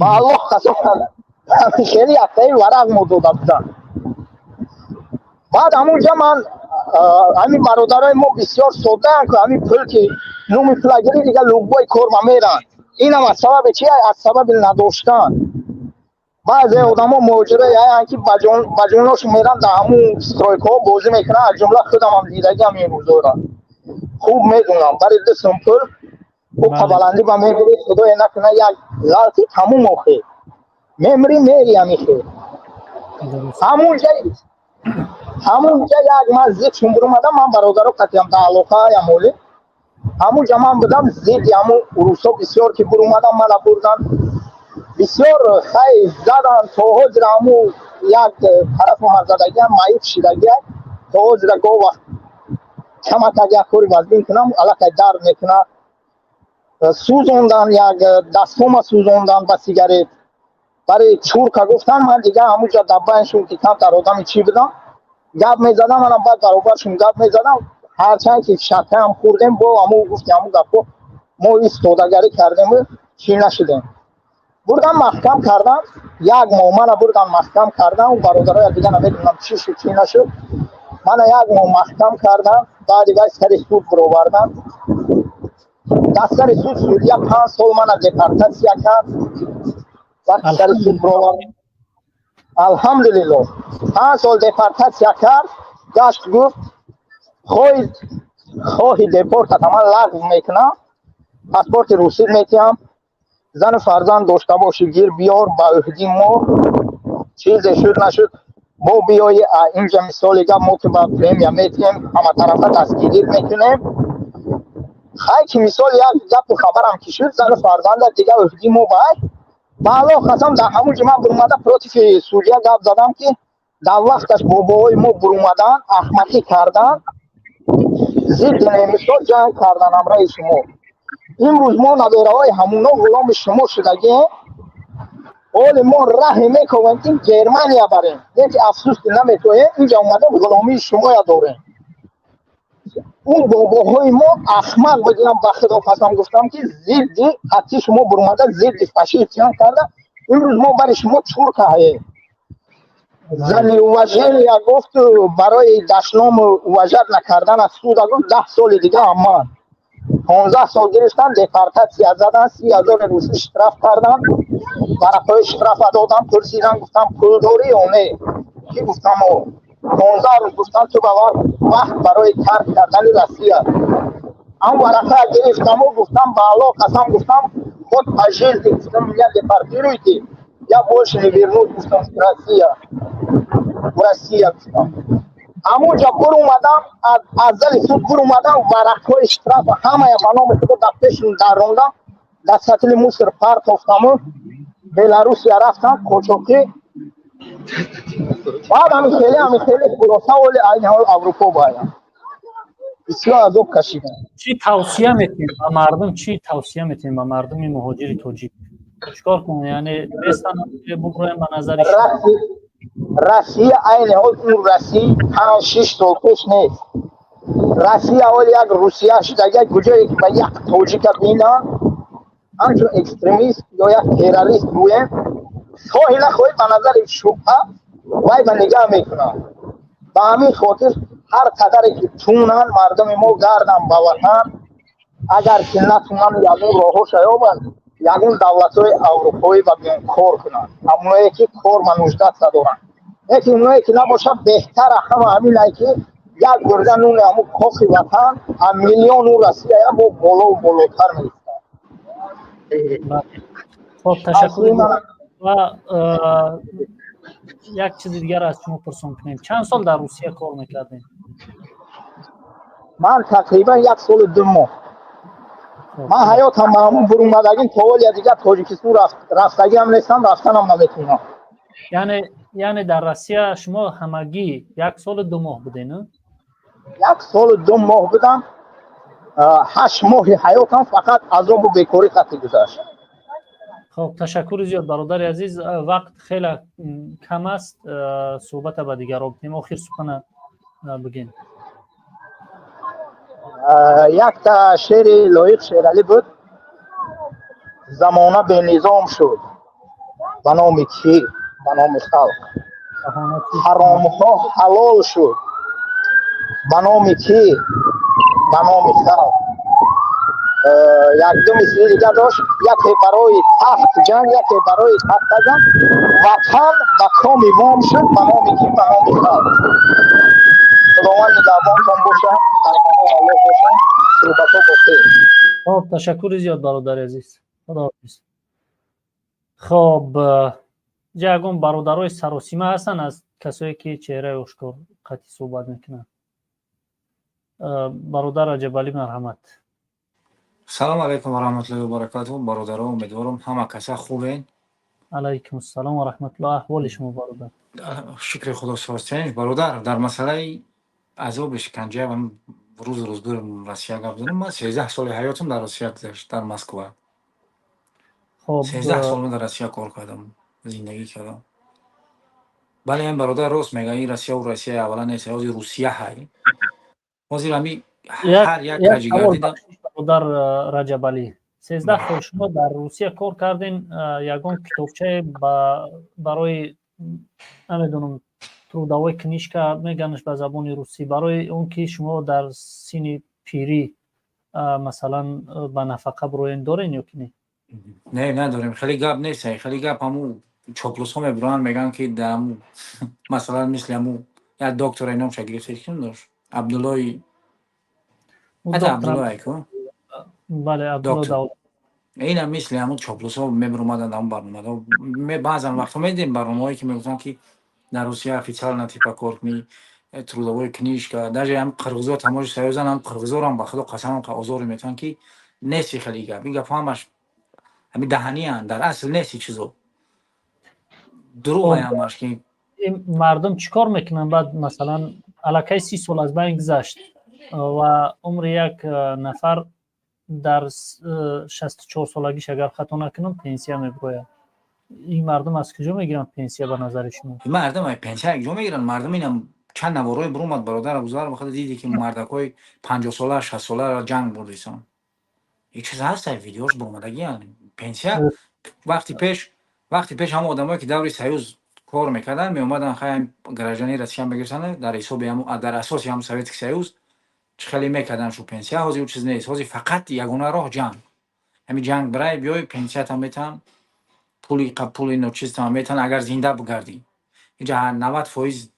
Ба Аллоҳ қасам, хеле яктаи варақ мо дода будам. Баъд ҳамунҷа ман, ҳамин бародарои мо бисёр соддаанд, ки ҳамин пул, ки номи пулагирӣ, дига любой кор ба меранд. Инам аз сабаби чи? Аз сабаби надоштан. Баъзе одамо муҳоҷирои аянд, ки ба ҷоношон меранд, дар ҳамун стройкаҳо бозӣ мекунанд, аз ҷумла худамам дидагиам ин рӯзоро хуб медонам. Бари 2 сум пул ӯ қабаландӣ ба мегирӣ, худое накуна, як ғалти, тамом, охир мемри, мери. Амихе ҳамунҷа як ман зид чун бурумадам, ман бародаро қатиям дар алоқаям, оли ҳамунҷа ман будам зидди ҳамун урусо. Бисёр ки бурумадам, мана бурдан, бисёр хай задан. То ҳозир ҳамун як тарафу ман задагиам маиб шидагия, то ҳозира гоҳ вақт камакак як кори вазбин кунам, аллакай дард мекунад. Сӯзондан, як дастҳома сӯзондан ба сигарет, барои чурка гуфтан. Ман дига ҳамунҷа дар байншон, ки камтар одами чӣ будам, гап мезадам, манам баъд баробаршон гап мезадам. Ҳарчанд ки шакаам хӯрдем, бо ҳамун гуфти ҳамун гапҳо мо истодагарӣ кардему чӣ нашудем. Бурдан, маҳкам кардан, як моҳ мана бурдан, маҳкам кардан. Бародароя дига намедонам чӣ шуд, чӣ нашуд. Мана як моҳ маҳкам кардан, баъди вай сари суд бировардан. Дар сари суд судья 5 сол мана депортация кард. Вақти сари суд бировард, алҳамдулилло, 5 сол депортация кард. Гашт, гуфт: «Хоҳи, хоҳи депортата ман лағв мекунам, паспорти русӣ метиҳам, зану фарзанд дошта бошӣ, гир биёр ба ӯҳди мо, чизе шуд нашуд, бо биёи инҷа, мисоли гап, мо ки ба премия метиҳем, ҳаматарафа дастгирӣ мекунем». Хай, ки мисол як гапу хабарам ки шуд, зану фарзанда дига ӯҳди мо бай. Ба Аллоҳ қасам, дар ҳамун ҷо ман бурумада против судья гап задам, ки дар вақташ бобоҳои мо бурумадан, аҳмақӣ кардан, зидди немисҳо ҷанг кардан ҳамроҳи шумо. Имрӯз мо набераҳои ҳамуно ғуломи шумо шудагием. Оли мо раҳе мековем, ки Германия барем, леки афсӯс, ки наметоем. Инҷа омадем, ғуломии шумоя дорем. Он бобоҳои мо ахмақ будиам, ба худо қасам, гуфтам, ки зидди хатти шумо бурумада, зидди фашист ҷанг карда, имрӯз мо бари шумо чуркаҳаем. За неуважение гуфту, барои дашному уважать накардан аз суда гуфт, 10 соли дига. Амман 15 сол гирифтан, депортатсия задан, 30 000 русӣ штраф кардан. Варақҳои штрафа додам, пурсидан, гуфтам: «Пул дорӣ ё не?» Ки гуфтам: «О». 15 рӯз гуфтам ту ба вақт барои тарк кардани Россия. Ам варақа гирифтаму гуфтам: «Ба Аллоҳ қасам», гуфтам, «хоть по жизни», гуфтам, «меня депортируйте, я больше не вернусь», гуфтам, в Россия, в Россия, гуфтам. Ҳамунҷа буромадам, аз зали суд буромадам, варақҳои штрафа ҳамая ба номи худо дар пешум даррондам, дар сатили мусор партофтаму Беларусия рафтам қочоқӣ. Баъд ҳамин хеле хулоса, оли айни ҳол Аврупо боям. Бисёр азоб кашидам. Чӣ тавсия метиҳем ба мардум, чӣ тавсия метиҳем ба мардуми муҳоҷири тоҷик? Чикор кунем, яъне бестан буброем, ба назари? Россия айни ҳол ун Россия 5-6 сол пеш нест. Россия ҳол як Русия шудага, куҷое ки ба як тоҷика бинанд, ҳамчун экстремист ё як террорист гӯем, хоҳӣ нахоҳӣ, ба назари шубҳа вай ба нигаҳ мекунанд. Ба ҳамин хотир ҳар қадаре ки тунанд, мардуми мо гарданд ба ватан. Агар ки натунанд, ягон роҳҳоша ёбанд, ягон давлатҳои аврупоӣ ба биён кор кунанд, ҳамоное ки кор ба нуждаться доранд. Лекин оное ки набошад, беҳтара ҳама ҳаминае ки як гурда нуни ҳамун кохи ватан а миллиону Россия бо болову болотар меистад. Хоб, ташаккур. Ва як чизи дигар аз шумо пурсон кунем: чанд сол дар Русия кор мекардем? Ман тақрибан як солу 2 моҳ. Ман ҳаётам ба ҳамун бурумадагим то олия дигар Тоҷикистон рафтагиам нестам, рафтанам наметавонам. Яъне дар Россия шумо ҳамагӣ як солу 2 моҳ буден? Як солу 2 моҳ будам. 8 моҳи ҳаётам фақат азобу бекорӣ қатӣ гузашт. Хоб, ташаккури зиёд, бародари азиз. Вақт хеле кам аст, суҳбата ба дигарро бидем. Охир сухана бигем. Якта шеъри Лоиқ Шералӣ буд: «Замона бенизом шуд, ба номи кӣ? Ба номи халқ. Ҳаромҳо ҳалол шуд, ба номи кӣ? Ба номи халқ». Якду мисли дига дошт: «Яке барои тахт ҷанг, яке барои тахта ҷанг, ватан ба коми мом шуд, ба номи кӣ? Ба номи халқ». Худованд нигаҳбонтон бошад, дар паноҳи Аллоҳ бошад, суҳбатҳо бохир. Хоб, ташаккури зиёд, бародари азиз, худоҳофиз. Хоб, ҷа ягон бародарои саросима ҳастанд аз касое ки чеҳраи ошкор қатъи суҳбат мекунанд? Бародар Раҷабалӣ, марҳамат. Салому алайкум ва раҳматуллоҳи ва баракатуҳ, бародаро, умедворам, ҳама каса хубен. Алайкум ассалом ва раҳматуллоҳ. Аҳволи шумо, бародар? Шукри Худо, состенш, бародар. Дар масъалаи азоби шиканҷа ва рӯзу рӯзгори Россия гап занем. Ман 13 соли ҳаётам дар Россия гузашт, дар Москва. 13 сол ман дар Россия кор кардам, зиндагӣ кардам. Бале, ин бародар рост мега, ин Россия у Россия аввала нест, ҳозир Русия ҳай. Ҳозир ҳами ҳар як каҷигардида. Бародар Раҷабалӣ, 13 сол шумо дар Русия кор кардем. Ягон китобчае барои, намедонам, трудовой книжка меганаш ба забони русӣ, барои он ки шумо дар синни пирӣ, масалан, ба нафақа бироен, дорен ё ки не? Не, надорем. Хеле гап нест, хеле гап ҳаму чоплусҳо мебуранд, мегӯянд, ки дар ҳаму, масалан, мисли ҳаму як доктора номша гирифта, ким дошт, Абдуллои, Абдулло айку. Бале, Абдулло. Ина мисли ҳамун чоплусҳо мебуромаданд ҳамун барномаҳо. Баъзан вақтҳо медидем барномаҳое, ки мегуфтанд, ки дар Русия официально типа кор кунӣ, трудовой книжка. Даже ҳам қирғизо тамоши союзан, ҳам қирғизорам, ба Худо қасам, озоре метаванд, ки нести хеле гап. Ин гапҳо ҳамаш ҳами даҳаниянд, дар асл нести чизо, дурӯғ ҳамаш ки. Мардум чӣ кор мекунанд баъд? Масалан, аллакай 30 сол аз байн гузашт ва умри як нафар дар 64 солагиш, агар хато накунам, пенсия мебирояд. Ин мардум аз куҷо мегиранд пенсия, ба назари шумо? Мардум пенсия куҷо мегиранд? Мардум инам чанд наворҳое биромад, бародар Абузар, бахада диди, ки мардакҳои 50-сола, 60-соларо ҷанг бурдисон. Ин чиз ҳаста, видеош биромадагиян. Пенсия вақти пеш ҳама одамое, ки даври союз Кор мекарданд, меомаданд, хай, гражданини Россия мегирифтанд, дар ҳисоби дар асоси ҳам Советский Союз чӣ хеле мекарданд шу пенсия. Ҳозир ӯ чиз нест. Ҳозир фақат ягона роҳ ҷанг. Ҳамин ҷанг бирай биёй, пенсиятам метаҳанд, пули ночизтам метаҳанд, агар зинда бигардӣ. Инҷа 90%,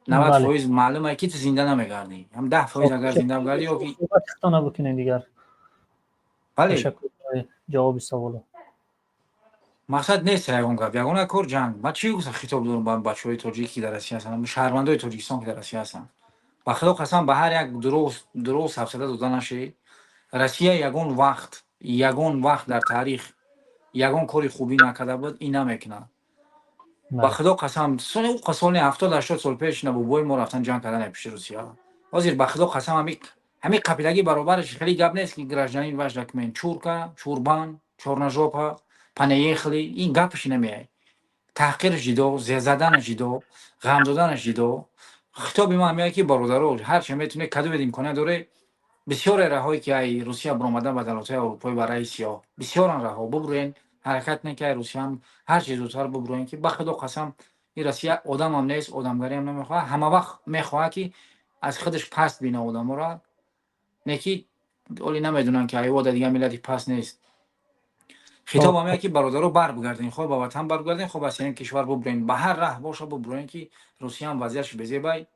90% маълуме, ки ту зинда намегардӣ. Ҳам 10% агар зинда бигардӣ ё ки Суҳбати бикунем дигар. Бале. Ташаккур барои ҷавоби саволо. Мақсад нест ягон гап, ягона кор ҷанг. Ман чӣ хитоб дорам ба бачаҳои тоҷик, ки дар Россия ҳастанд, шаҳрвандои Тоҷикистон, ки дар Россия ҳастанд? Ба Худо қасам, ба ҳар як дурӯғ сафсата дода нашед. Россия ягон вақт, ягон вақт дар таърих ягон кори хубӣ накарда буд, ин намекунад. Ба Худо қасам, соли 70-80 сол пеш бобои мо рафтан ҷанг кардан пеши Русия. Ҳозир, ба Худо қасам, ҳамин қапилагӣ баробараш хеле гап нест, ки гражданин ваш документ, чурка, чурбан, чёрножопа, понаехали, ин гапаш намеяй. Таҳқираш ҷидо, заданаш ҷидо, ғам доданаш ҷидо. Хитоби ман меяд, ки бародаро, ҳарчи метавонед, кадомед имконият доре, бисёре раҳое, ки ай Русия баромадан ба давлатҳои аврупоӣ, ба раҳи сиёҳ, бисёран раҳо, бубурен, ҳаракат кунед, ки ай Русияам ҳарчи зудтар бубуроен, ки ба Худо қасам, ин Россия одамам нест, одамгариам намехоҳад. Ҳама вақт мехоҳад, ки аз худаш паст бина одаморо. Не ки оли намедонанд, ки айвода дигар миллати паст нест. Хитоб ҳам ки бародаро, бар бигарден, хоҳ ба ватан баргарден, хоҳ ба сеюм кишвар бубурен, ба ҳар раҳ боша бубурен, ки Русияам вазъиятш безебай.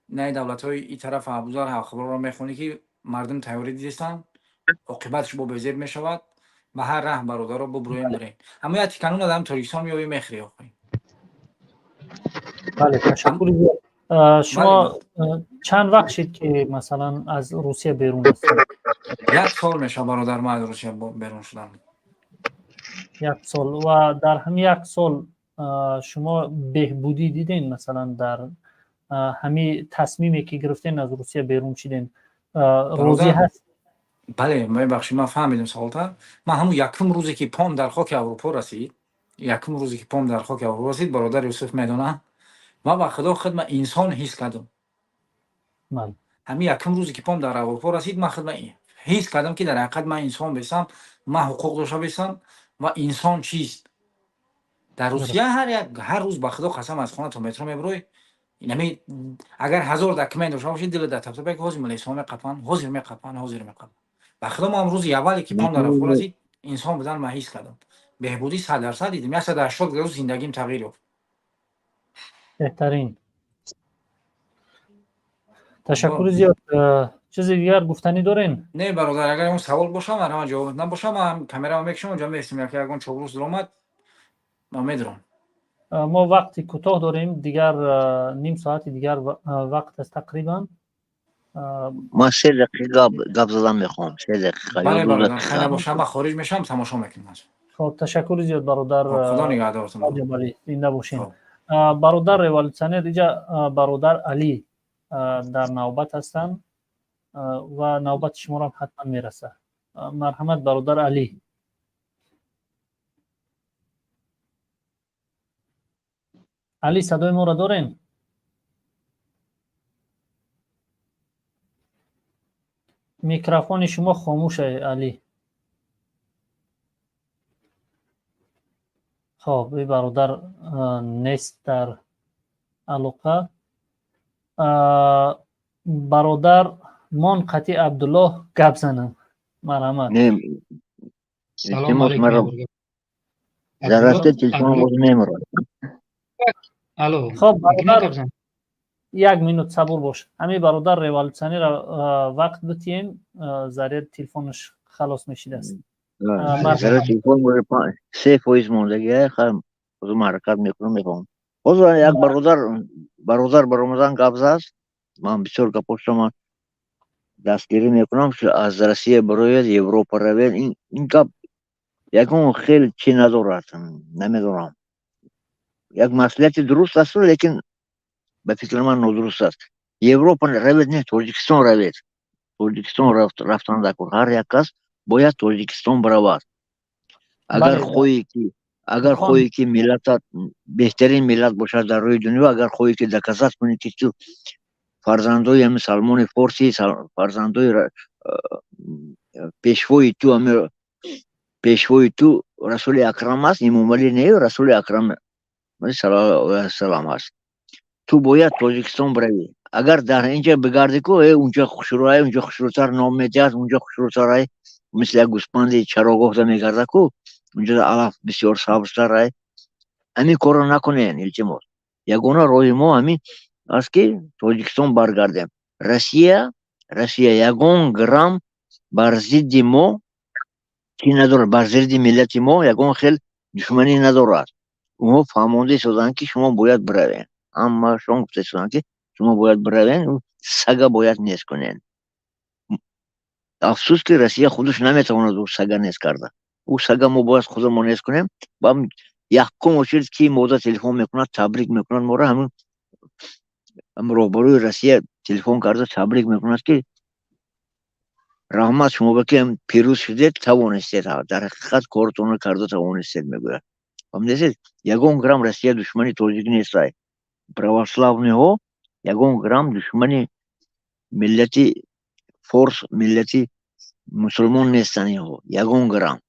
На давлатҳои и тараф, Абузар, хабарро мехонӣ, ки мардум тайёрӣ дидистанд, оқибатш бо безеб мешавад. Ба ҳар раҳ, бародаро, бубурен, бирен. Аммо як тиканун адам Тоҷикистон меёбӣ, мехӯри охӣ. Бале, ташаккури зиёд. Шумо чанд вақт шид, ки масалан аз Русия берун ҳастед? Як сол мешавад, бародар, ман аз Русия берун шудам. Як сол. Ва дар ҳамин як сол шумо беҳбудӣ диден, масалан дар ҳамин тасмиме, ки гирифтен, аз Русия берун шиден, розӣ ҳаст? Бале, мебахшед, ман фаҳмидам саволта. Ман ҳамун якум рӯзе, ки пом дар хоки Аврупо расид, якум рӯзе, ки пом дар хоки Аврупо расид, бародар Юсуф медонад, ман ба Худо худма инсон ҳис кардам. Ҳамин якум рӯзе, ки пом дар Аврупо расид, ман худма ҳис кардам, ки дар ҳақиқат ман инсон бесам, ман ҳуқуқ дошта бесам ва инсон чист. Дар Русия ҳар як ҳар рӯз, ба Худо қасам, аз хона то метро мебурӯй, инами агар 1000 документ дошта бошӣ, дилат дар таптапа, ки ҳозир милисҳо меқапанд, ҳозир меқапанд, ҳозир меқапанд. Ба Худо, ман рӯзи аввале, ки пом дар Аврупо расид, инсон будан ман ҳис кардам. Беҳбудӣ 100% дидам, 180 градус зиндагим тағйир ёфт. Беҳтарин, ташаккури зиёд. Чизи дигар гуфтанӣ дорен? Не, бародар, агар ягон савол бошам, марҳамат, ҷавоб набошам, ман камераро мекушам, онҷа меистем, яке ягон чоплус даромад, ман медурам. Мо вақти кӯтоҳ дорем, дигар ним соати дигар вақт аст тақрибан. Ман 3 дақиқа гап задан мехоҳам, 3 дақиқа. Бале, бародар, хайр набошам, ман хориҷ мешавам, тамошо мекунам. Хоб, ташаккури зиёд, бародар. Худо нигаҳдортон. Зинда бошед, бародар революционер. Иҷа бародар Алӣ дар навбат ҳастанд ва навбати шуморо ҳам ҳатман мерасад. Марҳамат, бародар Алӣ. Алӣ, садои моро дорем? Микрофони шумо хомӯш, Алӣ. Хоб, и бародар нест дар алоқа. Бародар мон қати Абдуллоҳ гап занам, марҳамат. Салом алейкум. Дар рафта телефон боз мемурад. Алло. Хоб, бародар, як минут сабур бош. Ҳамин бародар революционера вақт битием, заряд телефонаш халос мешидааст. Заряд телефон 3% мондагия. Ҳозир ман ҳаракат мекунам, мехоҳам. Ҳозир як бародар баромадан гап зад, ман бисёр гапошро ман дастгирӣ мекунам. Аз Россия барояд, Европа равед, ин гап ягон хел чӣ надорад, намедонам. Як маслиҳати дуруст аст, лекин ба фикри ман нодуруст аст. Европа равед не, Тоҷикистон равед. Тоҷикистон рафтан даркор. Ҳар як кас бояд Тоҷикистон биравад. Агар хоҳӣ, ки миллатат беҳтарин миллат бошад дар рӯи дунё, агар хоҳӣ, ки доказать кунӣ, ки ту фарзандои ҳами Салмони Форсӣ, фарзандои пешвои ту, ҳами пешвои ту. Расули Акрам аст, Имомалӣ не, Расули Акрам саллаллоҳу алайҳи васаллам аст. Ту бояд Тоҷикистон биравӣ. Агар дар инҷа бигардӣ ку, э, унҷа хушрӯай, унҷа хушрӯтар ном медиҳад, унҷа хушрӯтарай, мисли як гӯспанди чарогоҳда мегарда ку, унҷа алаф бисёр сабзтарай. Ҳамин корро накунен, илтимос. Ягона роҳи мо ҳамин аст, ки Тоҷикистон баргардем. Россия ягон грамм бар зидди мо чӣ надорад, бар зидди миллати мо ягон хел душманӣ надорад. Онҳо фаҳмонда истоданд, ки шумо бояд биравен. Ҳамашон гуфта истоданд, ки шумо бояд биравен, сага бояд нест кунен. Афсӯс, ки Россия худаш наметавонад ӯ сага нест карда. Ӯ сага мо бояд худамон нест кунем. Ба якум очередь ки мода телефон мекунад, табрик мекунад моро, ҳамин роҳбарои Россия телефон карда табрик мекунад, ки раҳмат шумо ба ки пирӯз шудед, тавонистед, дар ҳақиқат коротонро карда тавонистед, мегӯяд. Фаҳмидед? Ягон грамм Россия душмани тоҷик нестай. Православный ҳо ягон грамм душмани миллати форс, миллати мусулмон нестанд инҳо, ягон грамм.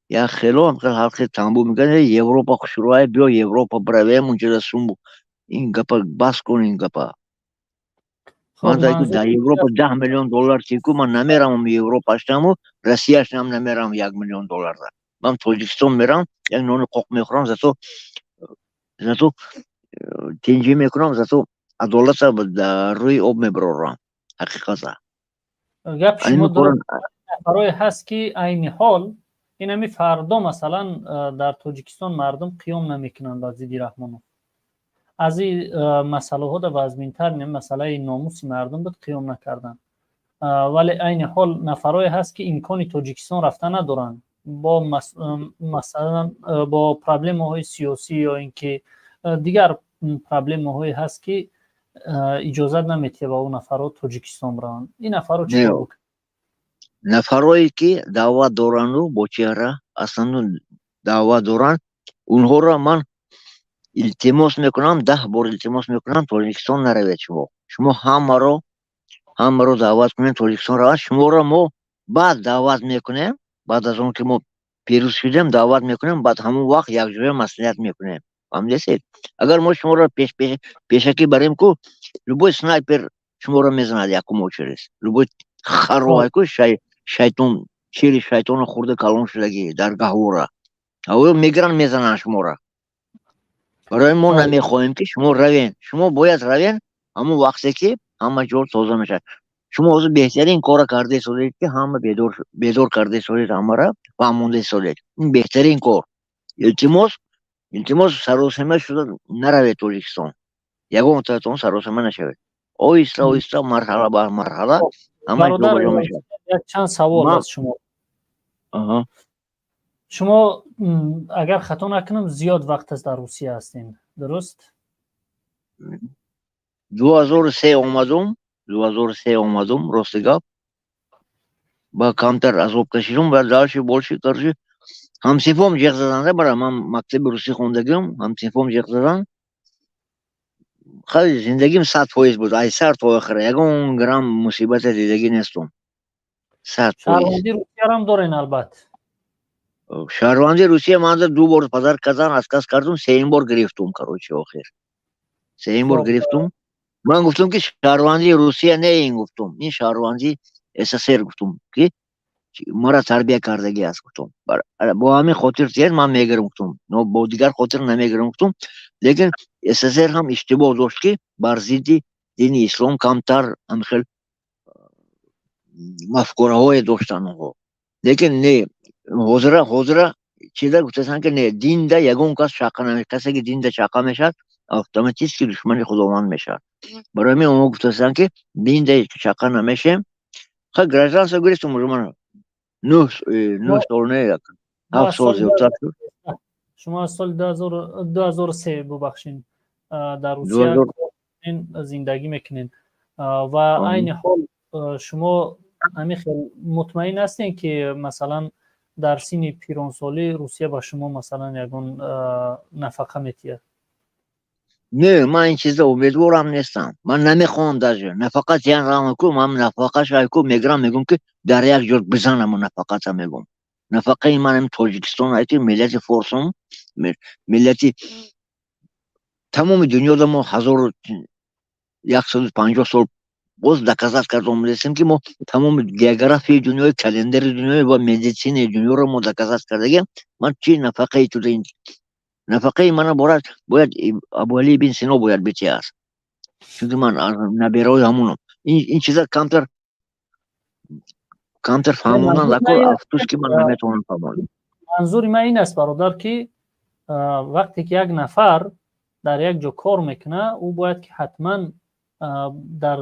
Як хело ҳалқи тамбу мегӯянд, Европа хушрӯай, биё Европа биравем, унҷода сумбу. Ин гапа бас кун, ин гапа. Ман дар Европа 10 миллион доллар тику, ман намеравам Европаштаму, Россияштам намеравам 1 миллион долларда. Ман Тоҷикистон мерам, як нони қоқ мехӯрам, зато тинҷӣ мекунам, зато адолата дар рӯи об мебарорам, ҳақиқата. Гап шумо нафарое ҳаст, ки айни ҳол, инами фардо, масалан, дар Тоҷикистон мардум қиём намекунанд ба зидди Раҳмонов. Аз ин масъалаҳо да вазминтар масъалаи номуси мардум буд, қиём накарданд. Вале айни ҳол нафарое ҳаст, ки имкони Тоҷикистон рафта надоранд, бо масалан бо проблемаҳои сиёсӣ ё ин ки дигар проблемаҳое ҳаст, ки иҷозат наметиҳад ба ӯ нафарҳо Тоҷикистон бираванд. Ин нафарҳо чӣ кор? Нафарое ки даъват доранду, бо чеҳра аслан даъват доранд, онҳоро ман илтимос мекунам, 10 бор илтимос мекунам: Тоҷикистон наравед шумо. Шумо ҳамаро даъват кунем, Тоҷикистон равад. Шуморо мо баъд даъват мекунем, баъд аз он ки мо пирӯз шудем, даъват мекунем, баъд ҳамон вақт якҷоя маслиҳат мекунем. Фаҳмидесед? Агар мо шуморо пешакӣ барем ку, любой снайпер шуморо мезанад якум очередь, любой хароай ку, шайтон, шири шайтоно хӯрда калон шудагӣ дар гаҳвора, аввал мегиранд, мезананд шуморо. Барои мо намехоҳем, ки шумо равен. Шумо бояд равен ҳамон вақте ки ҳама ҷо тоза мешавад. Шумо ҳозир беҳтарин корро карда истодед, ки ҳама бедор карда истодед, ҳамаро фаҳмонда истодед. Ин беҳтарин кор. Илтимос, илтимос, саросема шуда наравед Тоҷикистон. Ягон таратон саросема нашавед. Оҳиста оҳиста, марҳала ба марҳала ҳама ҷобаҷо мешавад. Як чанд савол аз шумо. Шумо, агар хато накунам, зиёд вақт аст дар Русия ҳастем, дуруст? 2003 омадум, 2003 омадум. Рости гап, ба камтар азоб кашидум ва дальше больше, короче, ҳамсинфом ҷеғ заданда бара. Ман мактаби русӣ хондагим, ҳамсинфом ҷеғ задан. Хеле зиндагим 100% буд, ай сар то охира ягон грамм мусибате дидагӣ нестум, 100%. Шаҳрвандии Русиярам дорен, албатта? Шаҳрвандии Русия ман ду бор падар казан отказ кардум, сеюм бор гирифтум. Короче, охир сеюм бор гирифтум. Ман гуфтум, ки шаҳрвандии Русия не, ин, гуфтум, ин шаҳрвандии СССР, гуфтум, ки маро тарбия кардагӣ аст, гуфтум. Бо ҳамин хотир тиед, ман мегирам, гуфтум, но бо дигар хотир намегирам, гуфтум. Лекин СССР ҳам иштибоҳ дошт, ки бар зидди дини ислом камтар ҳамхел мафкураҳое доштанд онҳо. Лекин не, ҳозира чида гуфтасанд, ки не, динда ягон кас чақа наме, касе ки динда чақа мешавад, автоматически душмани Худованд мешавад. Барои ҳамин онҳо гуфтасанд, ки динда чақа намешем. Ха, гражданство гирифтум уже ман 9 сол, не, 7 сол зиёдтар шуд. Шумо аз соли 2003, бубахшед, дар Русия зиндагӣ мекунед ва айни ҳол шумо ҳамин хел мутмаин ҳастем, ки масалан дар синни пиронсолӣ Русия ба шумо масалан ягон нафақа метиҳад? Не, ман ин чиза умедворам нестам. Ман намехоҳам даже нафақа тиҳан. Ку ман нафақаша ку мегирам, мегӯм, ки дар як ҷо бизанаму нафақата, мегӯм. Нафақаи ман ҳами Тоҷикистон ай, ки миллати форсум, миллати тамоми дунёда. Мо 1150 сол боз доказать карда омадастем, ки мо тамоми географияи дунёи, календари дунёи ва медицинаи дунёро мо доказать кардагем. Ман чи нафақаи туда? Нафақаи мана борад бояд Абуали ибн Сино бояд битиҳад, чунки ман набераҳои ҳамунам. Ин чиза камтар камтар фаҳмондан даркор. Афсӯс, ки ман наметавонам фаҳмонам. Манзури ман ин аст, бародар, ки вақте ки як нафар дар як ҷо кор мекунад, ӯ бояд ки ҳатман дар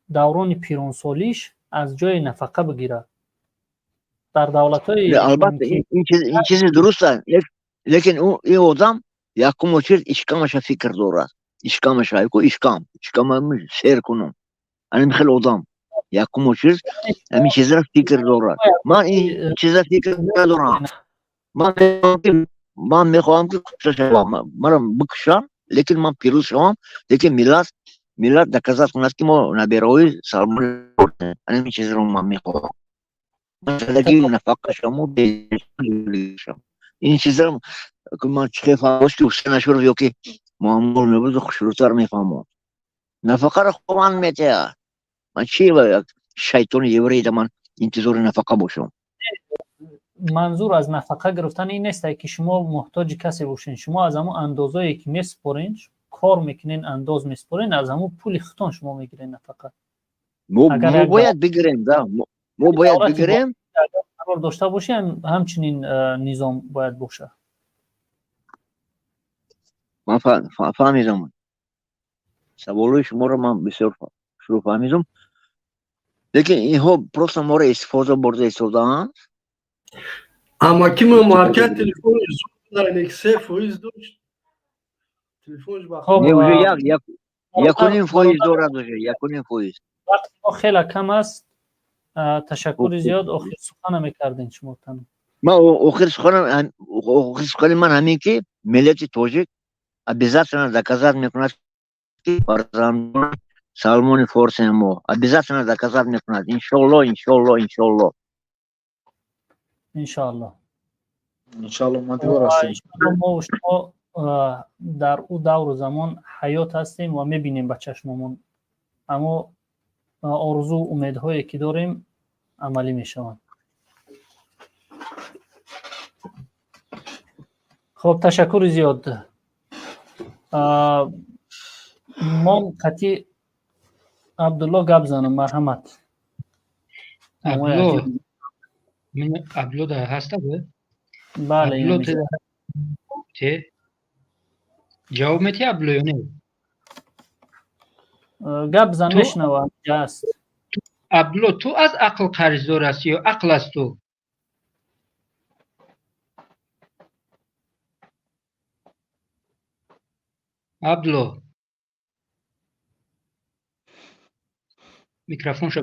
даврони пиронсолиш аз ҷои нафақа бигирад дар давлатҳои Албатта, ин чизи дуруст аст, лекин ин одам якум чиз ишкамаша фикр дорад. Ишкамаша, ку ишкама сер кунам, анами хел одам якум чиз ҳамин чизра фикр дорад. Ман ин чиза фикр надорам. Ман мехоҳам, ки кушта шавам, маро бикушанд, лекин ман пирӯз шавам, лекин миллат доказать кунад, ки мо набераҳои Салмони. Ҳамин чизро ман мехоҳам. Нафақа шаваму ин чизро ман чӣ фаҳмош, ки Ҳусен Ашуров ёки Муаммар мебуд, хушрӯтар мефаҳмод. Нафақаро Худованд метиҳад. Ман чи як шайтони еврейда ман интизори нафақа бошам? Манзур аз нафақа гирифтан ин нест, ки шумо муҳтоҷи касе бошед. Шумо аз ҳамон андозое, ки месупорен, кор мекунен, андоз месупорен, аз ҳамон пули худтон шумо мегирен нафақа. Мо бояд бигирем, да, мо бояд бигирем. Қарор дошта бошӣ, ҳамчунин низом бояд бошад. Ман фаҳмидам саволои шуморо, ман бисёр шурӯъ фаҳмидам, лекин инҳо просто моро истифода бурда истодаанд. Амаки ма маркат телефони зуд 3% дошт телефонш. 1,5% дорад уже, 1,5%. Вақти мо хеле кам аст. Ташаккури зиёд. Охир сухана мекардем шумо тан. Ман охир сухани ман ҳамин, ки миллати тоҷик обязательно доказать мекунад, ки фарзандони Салмони Форсем мо. Обязательно доказать мекунад, иншолло, иншолло, иншолло. Иншоалло. Иншоалло, мадивор ҳастем. Мо шумо дар ӯ давру замон ҳаёт ҳастем ва мебинем ба чашмомон, аммо орзу умедҳое, ки дорем, амалӣ мешаванд. Хуб, ташаккури зиёд. Мо қати Абдулло гап занам, марҳамат. Абдулло ҳаста? Бале. Ҷавоб метиҳ, Абдулло, ё не? Гап зан, мешунавам, аст. Абдулло, ту аз ақл қарздор ҳастӣ ё ақл аз ту? Абдулло, микрофонша.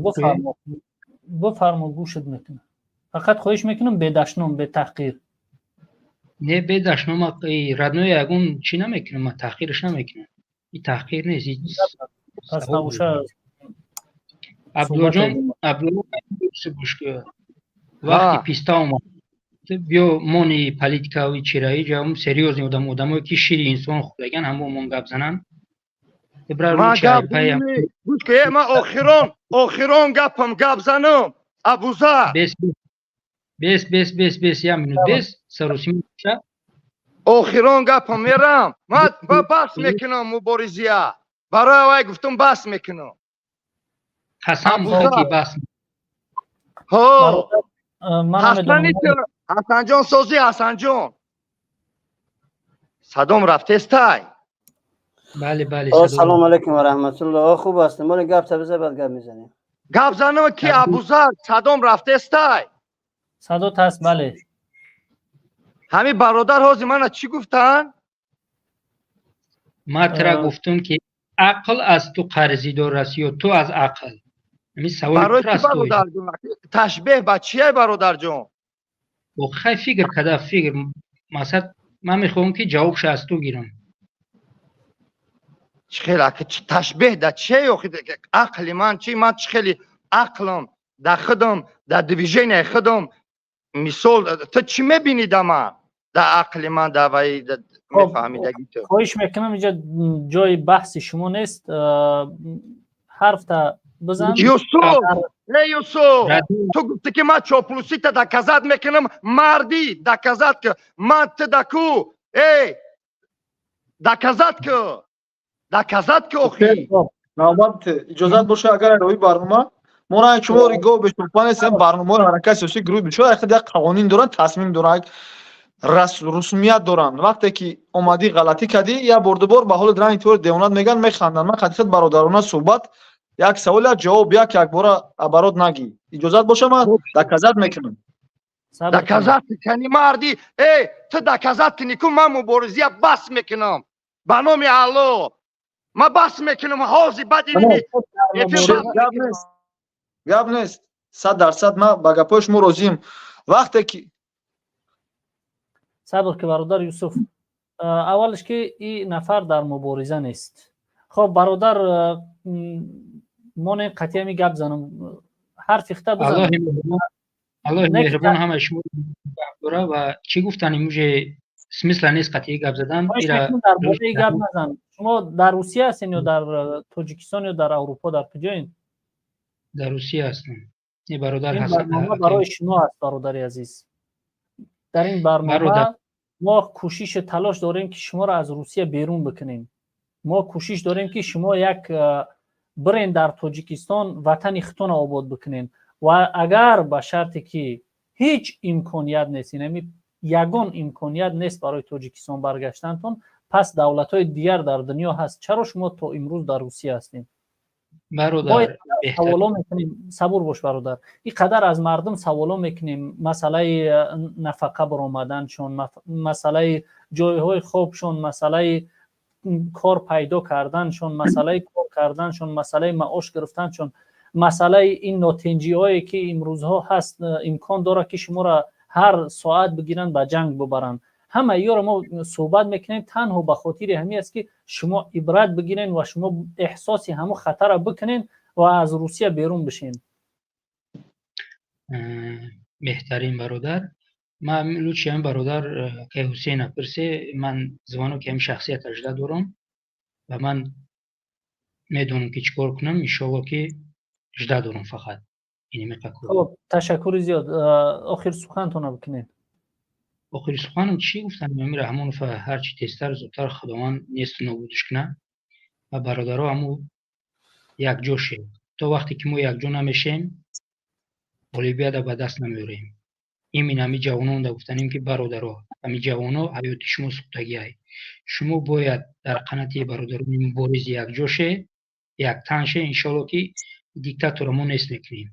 Бифармо, гӯшат мекунам. Фақат хоҳиш мекунам, бедашном, бетаҳқир. Не, бедашном, родной ягон чӣ намекунам, ман таҳқираш намекунам, и таҳқир нест. Пас набоша. Абдуллоҷон, Абдулло, гӯш кун. Вақти писта омад, биё мони политикави чираи ҷавм, серьёзный одам, одамое ки шири инсон хӯрдаган, ҳамо мон гап зананд. Ман охирон гапам гап занам, Абузар. Бес, бес, бес, бес, бес, як минут, бес саросима. Охирон гапам мерам. Ман бас мекунам муборизия. Барои вай гуфтум, бас мекунам. Қасам ки бас. Ҳо, Ҳасанҷон, созӣ, Ҳасанҷон, садом рафтестай? Бале, бале. Салому алайкум ва раҳматуллоҳ. Хуб ҳастем. Моли гап биза, баъд гап мезанем. Гап занам, ки Абузар, садом рафтестай? Садот ҳаст, бале. Ҳамин бародар ҳозир мана чӣ гуфтанд? Ман тра гуфтум, ки ақл аз ту қарзидор аст ё ту аз ақл? Ҳамин саволи. Барои чӣ, бародарҷон? Ташбеҳ ба чие, бародарҷон? Хай, фикр када, фикр. Масалан, ман мехоҳам, ки ҷавобша аз ту гирам. Чӣ хел ташбеҳ да чие? Охи ақли ман чи? Ман чӣ хели ақлам да худам, да движения худам. Мисол, ту чӣ мебинӣ да ман, да ақли ман, да ваи мефаҳмидагӣ ту? Хоҳиш мекунам, инҷа ҷои баҳси шумо нест, ҳарфта бизан. Юсуф, э Юсуф, ту гуфтӣ, ки ман чоплусита доказать мекунам. Мардӣ, доказать ки ман ту даку, э доказать ки, доказать ки охи. Навбат иҷозат боша, агар рои барнома мо ранг шумо ригоҳ бешупа нестем. Барномаҳои ҳаракати сиёсӣ, гурӯҳи бишо як қавонин доранд, тасмим доранд, русумият доранд. Вақте ки омадӣ, ғалатӣ кардӣ, як бор, дубор, ба ҳоли ранги туро девонат мегӯянд, механданд. Ман хатифат бародарона суҳбат, як савол, як ҷавоб, як якбора оборот нагӣ. Иҷозат боша, ман доказать мекунам. Доказать кани, марди. Э, ту доказать кунӣ ку, ман муборизия бас мекунам. Ба номи Алло, ман бас мекунам ҳозир, баъди Гап нест, гап нест, 100% ман ба гапҳои шумо розием. Вақте ки Сабр ки, бародар Юсуф. Аввалш ки ин нафар дар мубориза нест. Хоб, бародар, монен қатъиями гап занам, ҳарфи хта бизан. Аллоҳи меҳрубон ҳамаи шумо дора ва чӣ гуфтани муже смысла нест қатъӣ гап задан. Дар бораи гап назан. Шумо дар Русия ҳастен ё дар Тоҷикистон ё дар Аврупо, дар куҷоен? Дар Русия ҳастам, не, бародар. Ин барнома барои шумо аст, бародари азиз. Дар ин барнома мо кӯшишу талош дорем, ки шуморо аз Русия берун бикунем. Мо кӯшиш дорем, ки шумо як бирен, дар Тоҷикистон ватани худтонро обод бикунем. Ва агар ба шарте ки ҳеҷ имконият нест, инами ягон имконият нест барои Тоҷикистон баргаштантон, пас давлатҳои дигар дар дунё ҳаст. Чаро шумо то имрӯз дар Русия ҳастем? Саволо мекунем. Сабур бош, бародар. Ин қадар аз мардум саволо мекунем: масъалаи нафақа баромаданшон, масъалаи ҷойҳои хобшон, масъалаи кор пайдо карданшон, масъалаи кор карданшон, масъалаи маош гирифтаншон, масъалаи ин нотинҷиҳое, ки имрӯзҳо ҳаст, имкон дорад, ки шуморо ҳар соат бигиранд, ба ҷанг бубаранд. Ҳама иёро мо суҳбат мекунем, танҳо ба хотири ҳамин аст, ки шумо ибрат бигирен ва шумо эҳсоси ҳамун хатарро бикунен ва аз Русия берун бишен. Беҳтарин, бародар. Ман лучше ҳамин бародар акай Ҳусейна пирсе. Ман звонок ҳамин шахсият ажда дорам ва ман медонам, ки чӣ кор кунам. Иншоалло, ки жда дорам, фақат. Хоб, ташаккури зиёд. Охир сухантона бикунед. Охири суханам чӣ гуфтам? Ами Раҳмонов ҳарчи тезтар, зудтар Худованд несту нобудш кунад ва бародаро ҳаму якҷо шем. То вақте ки мо якҷо намешем, ғолибията ба даст намеорем. Имин ҳами ҷавононда гуфтанем, ки бародаро, ҳами ҷавоно, ҳаёти шумо сӯхтагиай. Шумо бояд дар қанати бародарони мубориз якҷо ше, яктан ше. Иншоалло, ки диктатора мо нест мекунем.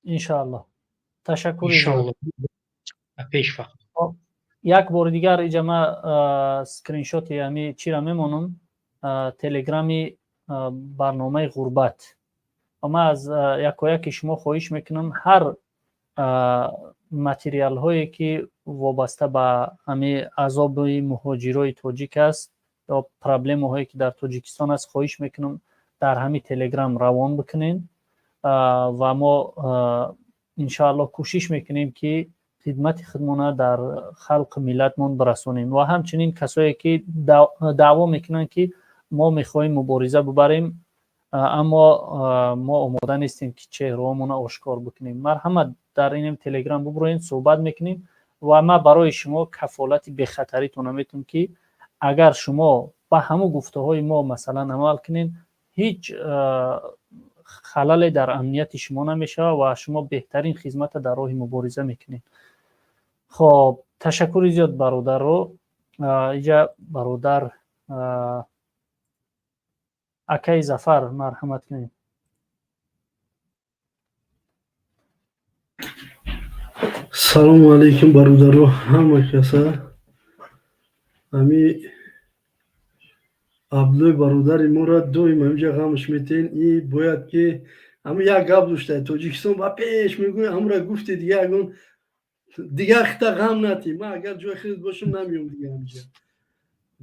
Иншоалло, ташаккур. Иншоалло, ба пеш фақат. Як бори дигар иҷа ма скриншоти ҳами чира мемонам, телеграми барномаи Ғурбат, ва ман аз якояки шумо хоҳиш мекунам, ҳар материалҳое, ки вобаста ба ҳами азоби муҳоҷирои тоҷик аст ё проблемаҳое, ки дар Тоҷикистон аст, хоҳиш мекунам, дар ҳами телеграм равон бикунен ва мо иншоалло кӯшиш мекунем, ки хидмати худмона дар халқи миллатмон бирасонем. Ва ҳамчунин касое, ки даъво мекунанд, ки мо мехоҳем мубориза бубарем, аммо мо омода нестем, ки чеҳраҳомона ошкор бикунем, марҳамат, дар инем телеграм бубуроед, суҳбат мекунем. Ва ман барои шумо кафолати бехатаритона метавонам, ки агар шумо ба ҳамун гуфтаҳои мо, масалан, амал кунед, ҳеҷ халале дар амнияти шумо намешавад ва шумо беҳтарин хизмата дар роҳи мубориза мекунед. Хоб, ташаккури зиёд, бародаро. Иҷа бародар акаи Зафар, марҳамат кунед. Салому алайкум, бародаро, ҳама каса. Ами Абдуллои бародари моро доим ҳаминҷа ғамш метиҳен. И бояд ки ҳама як гап дошта, Тоҷикистон ба пеш мегӯй, ҳамра гуфти, дига ягон дигар хита ғам натӣ. Ман агар ҷои худат бошам, намеём дига ҳаминҷа.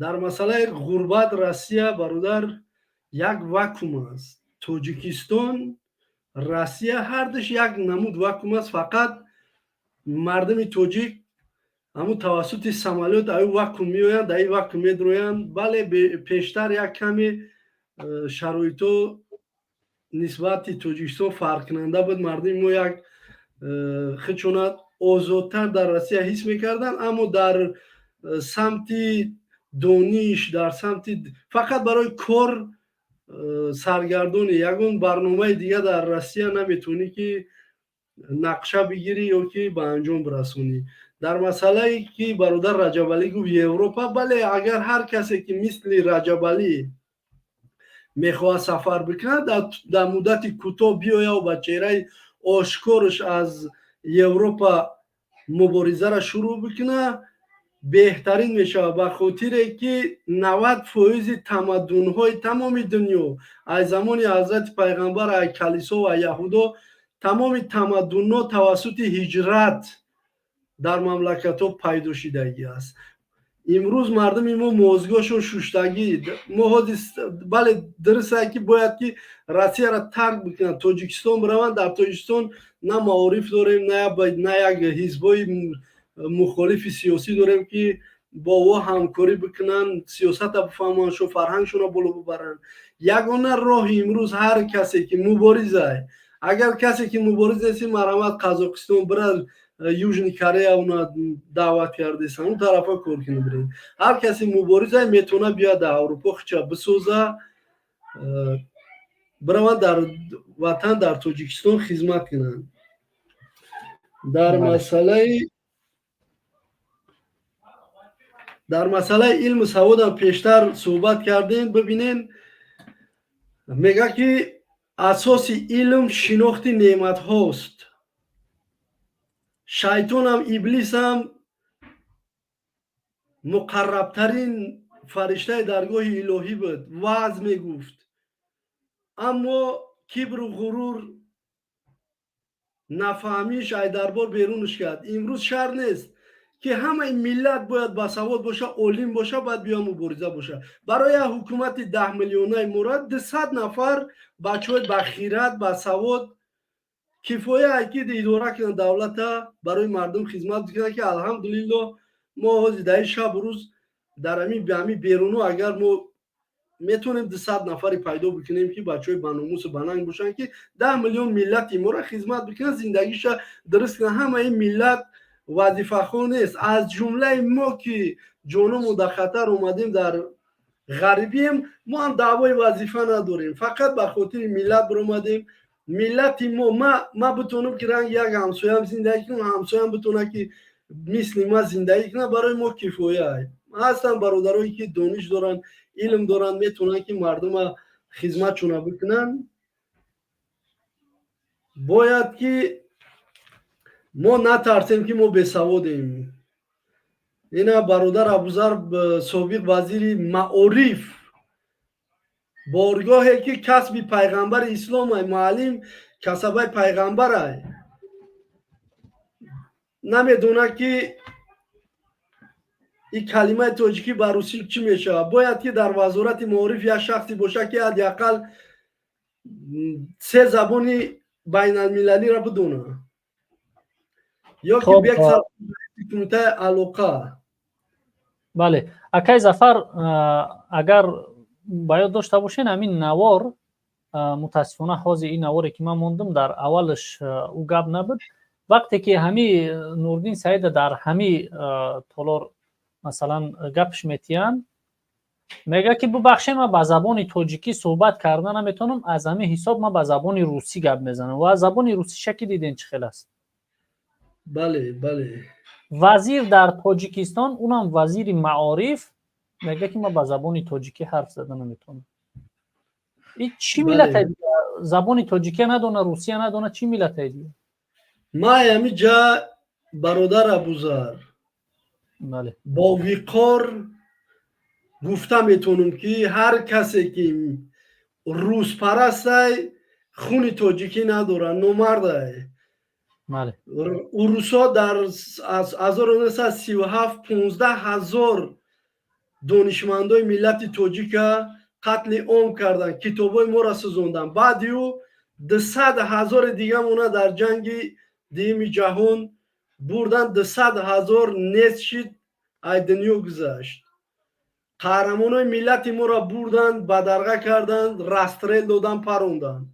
Дар масъалаи ғурбат, Россия, бародар, як вакуум аст. Тоҷикистон, Россия ҳардуш як намуд вакуум аст, фақат Мардуми тоҷик ҳамун тавассути самолёт аю вакуум меоянд, даи вакуум медроянд. Бале, пештар як каме шароитҳо нисбати Тоҷикистон фарқкунанда буд. Мардуми мо як худшона озодтар дар Россия ҳис мекарданд, аммо дар самти дониш, дар самти фақат барои кор саргардонӣ, ягон барномаи дига дар Россия наметавонӣ ки нақша бигирӣ ё ки ба анҷом бирасонӣ. Дар масъалае ки бародар Раҷабалӣ гуфт, Европа, бале, агар ҳар касе ки мисли Раҷабалӣ мехоҳад сафар бикунад, дар муддати кӯтоҳ биёяв, ба чеҳраи ошкорш аз Европа муборизаро шурӯъ бикунад, беҳтарин мешавад, ба хотире ки 90 фоизи тамаддунҳои тамоми дунё аз замони ҳазрати пайғамбар, ай калисо ва яҳудо, тамоми тамаддунҳо тавассути ҳиҷрат дар мамлакатҳо пайдо шидагӣ аст. Имрӯз мардуми мо мозгошон шуштагӣ. Мо ҳозир, бале, дуруст ки бояд ки Россияро тарк бикунанд, Тоҷикистон бираванд. Дар Тоҷикистон на маориф дорем, на як ҳизбҳои мухолифи сиёсӣ дорем, ки бо ӯ ҳамкорӣ бикунанд, сиёсата бифаҳманд, шу фарҳангшонро боло бибаранд. Ягона роҳи имрӯз ҳар касе ки муборизай, агар касе ки мубориз нест, марҳамат, Қазоқистон бира, Южный Корея уна даъват кардесан, он тарафа кор кунӣ, биред. Ҳар касе муборизай метавона биёяд дар Аврупо, хича бисоза, бираванд, дар ватан, дар Тоҷикистон хизмат кунанд. Дар масъалаи илму саводам пештар суҳбат кардем. Бибинен, мега ки асоси илм шинохти неъматҳост. Шайтонам, иблисам муқаррабтарин фариштаи даргоҳи илоҳӣ буд, ваъз мегуфт, аммо кибру ғурур, нафаҳмиш ай дарбор берунаш кард. Имрӯз шарт нест ки ҳамаи миллат бояд басавод боша, олим боша, бояд биё мубориза боша. Барои як ҳукумати 10 миллионаи мора 200 нафар бачаҳои бахират, басавод кифоя, ки идора кунанд давлата, барои мардум хизмат бикунанд, ки алҳамдулилло мо ҳозир дар ин шабу рӯз дар ҳамин беруну агар мо метавонем 200 нафаре пайдо бикунем, ки бачаҳои баномусу бананг бошанд, ки 10 миллион миллати моро хизмат бикунанд, зиндагиша дуруст кунанд. Ҳамаи миллат вазифахо нест. Аз ҷумлаи мо ки ҷономон дар хатар омадем, дар ғарибием, мо ҳам даъвои вазифа надорем, фақат ба хотири миллат биромадем. Миллати мо, ма битонам ки ранги як ҳамсоям зиндагӣ кунам, ҳамсоям битонад ки мисли ма зиндагӣ кунад, барои мо кифоя. Ҳастанд бародарое ки дониш доранд, илм доранд, метавонанд ки мардума хизматшона бикунанд. Бояд ки мо натарсем ки мо бесаводем. Ина бародар Абузар, собиқ вазири маориф, боргоҳе ки касби пайғамбари исломай, муаллим касабаи пайғамбарай, намедонад ки ин калимаи тоҷикӣ ба русӣ чӣ мешавад. Бояд ки дар вазорати маориф як шахсе бошад, ки ҳадди ақал се забони байналмилалиро бидонад ё ки кумитаи алоқа. Бале, акай Зафар, агар ба ёд дошта бошен, ҳамин навор, мутаассифона ҳозир ин наворе ки ман мондам, дар аввалаш ӯ гап набуд. Вақте ки ҳами Нуриддин Саида дар ҳами толор, масалан, гапш метиҳанд, мега ки бубахшед, ман ба забони тоҷикӣ суҳбат карда наметавонам, аз ҳамин ҳисоб ман ба забони русӣ гап мезанам. Ва забони русиша ки диден, чӣ хел аст. Бале. Вазир дар Тоҷикистон, унам вазири маориф, мега ки ман ба забони тоҷикӣ ҳарф зада наметавонам. И чӣ миллате забони тоҷикия надона, русия надона, чӣ миллате дига? Ман ҳами ҷа, бародар Абузар, бо виқор гуфта метавонам, ки ҳар касе ки рӯзпарастай, хуни тоҷикӣ надорад, номардай. Урусҳо дар 1937 15 000 донишмандои миллати тоҷика қатли ом карданд, китобҳои моро сӯзонданд. Баъди ӯ 200 000-и дигамона дар ҷанги дуюми ҷаҳон Бурдан, 200 000 нест шид, ай дунё гузашт. Қаҳрамонои миллати моро бурдан, бадарға кардан, расстрел додан, парондан.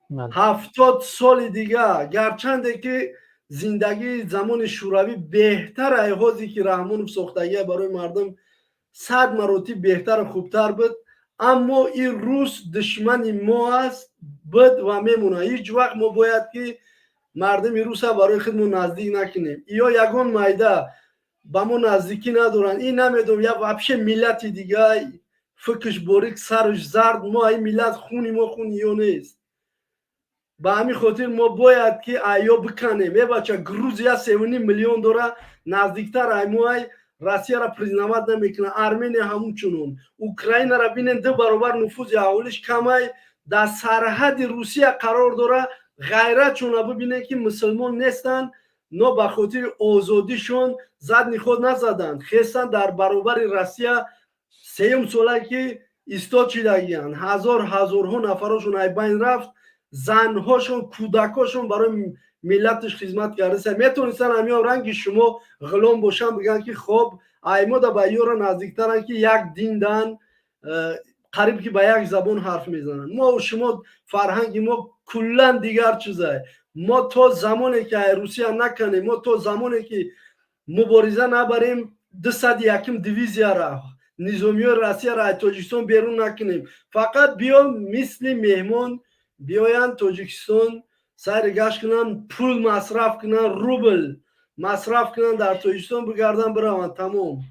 70 соли дига, гарчанде ки зиндагии замони Шӯравӣ беҳтар ай ҳозе ки Раҳмонов сохтагия, барои мардум сад маротиб беҳтару хубтар буд, аммо ин рус душмани мо аст, буд ва мемонад. Ҳеҷ вақт мо бояд ки мардуми руса барои худмон наздик накунем. Ё ягон майда ба мо наздикӣ надоранд. Ин намедонам, я вообще миллати дига, фикрш борик, сарш зард. Мо ай миллат, хуни мо хуни ё нест. Ба ҳамин хотир мо бояд ки айё биканем. Е бача, Грузия 3,5 миллион дора, наздиктар ай мо ай, Россияро признавать намекунад. Армения ҳамун чунон. Украинара бинен, ду баробар нуфузи аҳолиш камай, дар сарҳади Русия қарор дора. Ғайратшона бибинен, ки мусулмон нестанд, но ба хотири озодишон задний ход назаданд, хестанд, дар баробари Россия сеюм солае ки истод шидагиянд. Ҳазор ҳазорҳо нафарошон ай байн рафт, занҳошон, кӯдакошон барои миллаташ хизмат кардаста. Метавонистанд ҳамиён ранги шумо ғулом бошанд, бигӯянд ки хоб, аймода ба ёра наздиктаранд, ки як диндан, қариб ки ба як забон ҳарф мезананд. Мо шумо фарҳанги мо куллан дигар чизае. Мо то замоне ки ай Русия наканем, мо то замоне ки мубориза набарем, 201-м дивизияра, низомиёи Россияро аз Тоҷикистон берун накунем, фақат биё мисли меҳмон биёянд Тоҷикистон, сайри гашт кунанд, пул масраф кунанд, рубл масраф кунанд, дар Тоҷикистон бигардан, бираванд, тамом.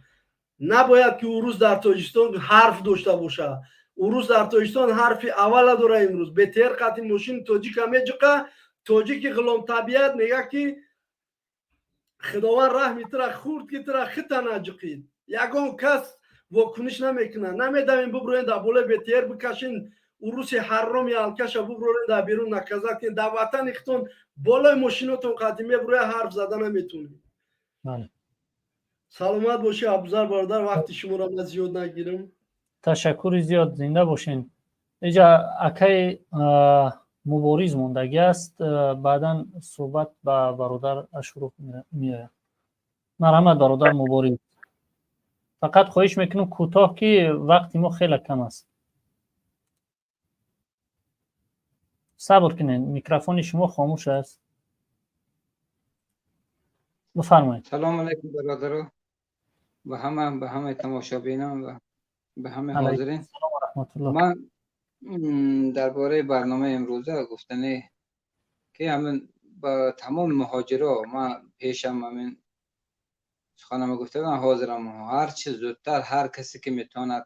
Набояд ки урус дар Тоҷикистон ҳарф дошта бошад. Урус дар Тоҷикистон ҳарфи аввала дора. Имрӯз БТР қати мошини тоҷика меҷиқа. Тоҷики ғуломтабиат мега, ки Худованд раҳми тура хурд, ки тура хита наҷиқид. Ягон кас вокуниш намекунад. Намедавем, буброен, дар болои БТР бикашин, уруси ҳарроми алкаша буброрен дар берун, наказать кунед. Дар ватани хитон болои мошинотон қати мебуроя, ҳарф зада наметонед. Саломат бошӣ, Абузар бародар, вақти шуморо ман зиёд нагирам. Ташаккури зиёд, зинда бошен. Иҷа акаи Мубориз мондагӣ аст, баъдан суҳбат ба бародар Ашуров меояд. Марҳамат, бародар Мубориз, фақат хоҳиш мекунам кӯтоҳ, ки вақти мо хеле кам аст. Сабр кунед, микрофони шумо хомӯш аст. Бифармоед. Салому алайкум, бародаро, ба ҳама, ба ҳамаи тамошобинон ва ба ҳамаи ҳозирин. Ман дар бораи барномаи имрӯза гуфтанӣ, ки ҳамин ба тамоми муҳоҷиро ман пешам ҳамин суханама гуфта будам, ҳозирам ҳарчи зудтар ҳар касе ки метавонад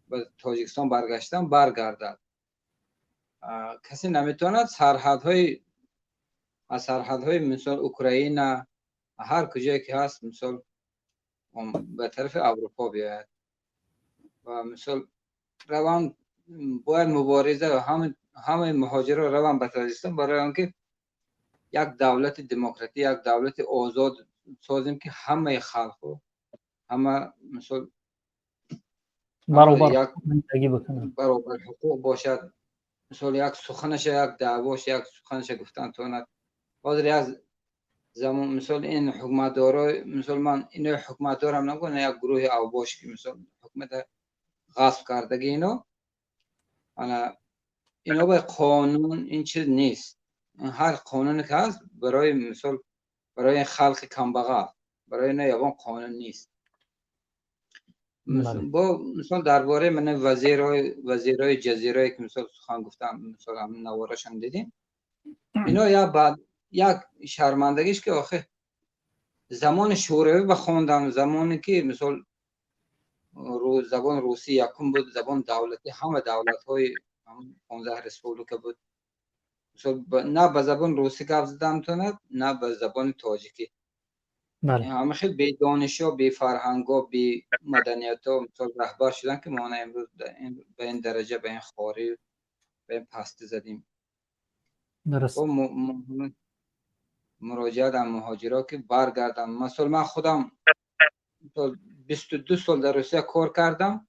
ба Тоҷикистон баргаштан, баргардад. Касе наметавонад, сарҳадҳои аз сарҳадҳои, мисол, Украина, ҳар куҷое ки ҳаст, мисол, ба тарафи Аврупо биёяд ва, мисол, раванд. Бояд мубориза, ҳамаи муҳоҷиро раванд ба Тоҷикистон, барои он ки як давлати демократӣ, як давлати озод созем, ки ҳамаи халқу ҳама, мисол, баробар ҳуқуқ бошад. Мисол, як суханаша, як даъвош, як суханаша гуфтан тавонад. Ҳозир як замон, мисол, ин ҳукуматдоро, мисол, ман ино ҳукуматдорам нагӯям, як гурӯҳи авбош, ки, мисол, ҳукумата ғасб кардаги, ино ана ино ба қонун ин чиз нест. Ҳар қонуне ки ҳаст, барои, мисол, барои халқи камбағал, барои ино ягон қонун нест. Бо, мисол, дар бораи мана вазирҳои ҷазирое ки, мисол, сухан гуфтам, мисол, наворашам дидем, ино як баъд як шармандагиш, ки охир замони Шӯравӣ ба хондам, замоне ки, мисол, забон русӣ якум буд, забон давлатӣ ҳама давлатҳои 15 республика буд, мисол, на ба забони русӣ гап задан метавонад, на ба забони тоҷикӣ. Ҳама хел бедонишо, бефарҳанго, бемаданиятҳо, мисол, раҳбар шуданд, ки мо имрӯз ба ин дараҷа, ба ин хорӣ, ба ин пастӣ задем. Муроҷиат аз муҳоҷиро, ки баргардам. Масал, ман худам 22 сол дар Русия кор кардам,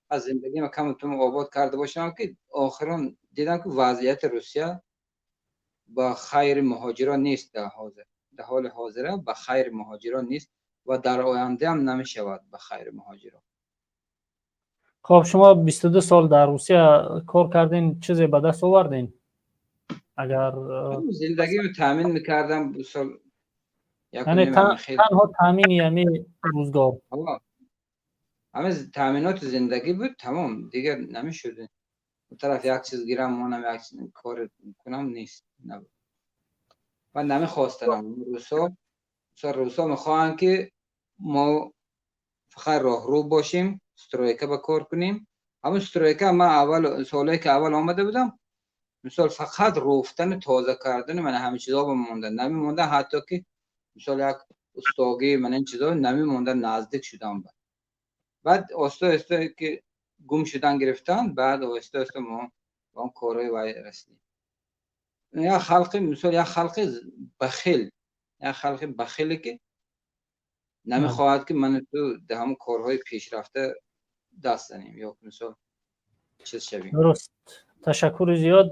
аз зиндагиам камтум обод карда бошам, ки охирон дидам, ки вазъияти Русия Ба хайри муҳоҷирон нест дар ҳозир, дар ҳоли ҳозира ба хайри муҳоҷирон нест ва дар оянда ҳам намешавад ба хайри муҳоҷирон. Хоб, шумо 22 сол дар Русия кор кардин, чизе ба даст овардин? Агар зиндагиро таъмин мекардам, сол. Яъне танҳо таъмини ҳамин рӯзгор. Ҳамин таъминоти зиндагӣ буд, тамом, дигар намешуд. Он тараф як чиз гирам, монам, як кор кунам, нест, набуд. Ва намехостанам. Русо мехоҳанд, ки мо фақат роҳрӯ бошем, стройка ба кор кунем. Ҳамун стройка ман аввал, солҳое ки аввал омада будам, мисол, фақат руфтани, тоза кардани мана ҳамин чизо ба монда намемонда, ҳатто ки мисол як устогӣ, мана ин чизо намемонда, наздик шудам. Баъд оҳиста оҳиста ки гум шудан гирифтан, баъд оҳиста оҳиста мо ба он корҳои вай расидем. Як халқи, мисол, як халқи бахил, як халқи бахиле ки намехоҳад, ки ману ту дар ҳамон корҳои пешрафта даст занем ё мисол чиз шавем. Дуруст, ташаккури зиёд.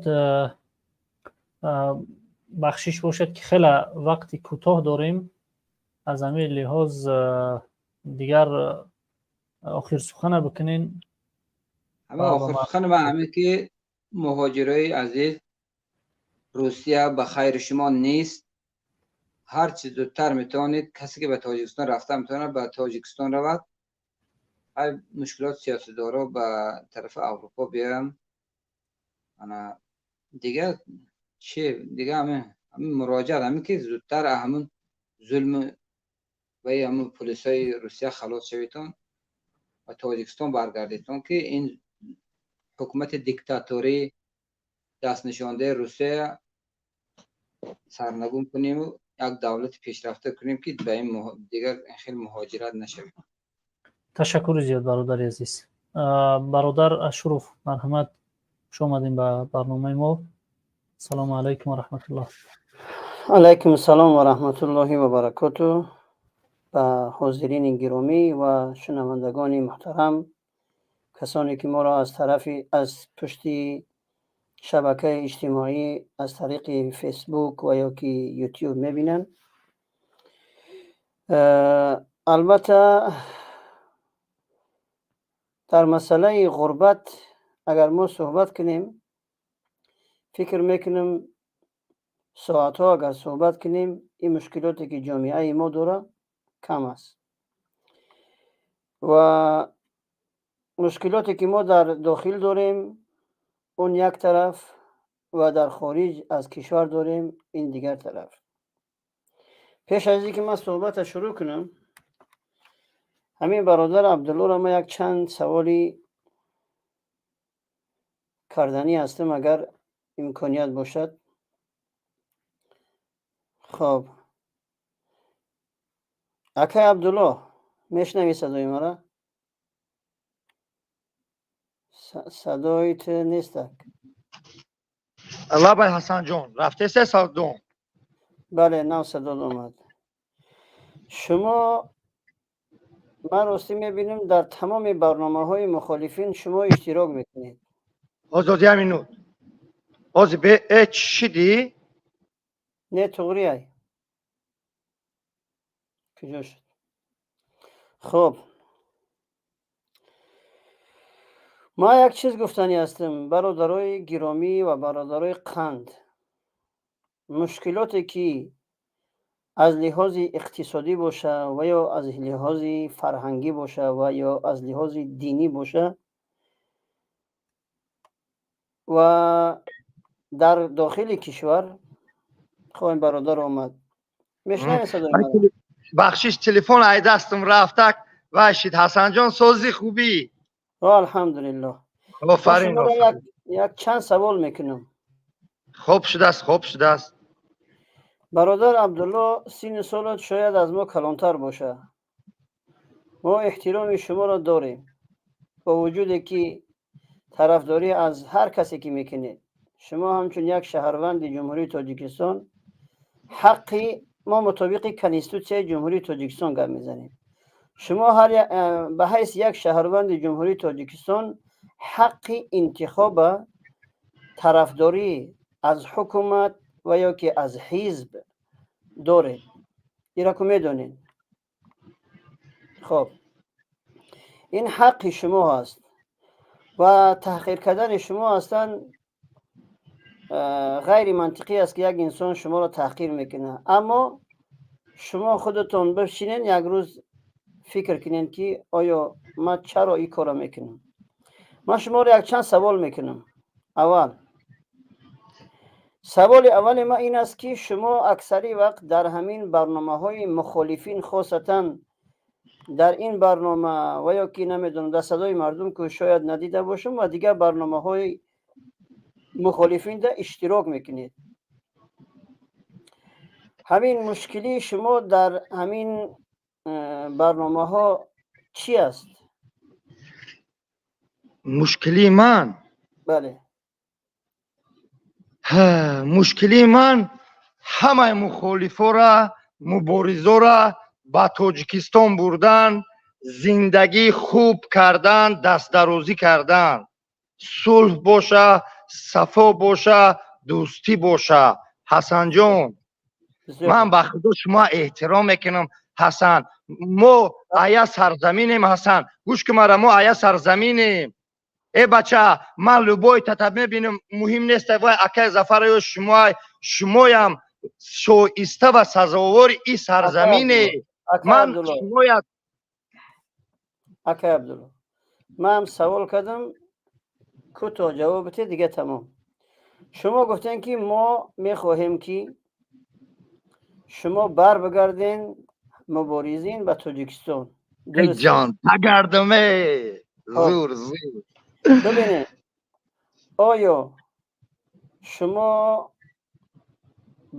Бахшиш бошад, ки хеле вақти кӯтоҳ дорем, аз ҳамин лиҳоз дигар охир сухана бикунен. Ҳама охир сухани ман ҳамин, ки муҳоҷирои азиз, Русия ба хайри шумо нест. Ҳар чи зудтар метавонед, касе ки ба Тоҷикистон рафта метавонад, ба Тоҷикистон равад. Ҳар мушкилоти сиёсидоро ба тарафи Аврупо биёянд. Ана дигар чи, дига ҳамин муроҷиат ҳамин, ки зудтар ҳамун зулми ва ҳамун полисҳои Русия халос шаведтон ва Тоҷикистон баргардедтон, ки ин ҳукумати диктаторӣ, дастнишондаи Русия сарнагун кунему як давлати пешрафта кунем, ки ба ин дигар хеле муҳоҷират нашавем. Ташаккури зиёд, бародари азиз. Бародар Ашуров, марҳамат, хуш омадем ба барномаи мо. Салому алайкум ва раҳматуллоҳ. Алайкум салом ва раҳматуллоҳи ва баракоту ба ҳозирини гиромӣ ва шунавандагони муҳтарам, касоне ки моро аз тарафи, аз пушти шабакаи иҷтимоӣ, аз тариқи Фейсбук ва ё ки Ютуб мебинанд. Албатта, дар масъалаи ғурбат агар мо суҳбат кунем, фикр мекунам, соатҳо агар суҳбат кунем, ин мушкилоте ки ҷомеаи мо дорад, кам аст ва мушкилоте ки мо дар дохил дорем, он як тараф, ва дар хориҷ аз кишвар дорем, ин дигар тараф. Пеш аз ин ки ман суҳбата шурӯъ кунам, ҳамин бародар Абдуллоро ман як чанд саволи карданӣ ҳастам, агар имконият бошад. Хоб, акай Абдулло, мешнавӣ садои мара? Садои ту нестак. Лабай, Ҳасанҷон, рафтесе садом? Бале, нав садод омад. Шумо, ман ростӣ мебинам, дар тамоми барномаҳои мухолифин шумо иштирок мекунед. Озод, як минут, ҳозир бе э чӣ шидӣ? Не, туғри ай, куҷо шуд? Хуб, ман як чиз гуфтанӣ ҳастам, бародарои гиромӣ ва бародарои қанд. Мушкилоте ки аз лиҳози иқтисодӣ боша ва ё аз лиҳози фарҳангӣ боша ва ё аз лиҳози динӣ боша ва дар дохили кишвар. Хоб, ин бародар омад, мешнавед садои маро? Бахшиш, телефон ай дастам рафтак вай шид. Ҳасанҷон, сози, хубӣ? Алҳамдулиллоҳ. Офарин. Як чанд савол мекунам. Хуб шудааст, хуб шудааст. Бародар Абдулло, синну солат шояд аз мо калонтар бошад. Мо эҳтироми шуморо дорем, бо вуҷуде ки тарафдорӣ аз ҳар касе ки мекунед. Шумо ҳамчун як шаҳрванди Ҷумҳурии Тоҷикистон ҳаққи мо, мутобиқи Конститутсияи Ҷумҳурии Тоҷикистон гап мезанем, шумо ҳар ба ҳайси як шаҳрванди Ҷумҳурии Тоҷикистон ҳаққи интихоба, тарафдорӣ аз ҳукумат, Ва ё ки аз ҳизб доред, ира ку медонед. Хоб, ин ҳаққи шумо ҳаст ва таҳқир кардани шумо аслан ғайри мантиқӣ аст, ки як инсон шуморо таҳқир мекунад. Аммо шумо худатон бишинед, як рӯз фикр кунед, ки оё ман чаро ин корро мекунам. Ман шуморо якчанд савол мекунам. Аввал, саволи аввали ман ин аст, ки шумо аксари вақт дар ҳамин барномаҳои мухолифин, хосатан дар ин барнома ва ё ки намедонам, дар Садои мардум, ки шояд надида бошам, ва дигар барномаҳои мухолифинда иштирок мекунед. Ҳамин мушкилии шумо дар ҳамин барномаҳо чӣ аст? Мушкилии ман? Бале. Мушкилии ман ҳамаи мухолифора, муборизора ба Тоҷикистон бурдан, зиндагӣ хуб кардан, дастдарозӣ кардан, сулҳ боша, сафо боша, дӯстӣ боша. Ҳасанҷон, ман ба худо шумо эҳтиром мекунам. Ҳасан, мо ая сарзаминем. Ҳасан, гӯш ки мара, мо ая сарзаминем. Э бача, ман любой тата мебинам, муҳим нест, вай акай Зафар ё шумоай, шумоям шоиста ва сазовори и сарзамине. Ман шумоя Акай Абдулло, ман савол кардам, кӯтоҳ ҷавоб бите, дига тамом. Шумо гуфтем, ки мо мехоҳем, ки шумо бар бигарден, муборизин ба Тоҷикистон. Ҷон, нагардаме, зур, зур. Бибинед, оё шумо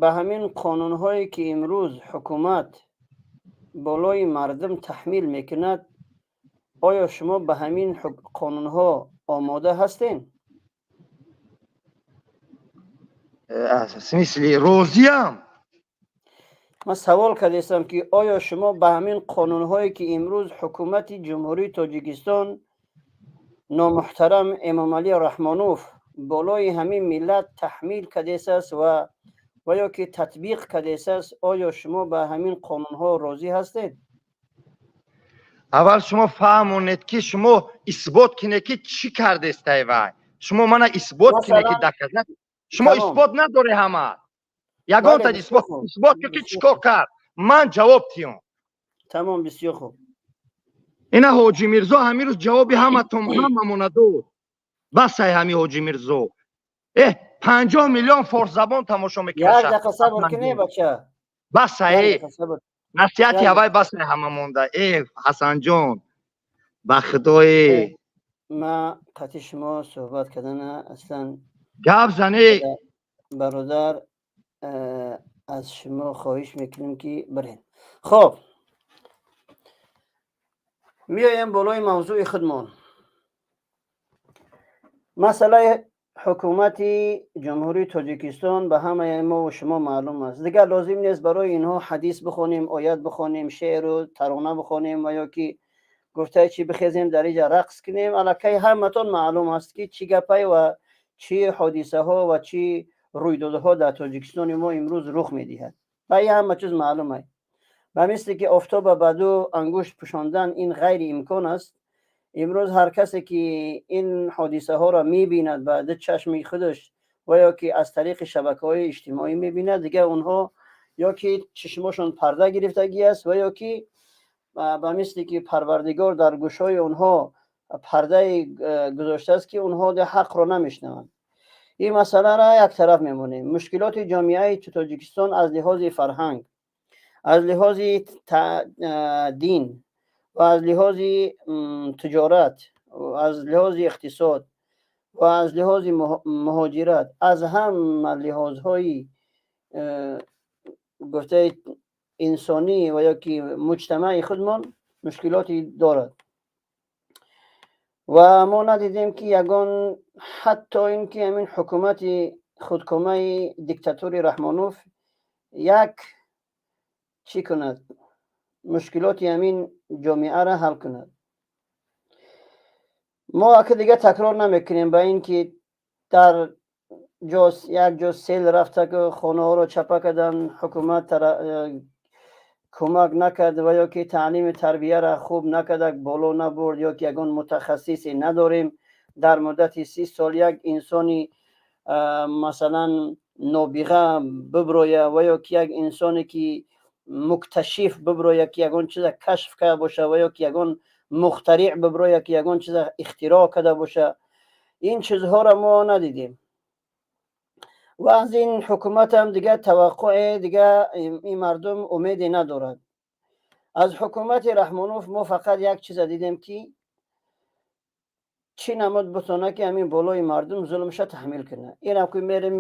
ба ҳамин қонунҳое, ки имрӯз ҳукумат болои мардум таҳмил мекунад, оё шумо ба ҳамин қонунҳо омода ҳастен? Смысле, розиям? Ман савол кардастам, ки оё шумо ба ҳамин қонунҳое, ки имрӯз ҳукумати Ҷумҳурии Тоҷикистон, номуҳтарам Эмомалӣ Раҳмонов болои ҳамин миллат таҳмил кардааст ва ё ки татбиқ кардааст, оё шумо ба ҳамин қонунҳо розӣ ҳастед? Аввал шумо фаҳмонед, ки шумо исбот кунед, ки чӣ кардестай вай. Шумо мана исбот кунед, ки доказать. Шумо исбот надоре ҳама. Ягонта исбот, исбот ки чӣ кор кард. Ман ҷавоб тиём. Тамом, бисёр хуб. Ина Ҳоҷи Мирзо ҳамин рӯз ҷавоби ҳаматон, ҳамамона дод. Басай ҳами Ҳоҷи Мирзо. 50 миллион форсзабон тамошо мекунад. Як дақиқа сабр кунед, бача. Басай. Насиҳати ҳавай басай ҳама монда. Ҳасанҷон, ба худое. Ма қати шумо суҳбат кардана аслан Гап занӣ. Бародар, аз шумо хоҳиш мекунем, ки бирен. Хоб, меоем болои мавзӯи худмон. Масъалаи ҳукумати Ҷумҳурии Тоҷикистон ба ҳамаи мо ва шумо маълум аст. Дигар лозим нест барои инҳо ҳадис бихонем, оят бихонем, шеъру тарона бихонем ва ё ки гуфтаи чӣ бихезем, дар иҷа рақс кунем. Аллакай ҳаматон маълум аст, ки чӣ гапай ва чӣ ҳодисаҳо ва чӣ рӯйдодҳо дар Тоҷикистони мо имрӯз рух медиҳад. Ба ин ҳама чиз маълум аст. Ба мисли ки офтоба ба ду ангушт пӯшондан ин ғайриимкон аст. Имрӯз ҳар касе, ки ин ҳодисаҳоро мебинад ба ду чашми худаш ва ё ки аз тариқи шабакаҳои иҷтимоӣ мебинад, дигар онҳо ё ки чишмошон парда гирифтагӣ аст ва ё ки ба мисли ки Парвардигор дар гӯшҳои онҳо пардае гузоштааст, ки онҳо ҳақро намешнаванд. Ин масъаларо як тараф мемонем. Мушкилоти ҷомеаи Тоҷикистон аз лиҳози фарҳанг, аз лиҳози дин ва аз лиҳози тиҷорат, аз лиҳози иқтисод ва аз лиҳози муҳоҷират, аз ҳама лиҳозҳои гуфтаи инсонӣ ва ё ки муҷтамаи худмон мушкилоте дорад. Ва мо надидем, ки ягон, ҳатто ин ки ҳамин ҳукумати худкомаи диктатори Раҳмонов як чӣ кунад, мушкилоти ҳамин ҷомеаро ҳал кунад. Мо ака дигар такрор намекунем ба ин ки дар Ҷо як ҷо сел рафта, ки хонаҳоро чапа кардан, ҳукумат кӯмак накард ва ё ки таълими тарбияро хуб накарда, боло набурд, ё ки ягон мутахассисе надорем. Дар муддати 30 сол як инсони, масалан, нобиға биброя ва ё ки як инсоне ки мукташиф биброя, ки ягон чиза кашф карда боша, ва ё ки ягон мухтариъ биброя, ки ягон чиза ихтироъ карда боша, ин чизҳоро мо надидем. Ва аз ин ҳукуматам дигар таваққуе, дигар ин мардум умеде надорад. Аз ҳукумати Раҳмонов мо фақат як чиза дидем, ки чӣ намуд бутона, ки ҳамин болои мардум зулмша таҳмил кунад. Инам ки мерем,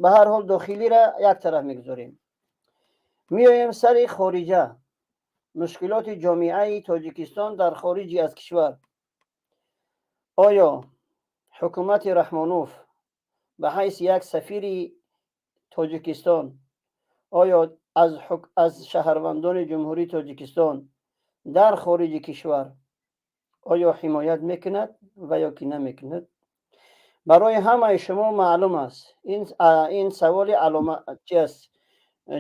ба ҳар ҳол дохилиро як тараф мегузорем, меоем сари хориҷа, мушкилоти ҷомеаи Тоҷикистон дар хориҷи аз кишвар. Оё ҳукумати Раҳмонов ба ҳайси як сафири Тоҷикистон, оё аз шаҳрвандони Ҷумҳурии Тоҷикистон дар хориҷи кишвар оё ҳимоят мекунад ва ё ки намекунад? Барои ҳамаи шумо маълум аст, ин саволи алома чи аст,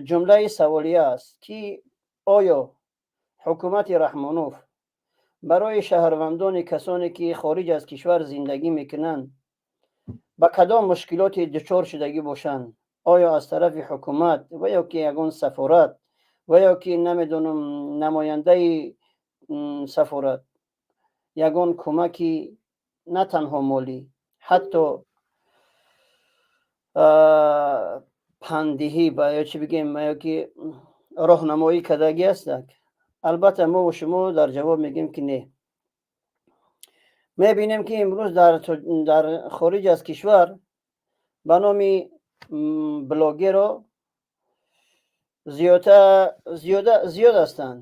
ҷумлаи саволия аст, ки оё ҳукумати Раҳмонов барои шаҳрвандони касоне ки хориҷ аз кишвар зиндагӣ мекунанд, ба кадом мушкилоте дучор шудагӣ бошанд, оё аз тарафи ҳукумат ва ё ки ягон сафорат ва ё ки намедонам намояндаи сафорат ягон кӯмаки на танҳо молӣ, ҳатто панддиҳӣ ба ё чӣ бигем, ё ки роҳнамоӣ кардагӣ ҳастак? Албатта, мо шумо дар ҷавоб мегӯем, ки не. Мебинем, ки имрӯз дар хориҷ аз кишвар ба номи блогеро зиёд ҳастанд.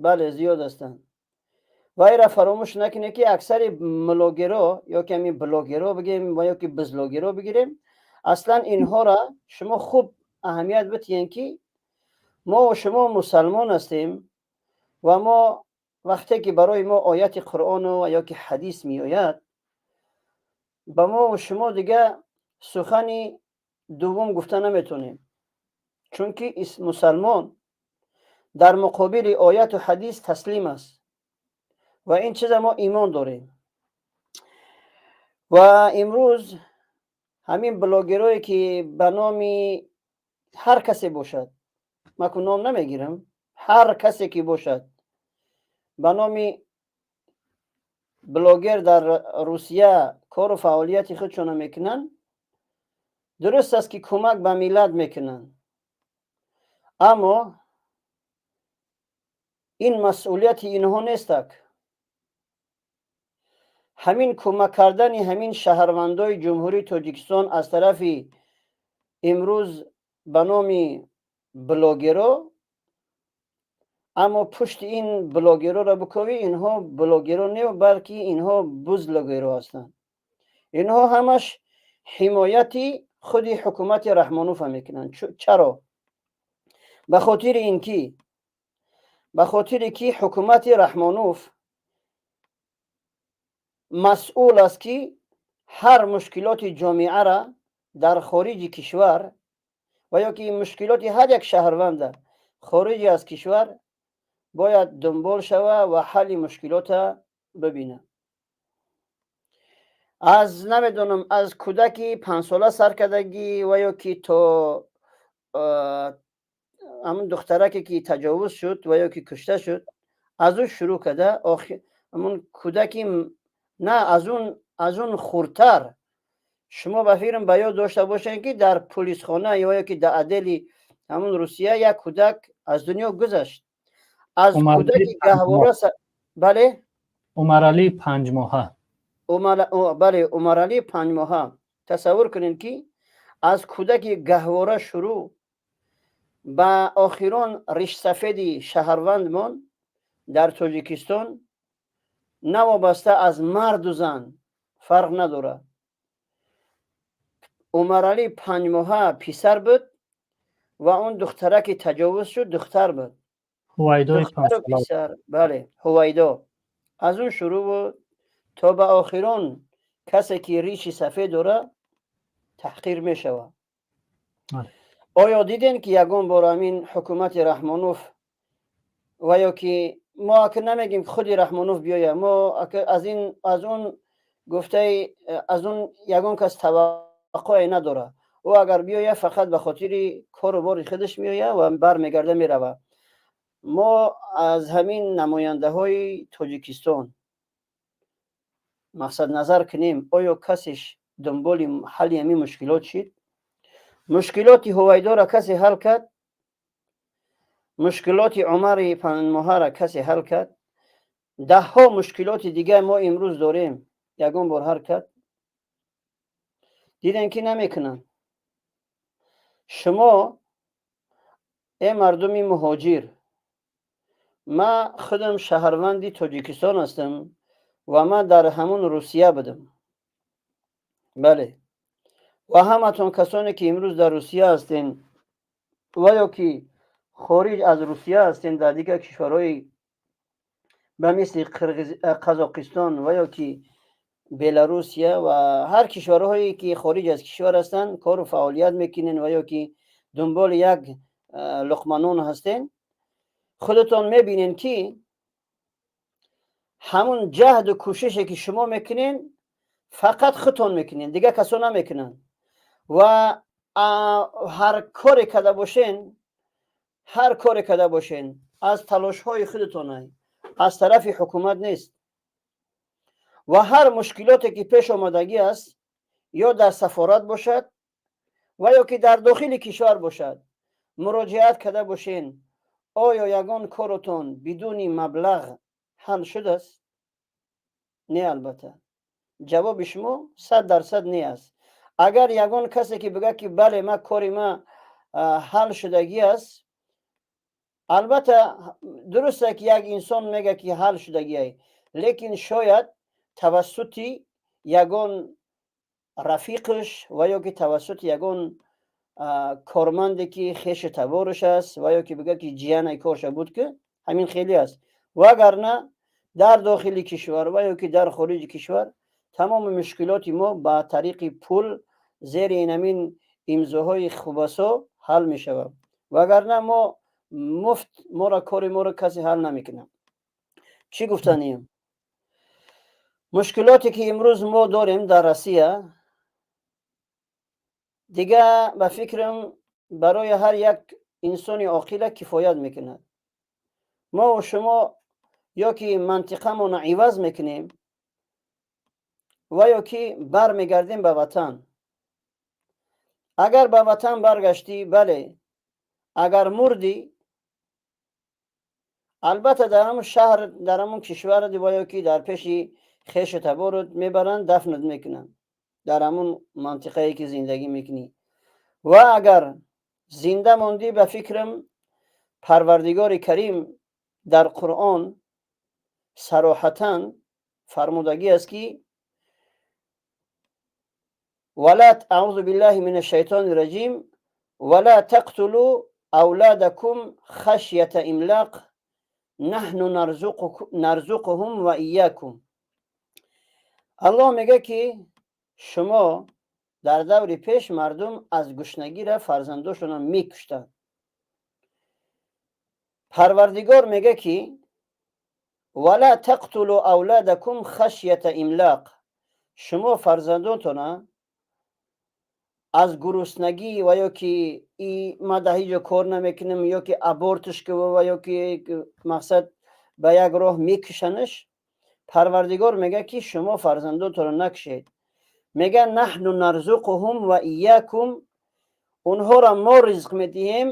Бале, зиёд ҳастанд. Ва инра фаромӯш накунед, ки аксари млогеро ё ки ҳамин блогеро бигем ва ё ки бизлогеро бигирем, аслан инҳоро шумо хуб аҳамият бидиҳем, ки мо шумо мусалмон ҳастем ва мо вақте ки барои мо ояти Қуръону ва ё ки ҳадис меояд, ба мо шумо дига сухани дуввум гуфта наметонем, чунки мусалмон дар муқобили ояту ҳадис таслим аст ва ин чиза мо имон дорем. Ва имрӯз ҳамин блогерое ки ба номи ҳар касе бошад, ман ку ном намегирам, ҳар касе ки бошад, ба номи блогер дар Русия кору фаъолияти худшона мекунанд, дуруст аст, ки кӯмак ба миллат мекунанд, аммо ин масъулияти инҳо нестак. Ҳамин кӯмак кардани ҳамин шаҳрвандои Ҷумҳурии Тоҷикистон аз тарафи имрӯз ба номи блогеро, аммо пушти ин блогероро бикобӣ, инҳо блогеро не, балки инҳо бузлогеро ҳастанд. Инҳо ҳамаш ҳимояти худи ҳукумати Раҳмонова мекунанд. Чаро? Ба хотири ин ки, ба хотире ки ҳукумати Раҳмонов масъул аст, ки ҳар мушкилоти ҷомеара дар хориҷи кишвар ва ё ки мушкилоти ҳар як шаҳрванда хориҷи аз кишвар бояд дунбол шава ва ҳалли мушкилота бибинад. Аз намедонам, аз кӯдаки 5-сола сар кардагӣ ва ё ки то ҳамун духтараке ки таҷовуз шуд ва ё ки кушта шуд, аз ӯ шурӯъ карда, ҳамун кӯдаки на, аз он хурдтар. Шумо ба фикрам ба ёд дошта бошед, ки дар полисхона ё ки дар отдели ҳамун Русия як кӯдак аз дунё гузашт, аз кӯдаки гаҳвора. Бале. Умаралӣ 5-моҳа. Бале, Умаралӣ 5-моҳа. Тасаввур кунед, ки аз кӯдаки гаҳвора шурӯъ ба охирон ришсафеди шаҳрвандмон дар Тоҷикистон, навобаста аз марду зан фарқ надорад. Умаралӣ 5-моҳа писар буд ва он духтараки таҷовуз шуд духтар буд. Писар, бале, Ҳувайдо. Аз он шурӯъ буд то ба охирон касе ки риши сафед дорад. Таҳқир мешавад. Оё дидем, ки ягон бор ҳамин ҳукумати Раҳмонов ва ё ки мо ака намегем, ки худи Раҳмонов биёя, мо аз ин, аз он гуфтаи, аз он ягон кас таваққуе надорад. Ӯ агар биёя, фақат ба хотири кору бори худаш меоя ва бармегарда, мерава. Мо аз ҳамин намояндаҳои Тоҷикистон мақсад назар кунем, оё касеш дунболи ҳалли ҳамин мушкилот шид? Мушкилоти Ҳувайдора касе ҳал кард? Мушкилоти Умари панҷмоҳара касе ҳал кард? Даҳҳо мушкилоти дигар мо имрӯз дорем, ягон бор ҳал кард? Дидем, ки намекунанд. Шумо, э мардуми муҳоҷир, ман худам шаҳрванди Тоҷикистон ҳастам ва ман дар ҳамун Русия будам, бале, ва ҳаматон касоне, ки имрӯз дар Русия ҳастен ва ё ки хориҷ аз Русия ҳастен, дар дигар кишварҳои ба мисли Қазоқистон ва ё ки Беларусия ва ҳар кишварҳое, ки хориҷ аз кишвар ҳастанд, кору фаъолият мекунен ва ё ки дунболи як луқма нон ҳастен, худатон мебинен, ки ҳамун ҷаҳду кӯшише, ки шумо мекунен, фақат худтон мекунен, дигар касо намекунанд. Ва ҳар коре карда бошен, ҳар коре карда бошен, аз талошҳои худатон, аз тарафи ҳукумат нест. Ва ҳар мушкилоте, ки пеш омадагӣ аст, ё дар сафорат бошад ва ё ки дар дохили кишвар бошад, муроҷиат карда бошен, оё ягон коротон бидуни маблағ ҳал шудааст? Не, албатта, ҷавоби шумо 100% не аст. Агар ягон касе ки бигӯяд, ки бале, ма кори ма ҳал шудагӣ аст, албатта, дуруст, ки як инсон мегӯяд, ки ҳал шудагиай, лекин шояд тавассути ягон рафиқаш ва ё ки тавассути ягон корманде, ки хешу табораш аст, ва ё ки бигӯяд, ки ҷиянаи корша буд, ки ҳамин хеле аст. Вагарна дар дохили кишвар ва ё ки дар хориҷи кишвар тамоми мушкилоти мо ба тариқи пул, зери инамин имзоҳои хубасо ҳал мешавад. Вагарна мо муфт моро, кори моро касе ҳал намекунад. Чӣ гуфтанием? Мушкилоте, ки имрӯз мо дорем дар Россия, дига ба фикрам, барои ҳар як инсони оқила кифоят мекунад. Мо шумо ё ки мантиқамонро иваз мекунем ва ё ки бармегардем ба ватан. Агар ба ватан баргаштӣ, бале, агар мурдӣ, албатта, дар ҳамун шаҳр, дар ҳамун кишвар ва ё ки дар пеши хешу таборот мебаранд, дафнат мекунанд дар ҳамун мантиқае, ки зиндагӣ мекунӣ. Ва агар зинда мондӣ, ба фикрам, Парвардигори Карим дар Қуръон сароҳатан фармудагӣ аст, ки ولا أعوذ بالله من الشيطان الرجيم ولا تقتلوا أولادكم خشية إملاق نحن نرزقهم وإياكم. Аллоҳ мегӯяд, ки шумо дар даври пеш мардум аз гушнагира фарзандошонро мекуштанд. Парвардигор мегӯяд, ки ولا تقتلوا أولادكم خشية إملاق, шумо фарзандонтона аз гуруснагӣ ва ё ки ма дар ҳеҷ ҷо кор намекунам, ё ки абортш ва ё ки мақсад ба як роҳ мекушанаш. Парвардигор мегӯяд, ки шумо фарзандонтонро накушед. Мегӯяд: نحن نرزقهم وإياكم, онҳоро мо ризқ медиҳем.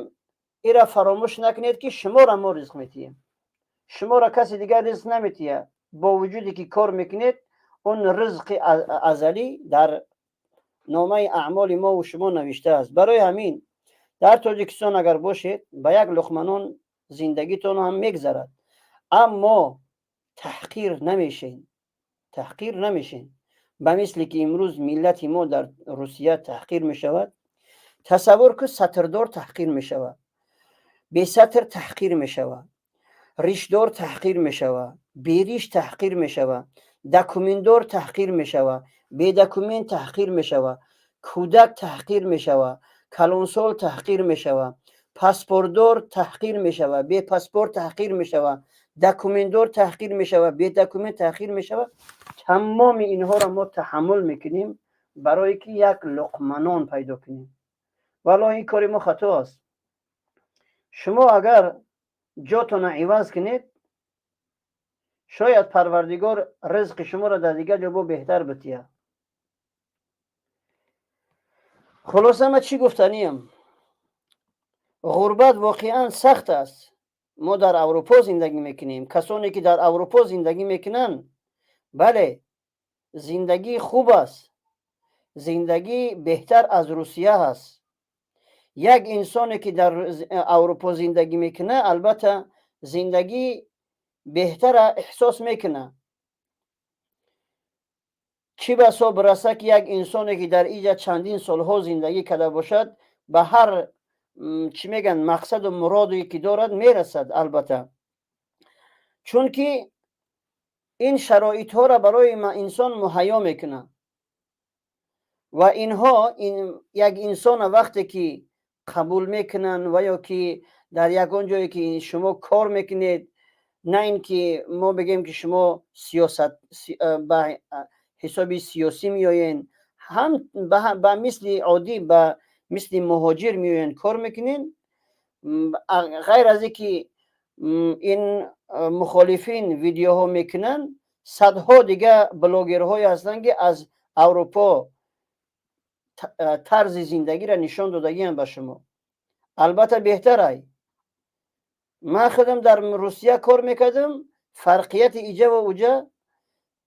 Ира фаромӯш накунед, ки шуморо мо ризқ медиҳем, шуморо каси дигар ризқ наметиҳад. Бо вуҷуде ки кор мекунед, он ризқи азалӣ дар номаи аъмоли мову шумо навишта аст. Барои ҳамин дар Тоҷикистон агар бошед, ба як луқма нон зиндагитон ҳам мегзарад, аммо таҳқир намешен, таҳқир намешен, ба мисле ки имрӯз миллати мо дар Русия таҳқир мешавад. Тасаввур кун, сатрдор таҳқир мешавад, бесатр таҳқир мешавад, ришдор таҳқир мешавад, бериш таҳқир мешавад, документдор таҳқир мешавад, бедокумент таҳқир мешавад. Кӯдак таҳқир мешавад, калонсол таҳқир мешавад, паспортдор таҳқир мешавад, бепаспорт таҳқир мешавад, документдор таҳқир мешавад, бедокумент таҳқир мешавад. Тамоми инҳоро мо таҳаммул мекунем, барое ки як луқма нон пайдо кунем. Валлоҳи, ин кори мо хато аст. Шумо агар ҷотона иваз кунед, шояд Парвардигор ризқи шуморо дар дигар ҷо бо беҳтар битиҳад. Хулоса, ма чӣ гуфтаниям? Ғурбат воқеан сахт аст. Мо дар Аврупо зиндагӣ мекунем. Касоне ки дар Аврупо зиндагӣ мекунанд, бале, зиндагӣ хуб аст, зиндагӣ беҳтар аз Русия ҳаст. Як инсоне ки дар Аврупо зиндагӣ мекунад, албатта, зиндагӣ беҳтара эҳсос мекунад. Чӣ басо бираса, ки як инсоне ки дар иҷа чандин солҳо зиндагӣ карда бошад, ба ҳар, чӣ мегӯянд, мақсаду муроде ки дорад, мерасад, албатта, чунки ин шароитҳоро барои инсон муҳайё мекунад. Ва инҳо як инсона вақте ки қабул мекунанд ва ё ки дар ягон ҷое ки шумо кор мекунед, на ин ки мо бигем, ки шумо сиёсат ба ҳисоби сиёсӣ меоен, ҳам ба мисли оддӣ, ба мисли муҳоҷир меоянд, кор мекунен. Ғайр аз ин ки ин мухолифин видеоҳо мекунанд, садҳо дига блогерҳое ҳастанд, ки аз Аврупо тарзи зиндагиро нишон додагианд ба шумо. Албатта, беҳтарай. Ман худам дар Русия кор мекардам, фарқияти иҷа ва уҷа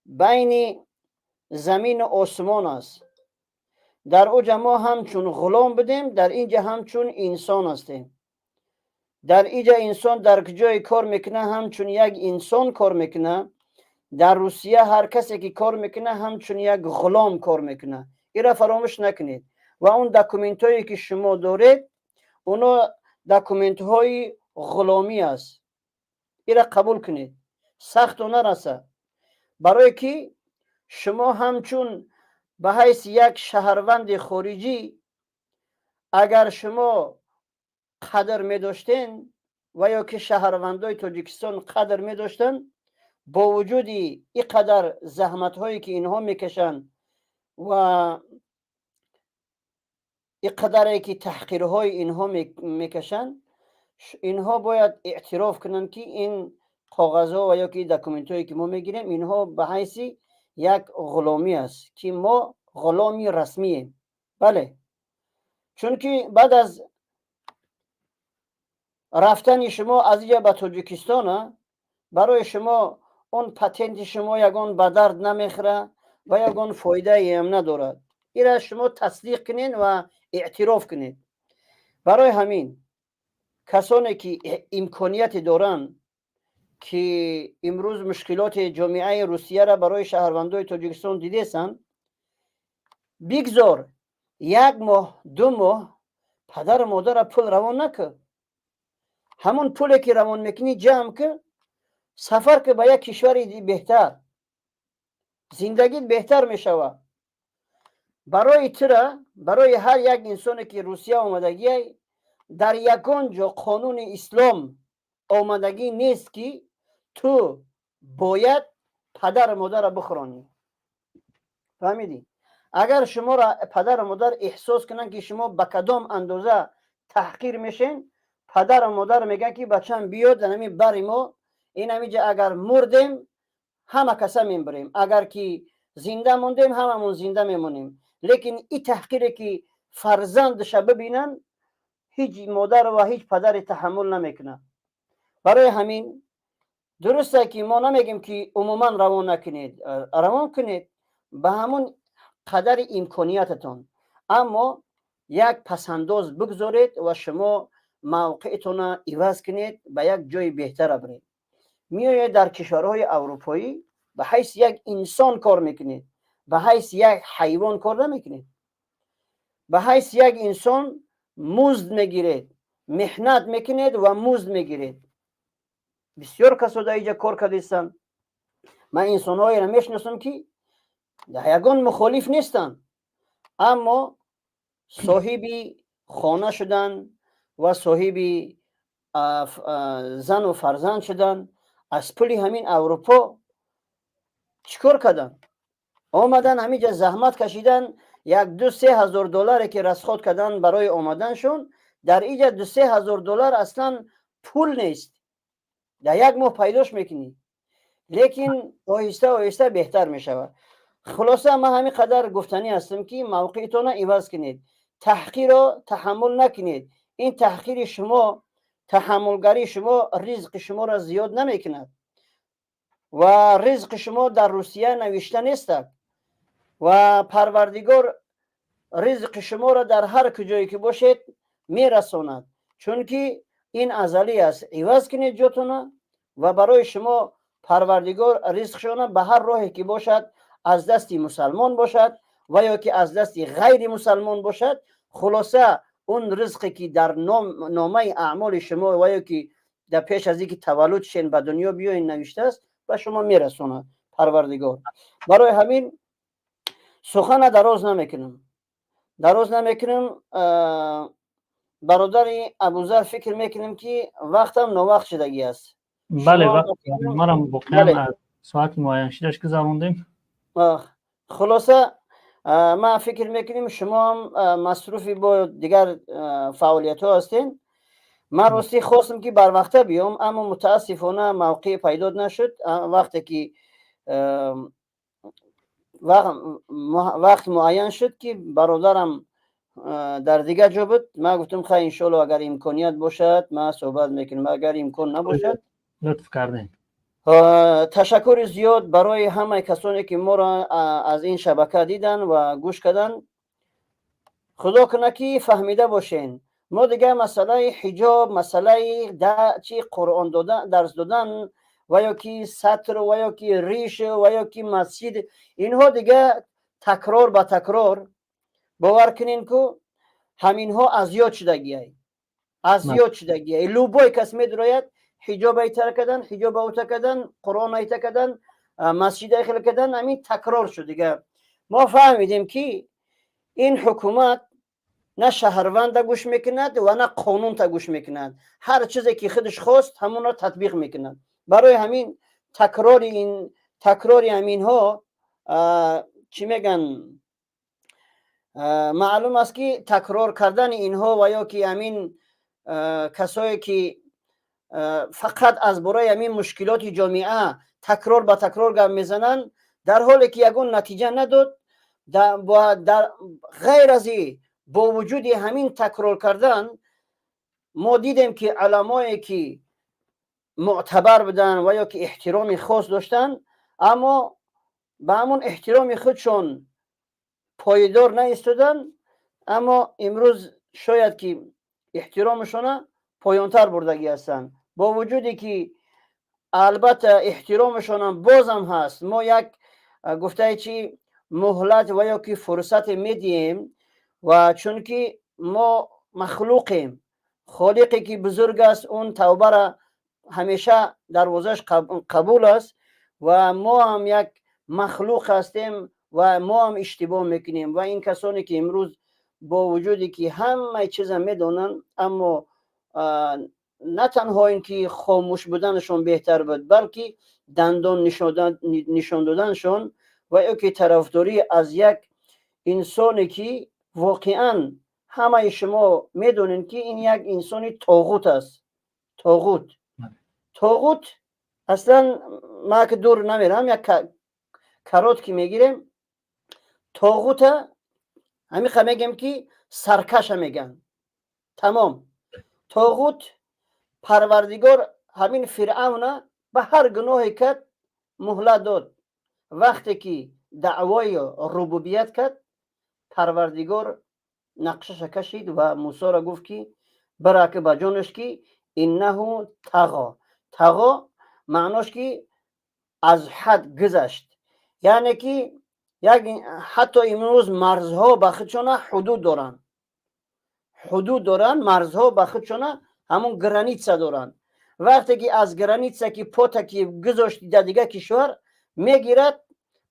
байни замину осмон аст. Дар уҷа мо ҳамчун ғулом будем, дар инҷа ҳамчун инсон ҳастем. Дар иҷа инсон дар ҷое кор мекунад, ҳамчун як инсон кор мекунад. Дар Русия ҳар касе ки кор мекунад, ҳамчун як ғулом кор мекунад. Инро фаромӯш накунед. Ва он документҳое ки шумо доред, оно документҳои ғуломӣ аст. Инро қабул кунед, сахту нарасад, барое ки шумо ҳамчун ба ҳайси як шаҳрванди хориҷӣ, агар шумо қадр медоштен ва ё ки шаҳрвандои Тоҷикистон қадр медоштанд, бо вуҷуди ин қадар заҳматҳое ки инҳо мекашанд ва ин қадаре ки таҳқирҳои инҳо мекашанд, инҳо бояд эътироф кунанд, ки ин коғазҳо ва ё ки документҳое ки мо мегирем, инҳо ба ҳайси як ғуломӣ аст, ки мо ғуломи расмием. Бале, чунки баъд аз рафтани шумо аз инҷа ба Тоҷикистона, барои шумо он патенти шумо ягон ба дард намехӯрад ва ягон фоидаеам надорад. Ира шумо тасдиқ кунед ва эътироф кунед. Барои ҳамин, касоне ки имконияте доранд, ки имрӯз мушкилоти ҷомеаи Русияро барои шаҳрвандои Тоҷикистон дидесанд, бигзор як моҳ, 2 моҳ падару модара пул равон накун. Ҳамон пуле ки равон мекунӣ, ҷамъ ки, сафар ки ба як кишвари беҳтар, зиндагит беҳтар мешавад. Барои тура, барои ҳар як инсоне ки Русия омадагиай, дар ягон ҷо қонуни ислом омадагӣ нест, ки ту бояд падару модарро бихӯронӣ. Фаҳмидӣ? Агар шуморо падару модар эҳсос кунанд, ки шумо ба кадом андоза таҳқир мешен, падару модар мегӯянд, ки бачам биёд дар ҳамин бари мо, ин ҳамиҷа агар мурдем, ҳама каса мебарем, агар ки зинда мондем, ҳамамон зинда мемонем. Лекин и таҳқире ки фарзандша бибинанд, ҳеҷ модар ва ҳеҷ падаре таҳаммул намекунад. Барои ҳамин, дурусте ки мо намегем, ки умуман равон накунед, равон кунед ба ҳамон қадари имкониятатон, аммо як пасандоз бигзоред ва шумо мавқеътона иваз кунед, ба як ҷои беҳтара биред. Меоед дар кишварҳои аврупоӣ, ба ҳайси як инсон кор мекунед, ба ҳайси як ҳайвон кор намекунед. Ба ҳайси як инсон музд мегиред, меҳнат мекунед ва музд мегиред. Бисёр касо дар иҷа кор кардистанд. Ман инсонҳоеро мешиносам, ки ягон мухолиф нестанд, аммо Соҳиби хона шудан ва соҳиби зану фарзанд шудан. Аз пули ҳамин Аврупо чӣ кор карданд? Омадан, ҳаминҷа заҳмат кашидан. Як 2-3 ҳазор долларе ки расход кардан барои омаданшон, дар иҷа 2-3 ҳазор доллар аслан пул нест, дар як моҳ пайдош мекунӣ, лекин оҳиста оҳиста беҳтар мешавад. Хулоса, ман ҳамин қадар гуфтанӣ ҳастам, ки мавқеитона иваз кунед, таҳқирро таҳаммул накунед. Ин таҳқири шумо, таҳаммулгарии шумо ризқи шуморо зиёд намекунад ва ризқи шумо дар Русия навишта нестак ва Парвардигор ризқи шуморо дар ҳар куҷое ки бошед мерасонад, чунки ин азалӣ аст. Иваз кунед ҷотона ва барои шумо Парвардигор ризқшона ба ҳар роҳе ки бошад, аз дасти мусалмон бошад ва ё ки аз дасти ғайри мусалмон бошад, хулоса, он ризқе ки дар номаи аъмоли шумо ва ё ки дар пеш аз ин ки таваллуд шен, ба дунё биёен, навиштааст, ба шумо мерасонад Парвардигор. Барои ҳамин сухана дароз намекунам, дароз намекунам, бародари Абузар. Фикр мекунем, ки вақтам новақт шудагӣ аст. Бале, манам воқеан аз соати муайяншудаш гузарондем. Хулоса, ман фикр мекунем, шумоам масруфи бо дигар фаъолиятҳо ҳастен. Ман ростӣ хостам, ки барвақта биём, аммо мутаассифона мавқеъ пайдо нашуд. Вақте ки вақт муайян шуд, ки бародарам дар дигар ҷо буд, ман гуфтам: хай, иншоалло, агар имконият бошад, ман суҳбат мекунам, агар имкон набошад. Лутф кардем. Ташаккури зиёд барои ҳамаи касоне, ки моро аз ин шабака дидан ва гӯш карданд. Худо кунад, ки фаҳмида бошен. Мо дигар масъалаи ҳиҷоб, масъалаи чи Қуръон дарс додан ва ё ки сатр ва ё ки риш ва ё ки масҷид, инҳо дигар такрор ба такрор, бовар кунен, ку ҳаминҳо аз ёд шудагиай, аз ёд шудагиай. Любой кас медурояд: ҳиҷоб айтар кардан, ҳиҷоб аута кардан, Қуръон айта кардан, масҷид айхел кардан. Ҳамин такрор шуд. Дигар мо фаҳмидем, ки ин ҳукумат на шаҳрванда гӯш мекунад ва на қонунта гӯш мекунад. Ҳар чизе ки худаш хост, ҳамонро татбиқ мекунад. Барои ҳамин такрори ин, такрори ҳаминҳо, чӣ меган, маълум аст, ки такрор кардани инҳо ва ё ки ҳамин касое ки фақат аз бораи ҳамин мушкилоти ҷомеа такрор ба такрор гап мезананд, дар ҳоле ки ягон натиҷа надод. Ғайр аз и бо вуҷуди ҳамин такрор кардан, мо дидем, ки уламое ки мӯътабар буданд ва ё ки эҳтироми хос доштанд, аммо ба ҳамон эҳтироми худшон пойдор наистоданд, аммо имрӯз шояд ки эҳтиромашона поёнтар бурдагӣ ҳастанд, бо вуҷуде ки албатта эҳтиромашонам бозам ҳаст. Мо як гуфтае чи муҳлат ва ё ки фурсате медиҳем ва чунки мо махлуқем, Холиқе ки бузург аст, он тавбара ҳамеша дарвозаш қабул аст ва мо ҳам як махлуқ ҳастем ва мо ҳам иштибоҳ мекунем. Ва ин касоне ки имрӯз бо вуҷуде ки ҳамаи чиза медонанд, аммо на танҳо ин ки хомӯш буданашон беҳтар буд, балки дандон нишон доданашон ва ё ки тарафдорӣ аз як инсоне ки воқеан ҳамаи шумо медонед, ки ин як инсони тоғут аст. Тоғут, тоғут аслан ман ки дур намерам, як короткий мегирем. Тоғута ҳамиқа мегем, ки саркаша меган, тамом. Тоғут, Парвардигор ҳамин Фиръавна ба ҳар гуноҳе кард, муҳлат дод. Вақте ки даъвои рубубият кард, Парвардигор нақшаша кашид ва Мусоро гуфт, ки бираки ба ҷонаш, ки إنه طغى. طغى маънош ки аз ҳад гузашт, яъне ки як ҳатто имрӯз марзҳо ба худшона ҳудуд доранд, ҳудуд доранд, марзҳо ба худшона ҳамон граница доранд. Вақте ки аз граница ки пота ки гузошти, дар дигар кишвар мегирад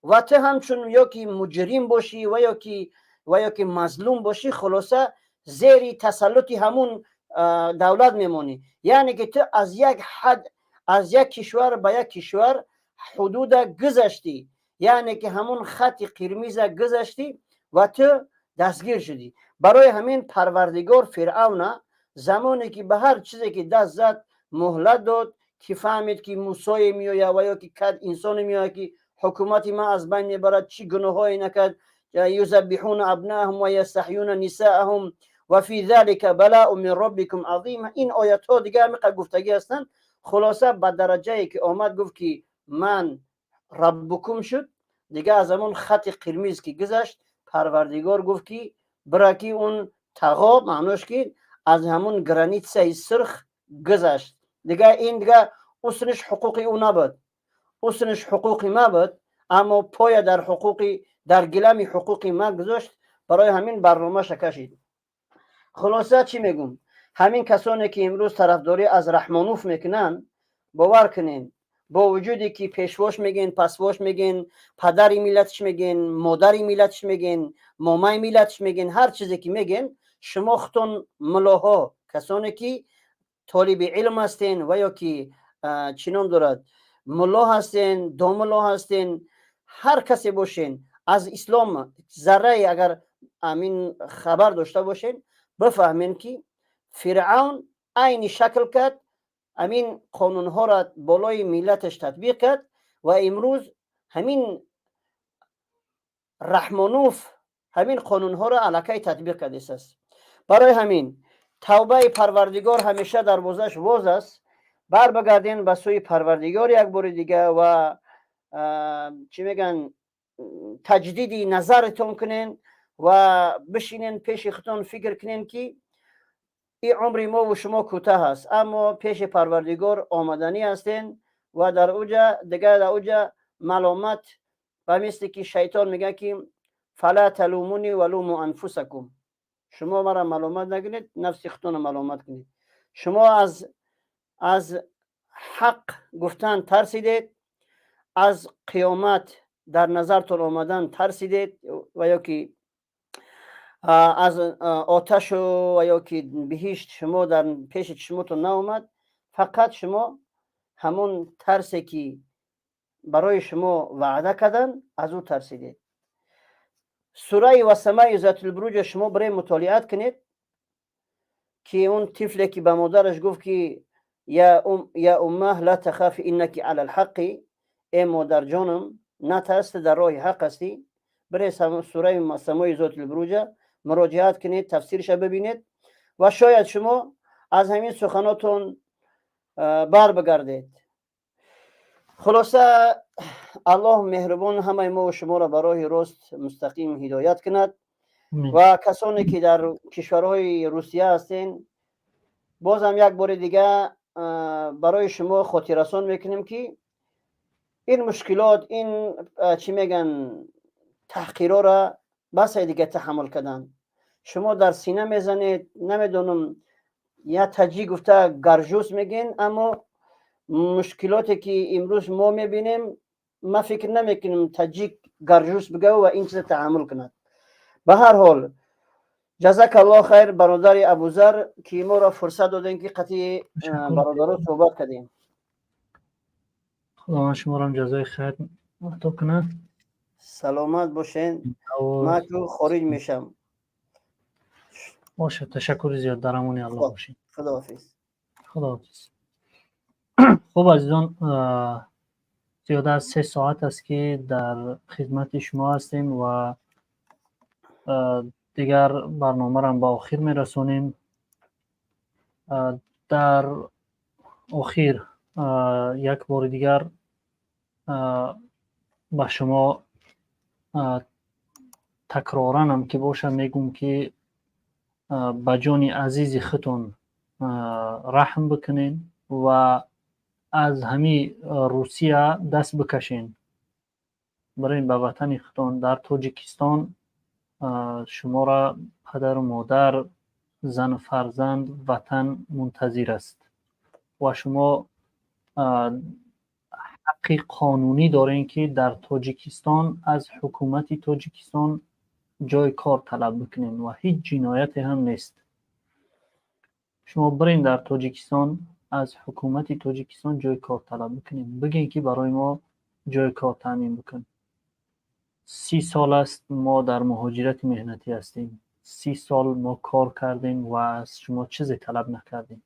ва ту ҳамчун ё ки муҷрим бошӣ ва ё ки Ва ё ки мазлум бошӣ, хулоса, зери тасаллути ҳамун давлат мемонӣ. Яъне ки ту аз як ҳад, аз як кишвар ба як кишвар ҳудуда гузаштӣ, яъне ки ҳамун хати қирмиза гузаштӣ ва ту дастгир шудӣ. Барои ҳамин Парвардигор Фиръавна замоне ки ба ҳар чизе ки даст зад, муҳлат дод, ки фаҳмид, ки Мусое меояд ва ё ки кад инсоне меояд, ки ҳукумати ман аз байн мебарад. Чӣ гуноҳҳое накард? يذبحون أبناءهم ويستحيون نساءهم وفي ذلك بلاء من ربكم عظيم. Ин оятҳо дига ҳамиқа гуфтагӣ ҳастанд. Хулоса, ба дараҷае ки омад, гуфт, ки ман ربكم шуд. Дига аз ҳамон хати қирмиз ки гузашт, Парвардигор гуфт, ки бира, ки он طغى маънош ки аз ҳамон граница и сурх гузашт. Дига ин дига усниш ҳуқуқи ӯ набуд, усниш ҳуқуқи ма буд, аммо поя дар ҳуқуқи, дар гилами ҳуқуқи ма гузошт. Барои ҳамин барномаша кашид. Хулоса, чӣ мегум? Ҳамин касоне ки имрӯз тарафдорӣ аз Раҳмонуф мекунанд, бовар кунен, бо вуҷуде ки пешвош мегӯен, пасвош мегӯен, падари миллатш мегӯен, модари миллатш мегӯен, момаи миллатш мегӯен, ҳар чизе ки мегӯен, шумо худтон мулоҳо, касоне ки толиби илм ҳастен ва ё ки чӣ ном дорад, мулло ҳастен, домулло ҳастен, ҳар касе бошен, аз ислом заррае агар амин хабар дошта бошен, бифаҳмен, ки Фиръавн айни шакл кард, ҳамин қонунҳоро болои миллаташ татбиқ кард ва имрӯз ҳамин Раҳмонуф ҳамин қонунҳоро аллакай татбиқ кардааст. Барои ҳамин тавбаи Парвардигор ҳамеша дарвозааш воз аст. Бар бигарден ба сӯи Парвардигор як бори дига ва чӣ мегӯянд, таҷдиди назаратон кунен ва бишинен, пеши худтон фикр кунен, ки ин умри мову шумо кӯтаҳ аст, аммо пеши Парвардигор омаданӣ ҳастен ва дар уҷа дигар дар уҷа маломат ба мисли ки шайтон мегӯяд, ки فلا تلوموني ولوموا أنفسكم. Шумо мара маломат накунед, нафси худтонро маломат кунед. Шумо аз ҳақ гуфтан тарсидед, аз қиёмат дар назартон омадан тарсидед ва ё ки аз оташу ва ё ки биҳишт шумо дар пеши чишмотон наомад. Фақат шумо ҳамон тарсе ки барои шумо ваъда карданд, аз ӯ тарсидед. Сураи والسماء ذات البروج шумо барои мутолиат кунед, ки он тифле ки ба модараш гуфт, ки يا أماه لا تخافي إنك على الحق, э модарҷонам, натарс, дар роҳи ҳақ ҳастӣ. Бире сураи السماء ذات البروج а муроҷиат кунед, тафсирша бибинед ва шояд шумо аз ҳамин суханотон бар бигардед. Хулоса, Аллоҳ меҳрубон ҳамаи мо шуморо ба роҳи рост мустақим ҳидоят кунад ва касоне ки дар кишварҳои Русия ҳастен, бозам як бори дига барои шумо хотиррасон мекунем, ки ин мушкилот, ин чӣ меган, таҳқирора басе дига таҳаммул кардан. Шумо дар сина мезанед, намедонам, я таҷик гуфта горжусь мегӯен, аммо мушкилоте ки имрӯз мо мебинем, ман фикр намекунам таҷик горжусь бигӯяд ва ин чиза таҳаммул кунад. Ба ҳар ҳол, جزاك الله خير, бародари Абузар, ки моро фурсат додем, ки қатъи бародаро суҳбат кардем. Худованд шуморо ҷазои хайр ато кунад. Саломат бошен. Ман ку хориҷ мешам. Бошад, ташаккури зиёд, дар амони Аллоҳ бошед. Худоҳофиз. Худоҳофиз. Хуб, азизон, зиёда аз 3 соат аст, ки дар хидмати шумо ҳастем ва дигар барномаро ба охир мерасонем. Дар охир як бори дигар ба шумо такроранам ки бошад мегӯм, ки ба ҷони азизи худтон раҳм бикунен ва аз ҳамин Русия даст бикашен, бирен ба ватани худтон. Дар Тоҷикистон шуморо падару модар, зану фарзанд, ватан мунтазир аст ва шумо ҳаққи қонунӣ дорем, ки дар Тоҷикистон аз ҳукумати Тоҷикистон Ҷои кор талаб бикунем ва ҳеҷ ҷинояте ҳам нест. Шумо бирен дар Тоҷикистон, аз ҳукумати Тоҷикистон ҷои кор талаб бикунем, бигем, ки барои мо ҷои кор таъмин бикун. 30 сол аст, мо дар муҳоҷирати меҳнатӣ ҳастем. 30 сол мо кор кардем ва аз шумо чизе талаб накардем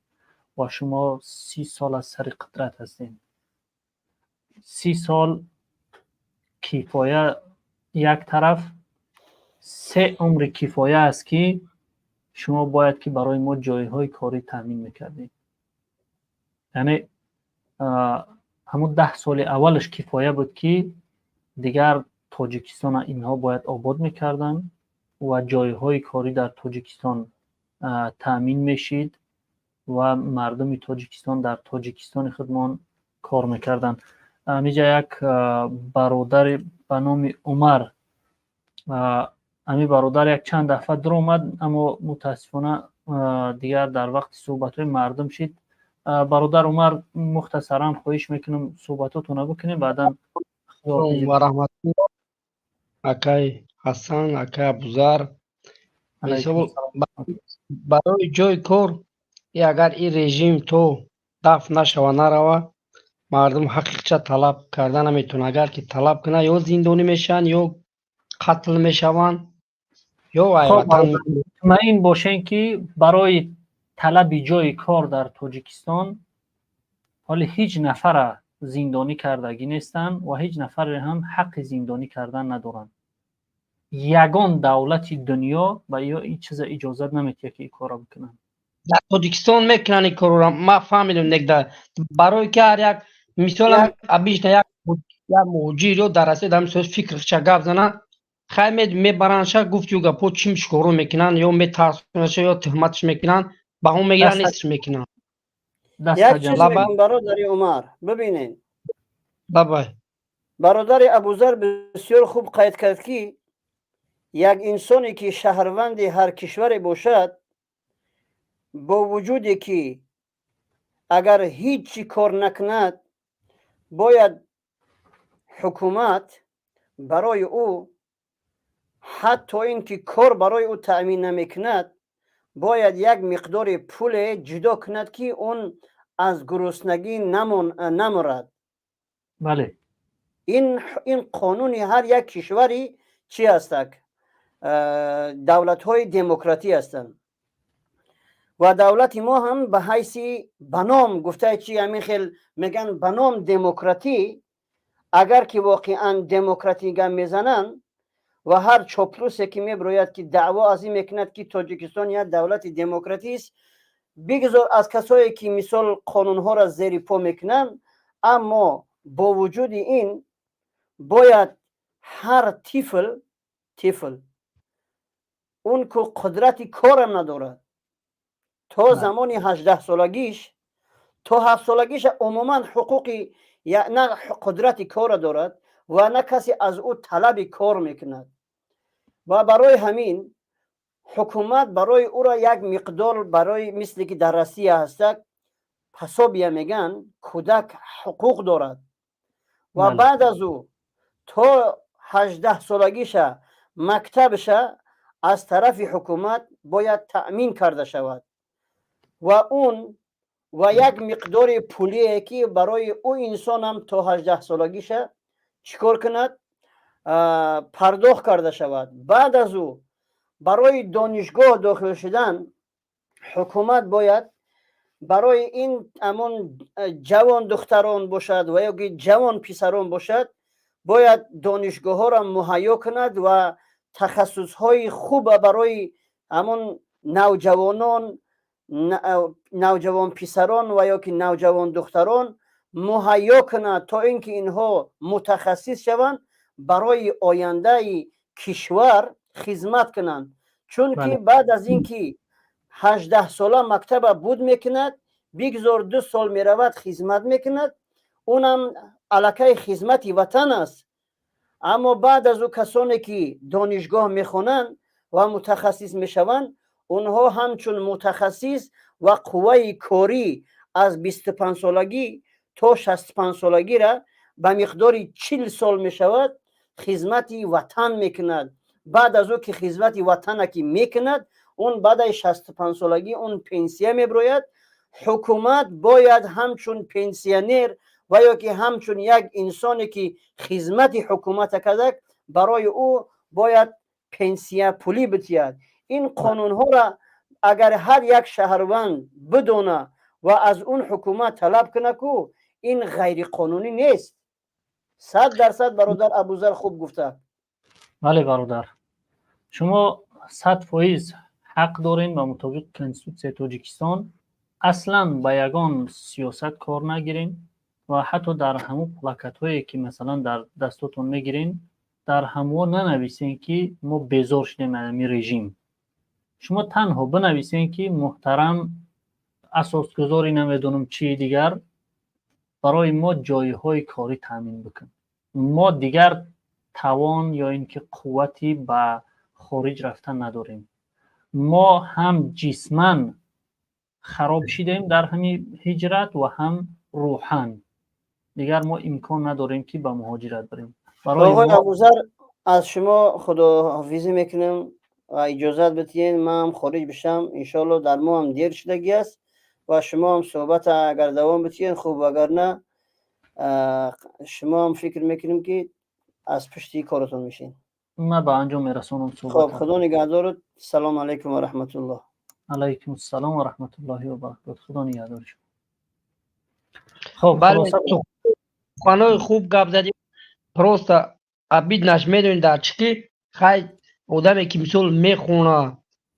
ва шумо 30 сол аз сари қудрат ҳастем. 30 сол кифоя, як тараф се умри кифоя аст, ки шумо бояд ки барои мо ҷойҳои корӣ таъмин мекардем. Яъне ҳамун 10 соли аввалаш кифоя буд, ки дигар Тоҷикистона инҳо бояд обод мекарданд ва ҷойҳои корӣ дар Тоҷикистон таъмин мешид ва мардуми Тоҷикистон дар Тоҷикистони худмон кор мекарданд. Ҳамиҷа як бародаре ба номи Умар, ҳамин бародар як чанд дафъа дуромад, аммо мутаассифона дигар дар вақти суҳбатҳои мардум шид. Бародар Умар, мухтасаран хоҳиш мекунам, суҳбатотонро бикунем, баъдан. Ва раҳматулло, акай Ҳасан, акай Абузар. Барои ҷои кор, агар ин режим то дафт нашава, нарава, мардум ҳақиқча талаб карда наметавонад. Агар ки талаб кунад, ё зиндонӣ мешаванд, ё қатл мешаванд, ё ватан. Мутмаин бошем, ки барои талаби ҷои кор дар Тоҷикистон ҳоли ҳеҷ нафара зиндонӣ кардагӣ нестанд ва ҳеҷ нафаре ҳам ҳаққи зиндонӣ кардан надоранд. Ягон давлати дунё ба ё ин чиза иҷозат наметиҳад, ки ин корро бикунанд. Дар Тоҷикистон мекунанд ин корро, ман фаҳмидам. Негда барои ки ҳар як мисол, обычно як муҳоҷир ё дар Россия дар мисол фикрча гап зана, хай мебаранша, гуфтю гапо чим шикоро мекунанд, ё метарсонаша, ё туҳматш мекунанд, баҳо мегиранд, нестш мекунанд. Як чиз мегӯм, бародари Умар, бибинед. Давай. Бародари Абузар бисёр хуб қайд кард, ки як инсоне ки шаҳрванди ҳар кишваре бошад, бо вуҷуде ки агар ҳеҷ чӣ кор накунад, бояд ҳукумат барои ӯ, ҳатто ин ки кор барои ӯ таъмин намекунад, бояд як миқдори пуле ҷудо кунад, ки он аз гуруснагӣ намурад. Бале. Ин қонуни ҳар як кишвари чӣ ҳастак, давлатҳои демократӣ ҳастанд ва давлати мо ҳам ба ҳайси ба ном гуфтаи чи ҳамин хел мегӯянд, ба ном демократӣ. Агар ки воқеан демократӣ гап мезананд ва ҳар чоплусе ки мебирояд, ки даъво аз ин мекунад, ки Тоҷикистон як давлати демократист, бигзор аз касое ки мисол қонунҳоро зери по мекунанд, аммо бо вуҷуди ин бояд ҳар тифл, он ку қудрати корам надорад, то замони 18-солагиш, то 7-солагиша умуман ҳуқуқи на қудрати корро дорад ва на касе аз ӯ талаби кор мекунад. Ва барои ҳамин ҳукумат барои ӯро як миқдор, барои мисле ки дар Россия ҳастак, пособие мегӯянд, кӯдак ҳуқуқ дорад ва баъд аз ӯ то 18-солагиша мактабша аз тарафи ҳукумат бояд таъмин карда шавад ва он ва як миқдори пулие, ки барои ӯ инсонам то 18-солагиша чӣ кор кунад, пардохт карда шавад. Баъд аз ӯ барои донишгоҳ дохил шудан ҳукумат бояд барои ин ҳамон ҷавон духтарон бошад ва ё ки ҷавон писарон бошад, бояд донишгоҳҳоро муҳайё кунад ва тахассусҳои хуба барои ҳамон навҷавонон, навҷавон писарон ва ё ки навҷавон духтарон муҳайё кунад, то ин ки инҳо мутахассис шаванд, барои ояндаи кишвар хизмат кунанд. Чунки баъд аз ин ки 18-сола мактаба буд мекунад, бигзор 2 сол меравад, хизмат мекунад, унам аллакай хизмати ватан аст. Аммо баъд аз ӯ касоне ки донишгоҳ мехонанд ва мутахассис мешаванд, онҳо ҳамчун мутахассис ва қувваи корӣ аз 25-солагӣ то 65-солагира ба миқдори 40 сол мешавад, хизмати ватан мекунад. Баъд аз ӯ ки хизмати ватана ки мекунад, он баъд аз 65-солагӣ он пенсия меброяд. Ҳукумат бояд ҳамчун пенсионер ва ё ки ҳамчун як инсоне ки хизмати ҳукумата кардак, барои ӯ бояд пенсия пулӣ битиҳад. Ин қонунҳоро агар ҳар як шаҳрванд бидона ва аз он ҳукумат талаб кунад ку, ин ғайриқонунӣ нест 100%. Бародар Абузар хуб гуфта. Бале, бародар, шумо 100% ҳақ дорем. Ба мутобиқи Конститутсияи Тоҷикистон аслан ба ягон сиёсат кор нагирем ва ҳатто дар ҳамун плакатҳое ки, масалан, дар дастотон мегирем, дар ҳамво нанависем, ки мо безор шудем аз ҳамин режим. Шумо танҳо бинависем, ки муҳтарам асосгузори намедонам чии дигар, барои мо ҷойҳои корӣ таъмин бикун, мо дигар тавон ё ин ки қуввати ба хориҷ рафтан надорем, мо ҳам ҷисман хароб шидем дар ҳамин ҳиҷрат ва ҳам рӯҳан дигар мо имкон надорем, ки ба муҳоҷират барем. Барои Абузар, аз шумо худоҳофизӣ мекунам ва иҷозат бидиҳед, ман ҳам хориҷ бишам. Иншоалло, дар мо ҳам дер шудагӣ аст ва шумо ҳам суҳбата агар давом бидиҳед, хуб, агар на, шумо ҳам фикр мекунем, ки аз пушти коротон мешин. Ман ба анҷом мерасонам. Хоб, худо нигаҳдорат. Салому алайкум ва раҳматуллоҳ. Алайкум ассалом ва раҳматуллоҳи ва баракоту. Худо нигаҳдори шумо. Хоб. Суханои хуб гап задӣ. Просто обидно ш медонӣ дар чӣ, ки хай, одаме ки мисол мехона,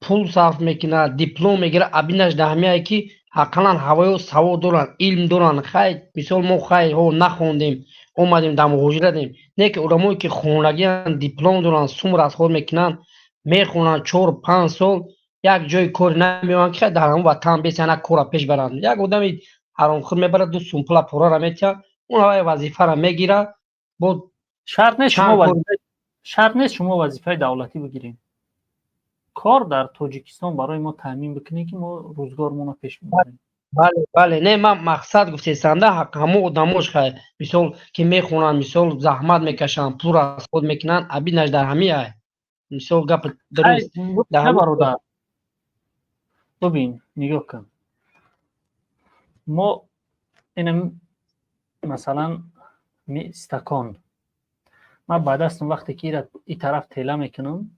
пул сарф мекунад, диплом мегирад, обидно ш дар ҳамяе, ки ақаллан ҳавоё савод доранд, илм доранд. Хай, мисол, мо хай ҳо нахондем, омадем, дар муҳоҷиратем, не ки одамое ки хонагианд, диплом доранд, сум расход мекунанд, мехонанд 4-5 сол, як ҷои кори намеоянд, ки хай дар ҳамон ватан бесян як кора пеш баранд. Як одами ҳаромхӯр мебарад, ду сум пула порара метиҳад, он ҳавай вазифара мегирад бо. Шарт нест шумо вазифаи давлатӣ бигиред. Кор дар Тоҷикистон барои мо таъмин бикунед, ки мо рӯзгормонро пеш мебарем. Бале, не, ман мақсад гуфтесанда ҳамон одамош, хай, мисол, ки мехонанд, мисол, заҳмат мекашанд, пул расход мекунанд, обидно ш дар ҳамин ай, мисол, гап дуруст. Бародар, бибин, нигоҳ кун, мо ина, масалан, стакон ман ба дастам вақте ки и тараф тела мекунам,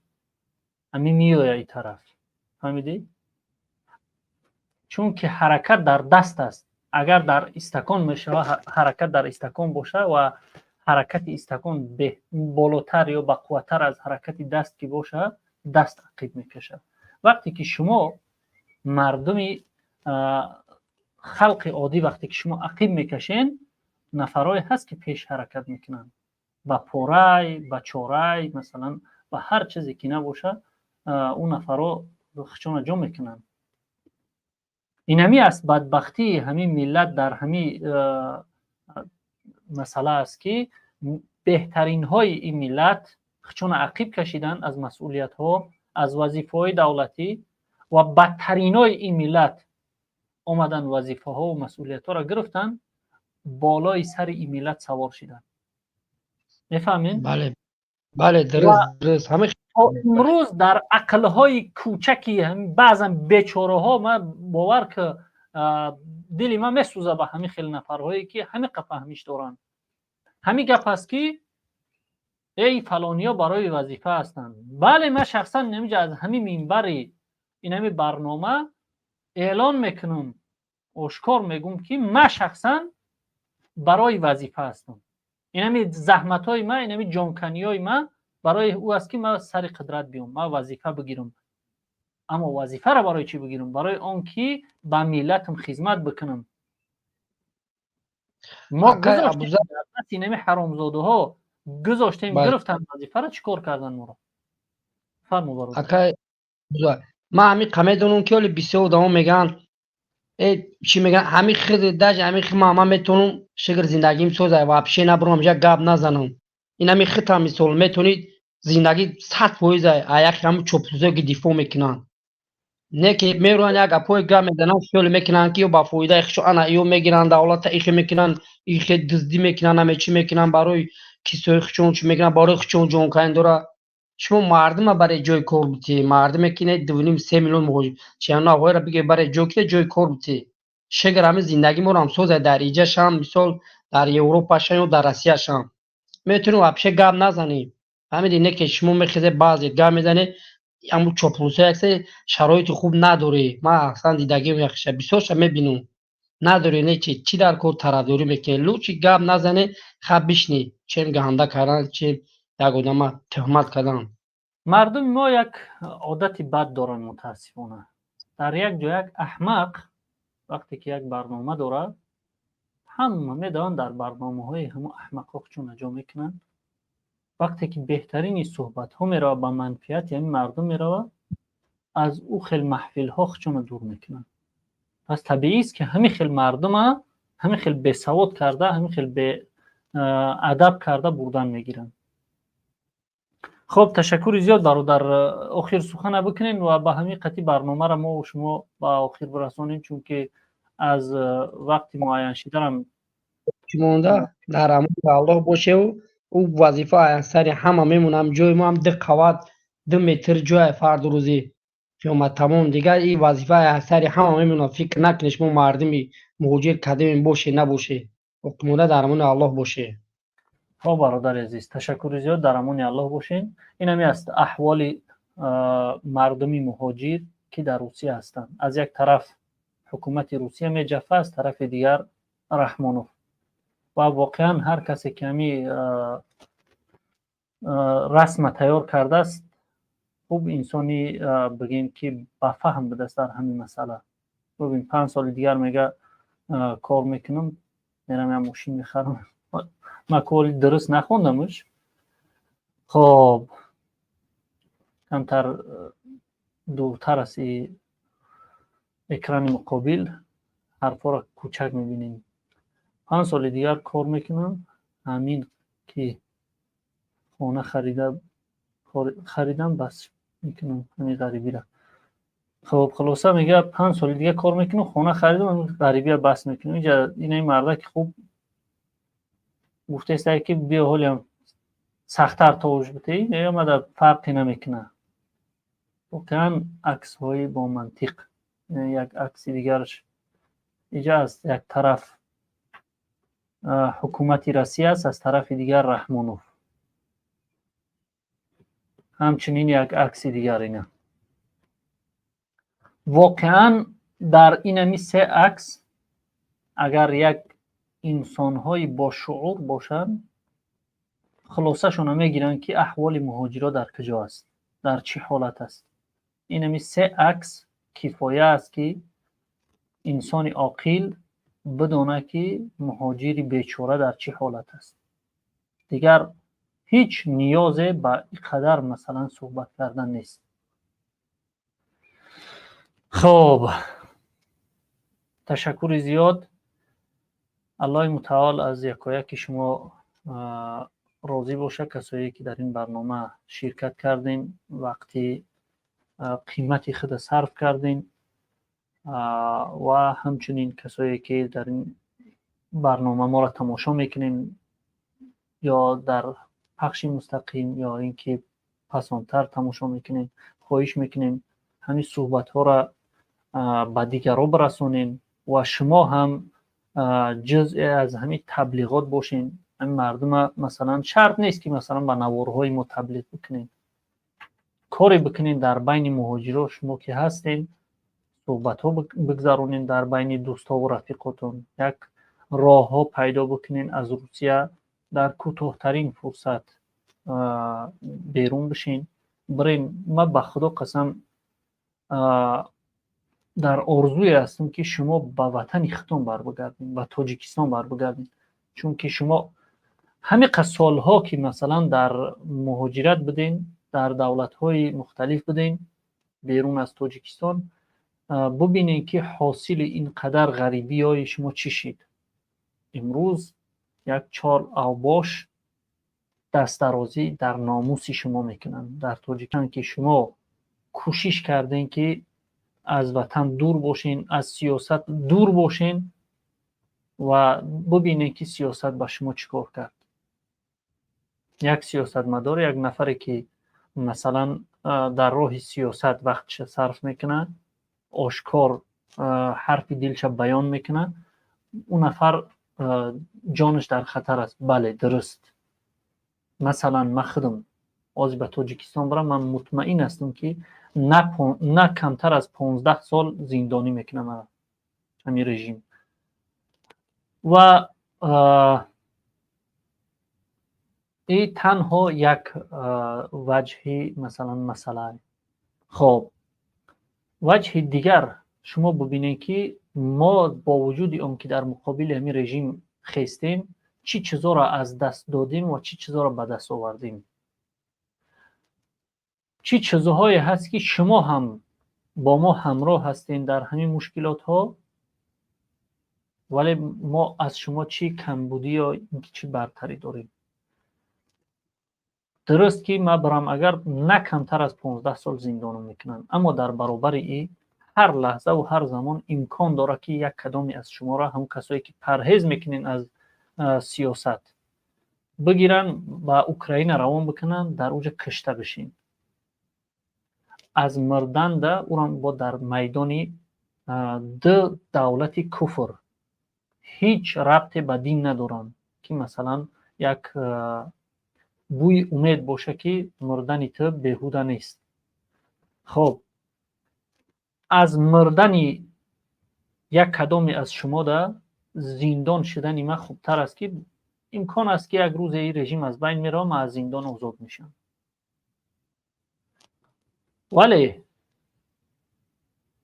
ами меоя и тараф, фаҳмидӣ? Чунки ҳаракат дар даст аст. Агар дар истакон мешава, ҳаракат дар истакон боша ва ҳаракати истакон болотар ё бақувваттар аз ҳаракати даст ки боша, даст ақиб мекашад. Вақте ки шумо мардуми халқи оддӣ, вақте ки шумо ақиб мекашен, нафарое ҳаст, ки пеш ҳаракат мекунанд, ба порай, ба чорай, масалан, ба ҳар чизе ки набоша, ӯ нафаро хичона ҷо мекунанд. Инами аст бадбахтии ҳамин миллат. Дар ҳамин масъала аст, ки беҳтаринҳои ин миллат хичона ақиб кашиданд аз масъулиятҳо, аз вазифаҳои давлатӣ, ва бадтаринҳои ин миллат омаданд, вазифаҳову масъулиятҳоро гирифтанд, болои сари ин миллат савор шиданд. Мефаҳмед? Бале, дуруст. Имрӯз дар ақлҳои кӯчаки баъзан бечораҳо, ман бовар ки дили ман месӯза ба ҳамин хел нафарҳое, ки ҳамин қа фаҳмиш доранд. Ҳамин гап аст, ки эй, фалониё барои вазифа ҳастанд. Бале, ман шахсан инамиҷа аз ҳамин минбари инами барнома эълон мекунам, ошкор мегӯм, ки ман шахсан барои вазифа ҳастам. Инами заҳматҳои ман, инами ҷонканиҳои ман барои ӯ аст, ки ман сари қудрат биём, ман вазифа бигирам. Аммо вазифаро барои чӣ бигирам? Барои он ки ба миллатам хизмат бикунам. Мо гузоштем, ҳаромзодаҳо гузоштем, гирифтанд вазифаро, чӣ кор кардан моро? Фармо, бародар. Ман ҳамин қа медонам, ки ҳоли бисёр одамо мегӯянд, э, чӣ мегӯянд, ҳамин хид даже ҳамин хид ман метавонам, шукр, зиндагим соза, вообще набурам, як гап назанам. Ин ҳамин хидам, мисол, метавонид зиндагӣ 100% а яхе ҳамун чоплусое, ки дифоъ мекунанд, не ки мероянд, як гапҳои гап мезананд, хиёле мекунанд, ки ё ба фоидаи худшо ана ё мегиранд давлата, ихе мекунанд, ихе дуздӣ мекунанд, аме чӣ мекунанд, барои кисои худшон чӣ мекунанд, барои худшон ҷонканӣ дора. Шумо мардума барои ҷои кор битӣ, мардуме ки не 2,5-3 миллион муҳоҷир чиано ағояро бигӯ, барои ҷой ки ҷои кор битӣ. Шегар ҳами зиндагӣ моро ҳам созад дар иҷашам, мисол, дар Европашам ё дар Россияшам. Метавонем вообще гап назанем. Фаҳмидӣ, не ки шумо мехезе, баъзе гап мезанед, аммо чоплуса яксе шароити хуб надорӣ. Ман аслан дидагиам яхша бисёрша мебинам. Надорӣ, не чи чӣ дар кор тарафдорӣ мекунӣ? Лучше гап назанӣ, хаб бишнӣ, чем ганда кардан, чем як одама тӯҳмат кардан. Мардуми мо як одати бад доранд, мутаассифона. Дар як ҷо як аҳмақ вақте ки як барнома дорад, ҳама медаванд дар барномаҳои ҳамон аҳмақҳо чун наҷо мекунанд. Вақте ки беҳтарини суҳбатҳо меравад, ба манфиати ҳамин мардум меравад, аз ӯ хел маҳфилҳо хучуна дур мекунанд. Пас табиист, ки ҳамин хел мардума ҳамин хел бесавод карда, ҳамин хел беадаб карда бурдан мегиранд. Хоб, ташаккури зиёд, бародар. Охир сухана бикунем ва ба ҳамин қатъи барномаро мо шумо ба охир бирасонем, чунки аз вақти муайяншидарам. Монда дар амони Аллоҳ бошеву ӯ вазифа сари ҳама мемонам. Ҷои мо ҳам ду қават, 2 метр ҷоя, фарду рӯзи қиёмат тамом. Дигар ин вазифа сари ҳама мемонад. Фикр накунед, шумо мардуми муҳоҷир кадемем боше, набоше, боқимонда дар амони Аллоҳ боше. Хоб, бародари азиз, ташаккури зиёд, дар амони Аллоҳ бошед. Ин ҳами аст аҳволи мардуми муҳоҷир, ки дар Русия ҳастанд. Аз як тараф ҳукумати Русия меҷафа, аз тарафи дигар Раҳмонов. Ва воқеан ҳар касе ки ҳами расма тайёр кардааст, хуб инсони, бигем, ки ба фаҳм будааст дар ҳамин масъала. Бибин, 5 соли дигар мега кор мекунам, мерам як мошин мехарам. Ман кори дуруст нахондамш. Хоб, камтар дуртар аст и экрани муқобил, ҳарфҳоро кӯчак мебинем. 5 соли дигар кор мекунам, ҳамин ки хона харидам, бас мекунам ҳамин ғарибира. Хоб, хулоса, мега 5 соли дигар кор мекунам, хона харидам, ҳамин ғарибия бас мекунам. Инҷа инаи мардаки хуб гуфтаеста, ки биё, ҳолиам сахттар товуш битеӣ, мега мада фарқе намекунад. Воқеан аксҳои бо мантиқ. Як акси дигараш иҷа аз як тараф ҳукумати Россия аст, аз тарафи дигар Раҳмонов. Ҳамчунин як акси дигар ина. Воқеан дар инами се акс агар як инсонҳои бошуур бошанд, хулосашонро мегиранд, ки аҳволи муҳоҷиро дар куҷо аст, дар чӣ ҳолат аст. Инами се акс кифоя аст, ки инсони оқил бидонад, ки муҳоҷири бечора дар чӣ ҳолат аст. Дигар ҳеҷ ниёзе ба ин қадар, масалан, суҳбат кардан нест. Хоб, ташаккури зиёд. Аллоҳи мутаол аз якояки шумо розӣ бошад, касое ки дар ин барнома ширкат кардем, вақти қимати худа сарф кардем, ва ҳамчунин касое ки дар ин барнома моро тамошо мекунем, ё дар пахши мустақим, ё ин ки пасонтар тамошо мекунем, хоҳиш мекунем, ҳамин суҳбатҳоро ба дигарон бирасонем ва шумо ҳам ҷузъе аз ҳамин таблиғот бошем. Ҳамин мардума, масалан, шарт нест, ки, масалан, ба наворҳои мо таблиғ бикунем, коре бикунем дар байни муҳоҷиро. Шумо ки ҳастем, суҳбатҳо бигзаронем дар байни дӯстову рафиқотон, як роҳҳо пайдо бикунем, аз Русия дар кӯтоҳтарин фурсат берун бишин, бирем. Ман ба Худо қасам, дар орзуе ҳастам, ки шумо ба ватани худтон барбигардем, ба Тоҷикистон барбигардем, чунки шумо ҳамиқа солҳо, ки, масалан, дар муҳоҷират будем, дар давлатҳои мухталиф будем берун аз Тоҷикистон, бубинем, ки ҳосили ин қадар ғарибиҳои шумо чӣ шид. Имрӯз як чор авбош дастдарозӣ дар номуси шумо мекунанд дар Тоҷикистон, ки шумо кӯшиш кардем, ки аз ватан дур бошен, аз сиёсат дур бошен, ва бубинем, ки сиёсат ба шумо чӣ кор кард. Як сиёсатмадор, як нафаре ки Масалан, дар роҳи сиёсат вақтша сарф мекунад, ошкор ҳарфи дилша баён мекунад, ӯ нафар ҷонаш дар хатар аст. Бале, дуруст. Масалан, ман худам ҳозир ба Тоҷикистон барам, ман мутмаин ҳастам, ки на камтар аз 15 сол зиндонӣ мекунам мара ҳамин режим. Ва и танҳо як ваҷҳи, масалан, масъала. Хоб, ваҷҳи дигар шумо бубинед, ки мо бо вуҷуди он ки дар муқобили ҳамин режим хестем, чӣ чизоро аз даст додем ва чӣ чизоро ба даст овардем. Чӣ чизҳое ҳаст, ки шумо ҳам бо мо ҳамроҳ ҳастем дар ҳамин мушкилотҳо, вале мо аз шумо чӣ камбудӣ ё чӣ бартарӣ дорем. Дуруст ки ман барам, агар на камтар аз 15 сол зиндонам мекунанд, аммо дар баробари и ҳар лаҳзаву ҳар замон имкон дорад, ки як кадоме аз шуморо, ҳамон касое ки парҳез мекунен аз сиёсат, бигиранд, ба Украина равон бикунанд, дар уҷа кишта бишин. Аз мурданда ӯрам бо дар майдони ду давлати куфр ҳеҷ рабте ба дин надоранд, ки масалан як бӯи умед боша, ки мурдани ту беҳуда нест. Хоб, аз мурдани як кадоме аз шумода зиндон шудани ман хубтар аст, ки имкон аст, ки як рӯзе ин режим аз байн меравад, ман аз зиндон озод мешавам. Вале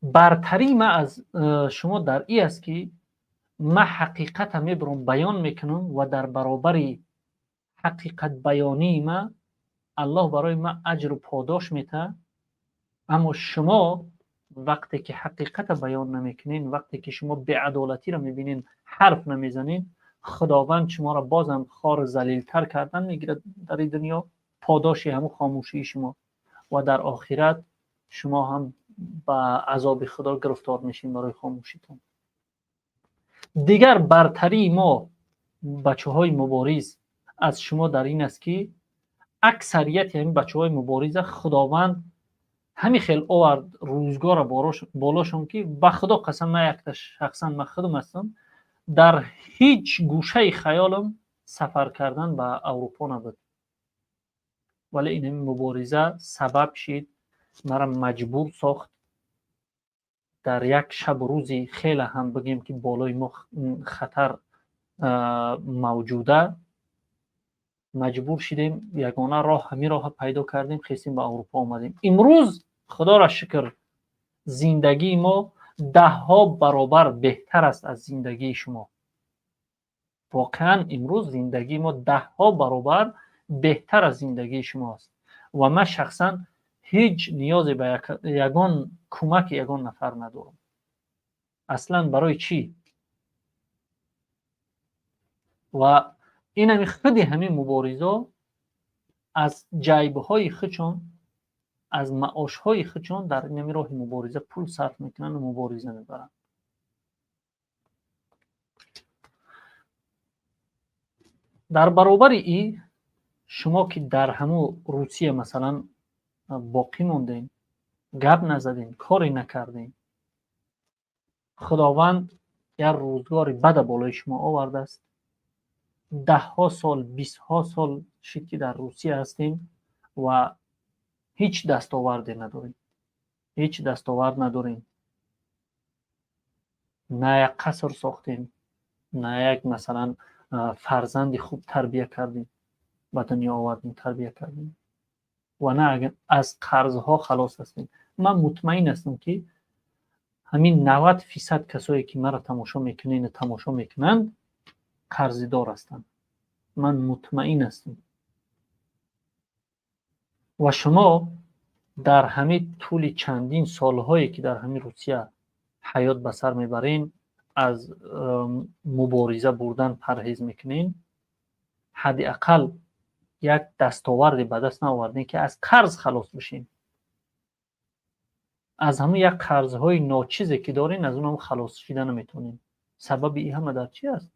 бартарии ман аз шумо дар ин аст, ки ман ҳақиқата мебурам, баён мекунам ва дар баробари ҳақиқатбаёнии ман Аллоҳ барои ман аҷру подош метаҳад. Аммо шумо вақте ки ҳақиқата баён намекунед, вақте ки шумо беадолатиро мебинед, ҳарф намезанед, Худованд шуморо бозам хор залилтар кардан мегирад дар ин дунё, подоши ҳамун хомӯшии шумо, ва дар охират шумо ҳам ба азоби Худо гирифтор мешед барои хомӯшитон. Дигар бартарии мо, бачаҳои мубориз, аз шумо дар ин аст, ки аксарияти ҳамин бачаҳои мубориза Худованд ҳамин хел овард рӯзгора болошон, ки ба Худо қасам, ман якта шахсан ман худам ҳастам, дар ҳеҷ гӯшаи хаёлам сафар кардан ба Аврупо набуд, вале ин ҳамин мубориза сабаб шид, мара маҷбур сохт. Дар як шабу рӯзи хеле ҳам бигем, ки болои мо хатар мавҷуда, маҷбур шидем, ягона роҳ ҳамин роҳа пайдо кардем, хестем, ба Аврупо омадем. Имрӯз, Худоро шукр, зиндагии мо даҳҳо баробар беҳтар аст аз зиндагии шумо. Воқеан, имрӯз зиндагии мо даҳҳо баробар беҳтар аз зиндагии шумо аст ва ман шахсан ҳеҷ ниёзе ба ягон кӯмаки ягон нафар надорам аслан. Барои чӣ? Ва инами худи ҳамин муборизо аз ҷайбҳои худшон, аз маошҳои худшон дар инами роҳи мубориза пул сарф мекунанд ва мубориза мебаранд. Дар баробари и шумо, ки дар ҳамун Русия, масалан, боқӣ мондем, гап назадем, коре накардем, Худованд як рӯзгори бада болои шумо овардааст. Даҳҳо сол, бистҳо сол шид, ки дар Русия ҳастем ва ҳеҷ дастоварде надорем, ҳеҷ дастовард надорем. На як қаср сохтем, на як, масалан, фарзанди хуб тарбия кардем, ба дунё овардем, тарбия кардем ва на аз қарзҳо халос ҳастем. Ман мутмаин ҳастам, ки ҳамин 90% касое ки маро тамошо мекунед, тамошо мекунанд, қарздор ҳастанд. Ман мутмаин ҳастам. Ва шумо дар ҳамин тӯли чандин солҳое, ки дар ҳамин Русия ҳаёт ба сар мебарен, аз мубориза бурдан парҳез мекунен, ҳадди ақал як дастоварде ба даст наовардем, ки аз қарз халос бишем. Аз ҳамун як қарзҳои ночизе ки дорем, аз онам халос шида наметавонем. Сабаби ин ҳама дар чи аст?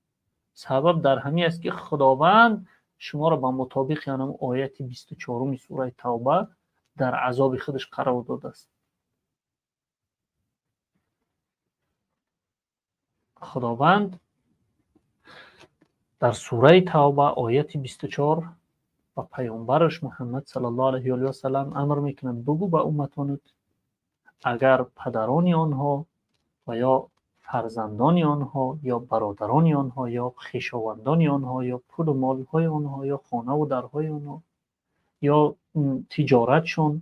Сабаб дар ҳамин аст, ки Худованд шуморо ба мутобиқи анам ояти 24-уми сураи Тавба Дар азоби худаш қарор додааст. Худованд дар сураи Тавба, ояти 24, ба паёмбараш Муҳаммад саллаллоҳу алайҳи ва васаллам амр мекунад: бугӯ ба умматонат, агар падарони онҳо ва ё фарзандони онҳо ё бародарони онҳо ё хешовандони онҳо ё пулу молҳои онҳо ё хонаву дарҳои онҳо ё тиҷоратшон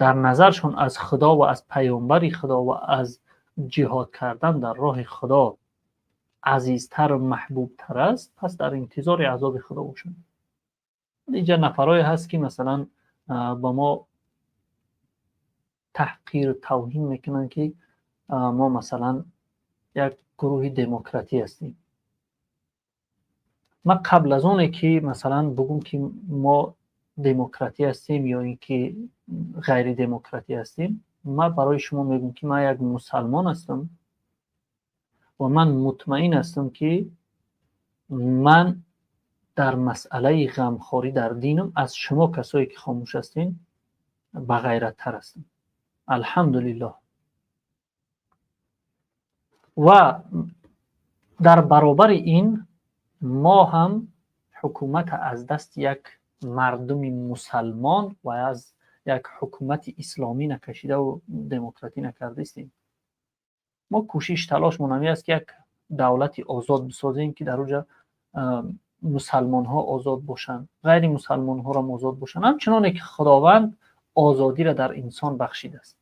дар назаршон аз Худо ва аз паёмбари Худо ва аз ҷиҳод кардан дар роҳи Худо азизтару маҳбубтар аст, пас дар интизори азоби Худо бошанд. Инҷа нафарое ҳаст, ки масалан ба мо таҳқиру тавҳин мекунанд, ки мо масалан як гурӯҳи демократӣ ҳастем. Ман қабл аз оне ки масалан бугум, ки мо демократӣ ҳастем ё ин ки ғайридемократӣ ҳастем, ман барои шумо мегӯм, ки ман як мусалмон ҳастам ва ман мутмаин ҳастам, ки ман дар масъалаи ғамхорӣ дар динам аз шумо, касое ки хомӯш ҳастем, бағайраттар ҳастам, алҳамдулиллоҳ. Ва дар баробари ин мо ҳам ҳукумата аз дасти як мардуми мусалмон ва аз як ҳукумати исломӣ накашидаву демократӣ накардаистем. Мо кӯшиш талошмон ҳамин аст, ки як давлати озод бисозем, ки дар оҷа мусалмонҳо озод бошанд, ғайри мусалмонҳоро озод бошанд, ҳамчуноне ки Худованд озодиро дар инсон бахшидааст.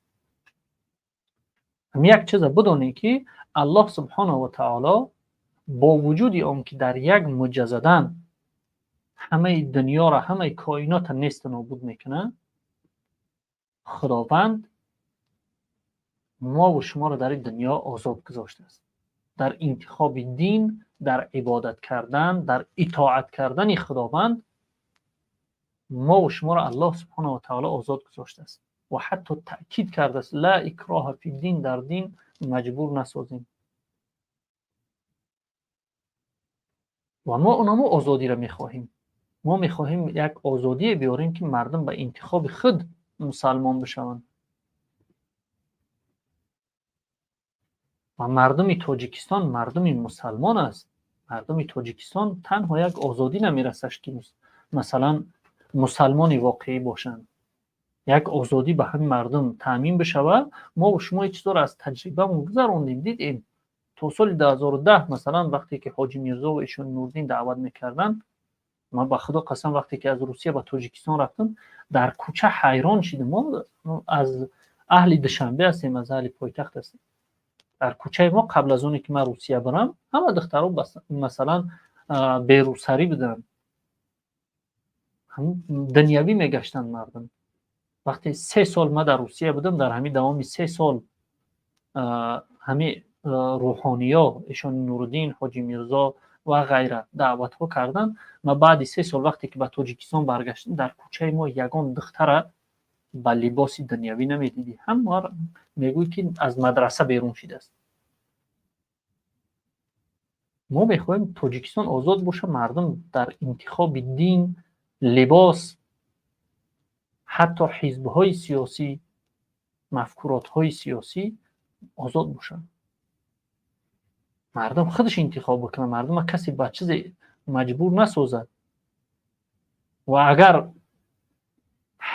Ҳам як чиза бидонем, ки Аллоҳ субҳонаҳу ва таоло бо вуҷуди он ки дар як муҷазадан ҳамаи дунёро, ҳамаи коинота несту нобуд мекунад, Худованд мову шуморо дар ин дунё озод гузоштааст дар интихоби дин, дар ибодат кардан, дар итоат кардани Худованд. Мову шуморо Аллоҳ субҳонаҳу ва таоло озод гузоштааст ва ҳатто таъкид кардааст: ла икроҳа фи дин, дар дин маҷбур насозем. Ва мо онамо озодиро мехоҳем. Мо мехоҳем як озодие биёрем, ки мардум ба интихоби худ мусалмон бишаванд. Ва мардуми Тоҷикистон мардуми мусалмон аст. Мардуми Тоҷикистон танҳо як озодӣ намерасаш, ки масалан мусалмони воқеӣ бошанд. Як озодӣ ба ҳамин мардум таъмин бишавад. Мо шумо ин чизҳоро аз таҷрибамон гузарондем, дидем. То соли 2010 масалан, вақте ки Ҳоҷи Мирзо ва Ишони Нурдин даъват мекарданд, ман ба Худо қасам, вақте ки аз Русия ба Тоҷикистон рафтам, дар кӯча ҳайрон шидем. Мо аз аҳли Душанбе ҳастем, аз аҳли пойтахт ҳастем. Дар кӯчаи мо қабл аз оне ки ман Русия барам, ҳама духтаро масалан берӯсарӣ буданд, дунявӣ мегаштанд мардум. Вақте 3 сол ман дар Русия будам, дар ҳамин давоми 3 сол ҳамин рӯҳониё, Ишони Нуруддин, Ҳоҷи Мирзо ва ғайра даъватҳо карданд. Ма баъди 3 сол вақте ки ба Тоҷикистон баргаштам, дар кӯчаи мо ягон духтара ба либоси дунявӣ намедидӣ. Ҳама мегӯй, ки аз мадраса берун шидааст. Мо мехоҳем Тоҷикистон озод боша, мардум дар интихоби дин, либос, ҳатто ҳизбҳои сиёсӣ, мафкуротҳои сиёсӣ озод бошанд. Мардум худаш интихоб бикунад, мардума касе ба чизе маҷбур насозад. Ва агар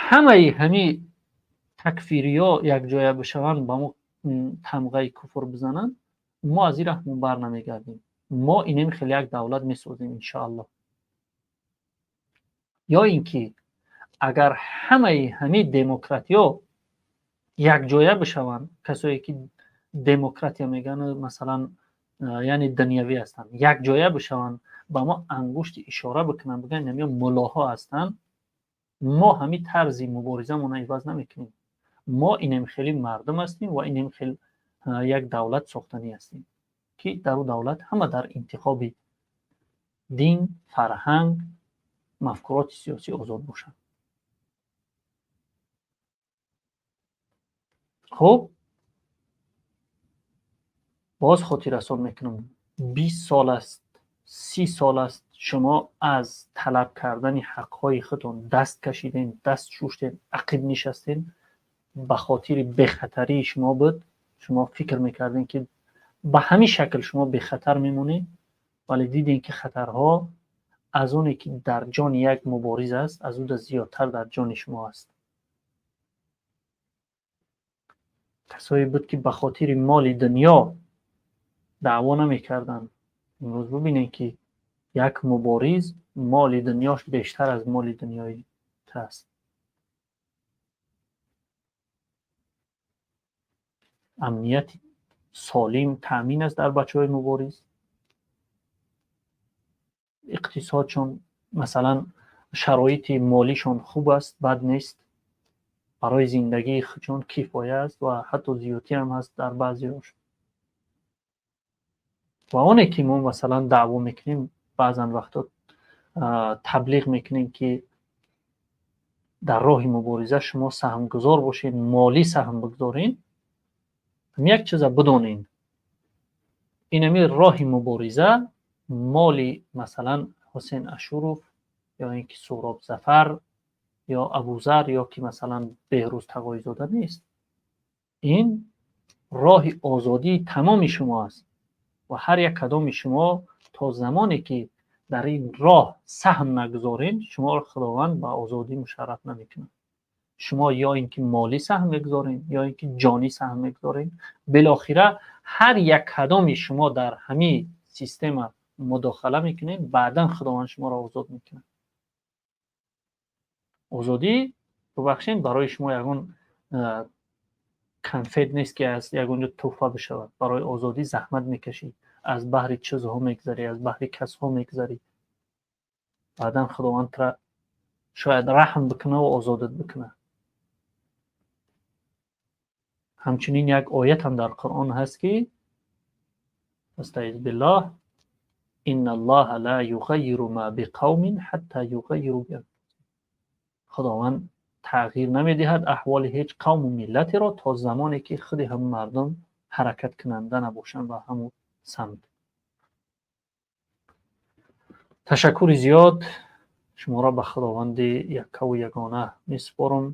ҳамаи ҳамин такфириё якҷоя бишаванд, ба мо тамғаи куфр бизананд, мо аз ин раҳмон бар намегардем. Мо инем хеле як давлат месозем, иншоаллоҳ. Ё ин ки агар ҳамаи ҳамин демократиё якҷоя бишаванд, касое ки демократия мегӯянд, масалан, яъне дунявӣ ҳастанд, якҷоя бишаванд, ба мо ангушти ишора бикунанд, бигӯянд инамиё муллоҳо ҳастанд, мо ҳамин тарзи муборизамонро иваз намекунем. Мо инем хеле мардум ҳастем ва инем хел як давлат сохтанӣ ҳастем, ки дар ӯ давлат ҳама дар интихоби дин, фарҳанг, мафкуроти сиёсӣ озод бошанд. Хуб, боз хотиррасон мекунам: 20 сол аст, 30 сол аст. Шумо аз талаб кардани ҳақҳои худтон даст кашиден, даст шуштен, ақиб нишастен, ба хотири бехатарии шумо буд. Шумо фикр мекардем, ки ба ҳамин шакл шумо бехатар мемонед, вале дидем, ки хатарҳо аз оне ки дар ҷони як мубориз аст, аз ӯ зиёдтар дар ҷони шумо аст. Касое буд, ки ба хотири моли дунё даъво намекарданд. Имрӯз бубинем, ки як мубориз моли дунёш бештар аз моли дунёи аст. Амнияти солим таъмин аст дар бачаҳои мубориз. Иқтисодшон, масалан, шароити молишон хуб аст, бад нест, барои зиндагии худшон кифоя аст ва ҳатто зиёдтӣ ҳам ҳаст дар баъзеҳош. Ва оне ки мо, масалан, даъво мекунем, баъзан вақтҳо таблиғ мекунем, ки дар роҳи мубориза шумо саҳмгузор бошед, молӣ саҳм бигзорен, як чиза бидонен: инами роҳи мубориза моли, масалан, Ҳусен Ашуров ё ин ки Суҳроб Зафар ё Абузар ё ки, масалан, Беҳрӯз Тағоизода нест. Ин роҳи озодии тамоми шумо аст ва ҳар як кадоми шумо то замоне ки дар ин роҳ саҳм нагузорен, шуморо Худованд ба озодӣ мушарраф намекунад. Шумо ё ин ки молӣ саҳм мегузорен, ё ин ки ҷонӣ саҳм мегузорен. Билохира ҳар як кадоми шумо дар ҳамин система мудохала мекунед, баъдан Худованд шуморо озод мекунад. Озодӣ, бубахшед, барои шумо ягон конфет нест, ки аз ягон ҷо тӯҳфа бишавад. Барои озодӣ заҳмат мекашӣ, аз баҳри чизҳо мегзарӣ, аз баҳри касҳо мегзарӣ. Баъдан Худованд тура шояд раҳм бикунад ва озодат бикунад. Ҳамчунин як оят ҳам дар Қуръон ҳаст, ки أستعيذ بالله: إن الله لا يغير ما بقوم حتى يغيروا بأنفسهم. Худованд тағйир намедиҳад аҳволи ҳеҷ қавму миллатеро то замоне ки худи ҳамун мардум ҳаракаткунанда набошанд ба ҳамун самт. Ташаккури зиёд. Шуморо ба Худованди яккаву ягона месупорам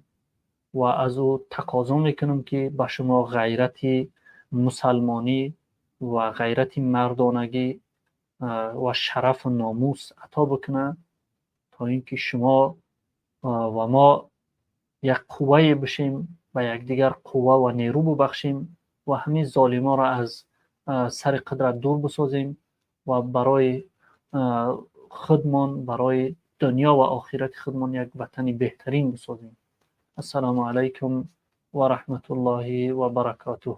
ва аз ӯ тақозо мекунам, ки ба шумо ғайрати мусалмонӣ ва ғайрати мардонагӣ ва шарафу номус ато бикунад, то ин ки шумо ва мо як қуввае бишем, ба якдигар қувва ва нерӯ бубахшем ва ҳамин золиморо аз сари қудрат дур бисозем ва барои худмон, барои дунё ва охирати худмон як ватани беҳтарин бисозем. Ассалому алайкум ва раҳматуллоҳи ва баракотуҳ.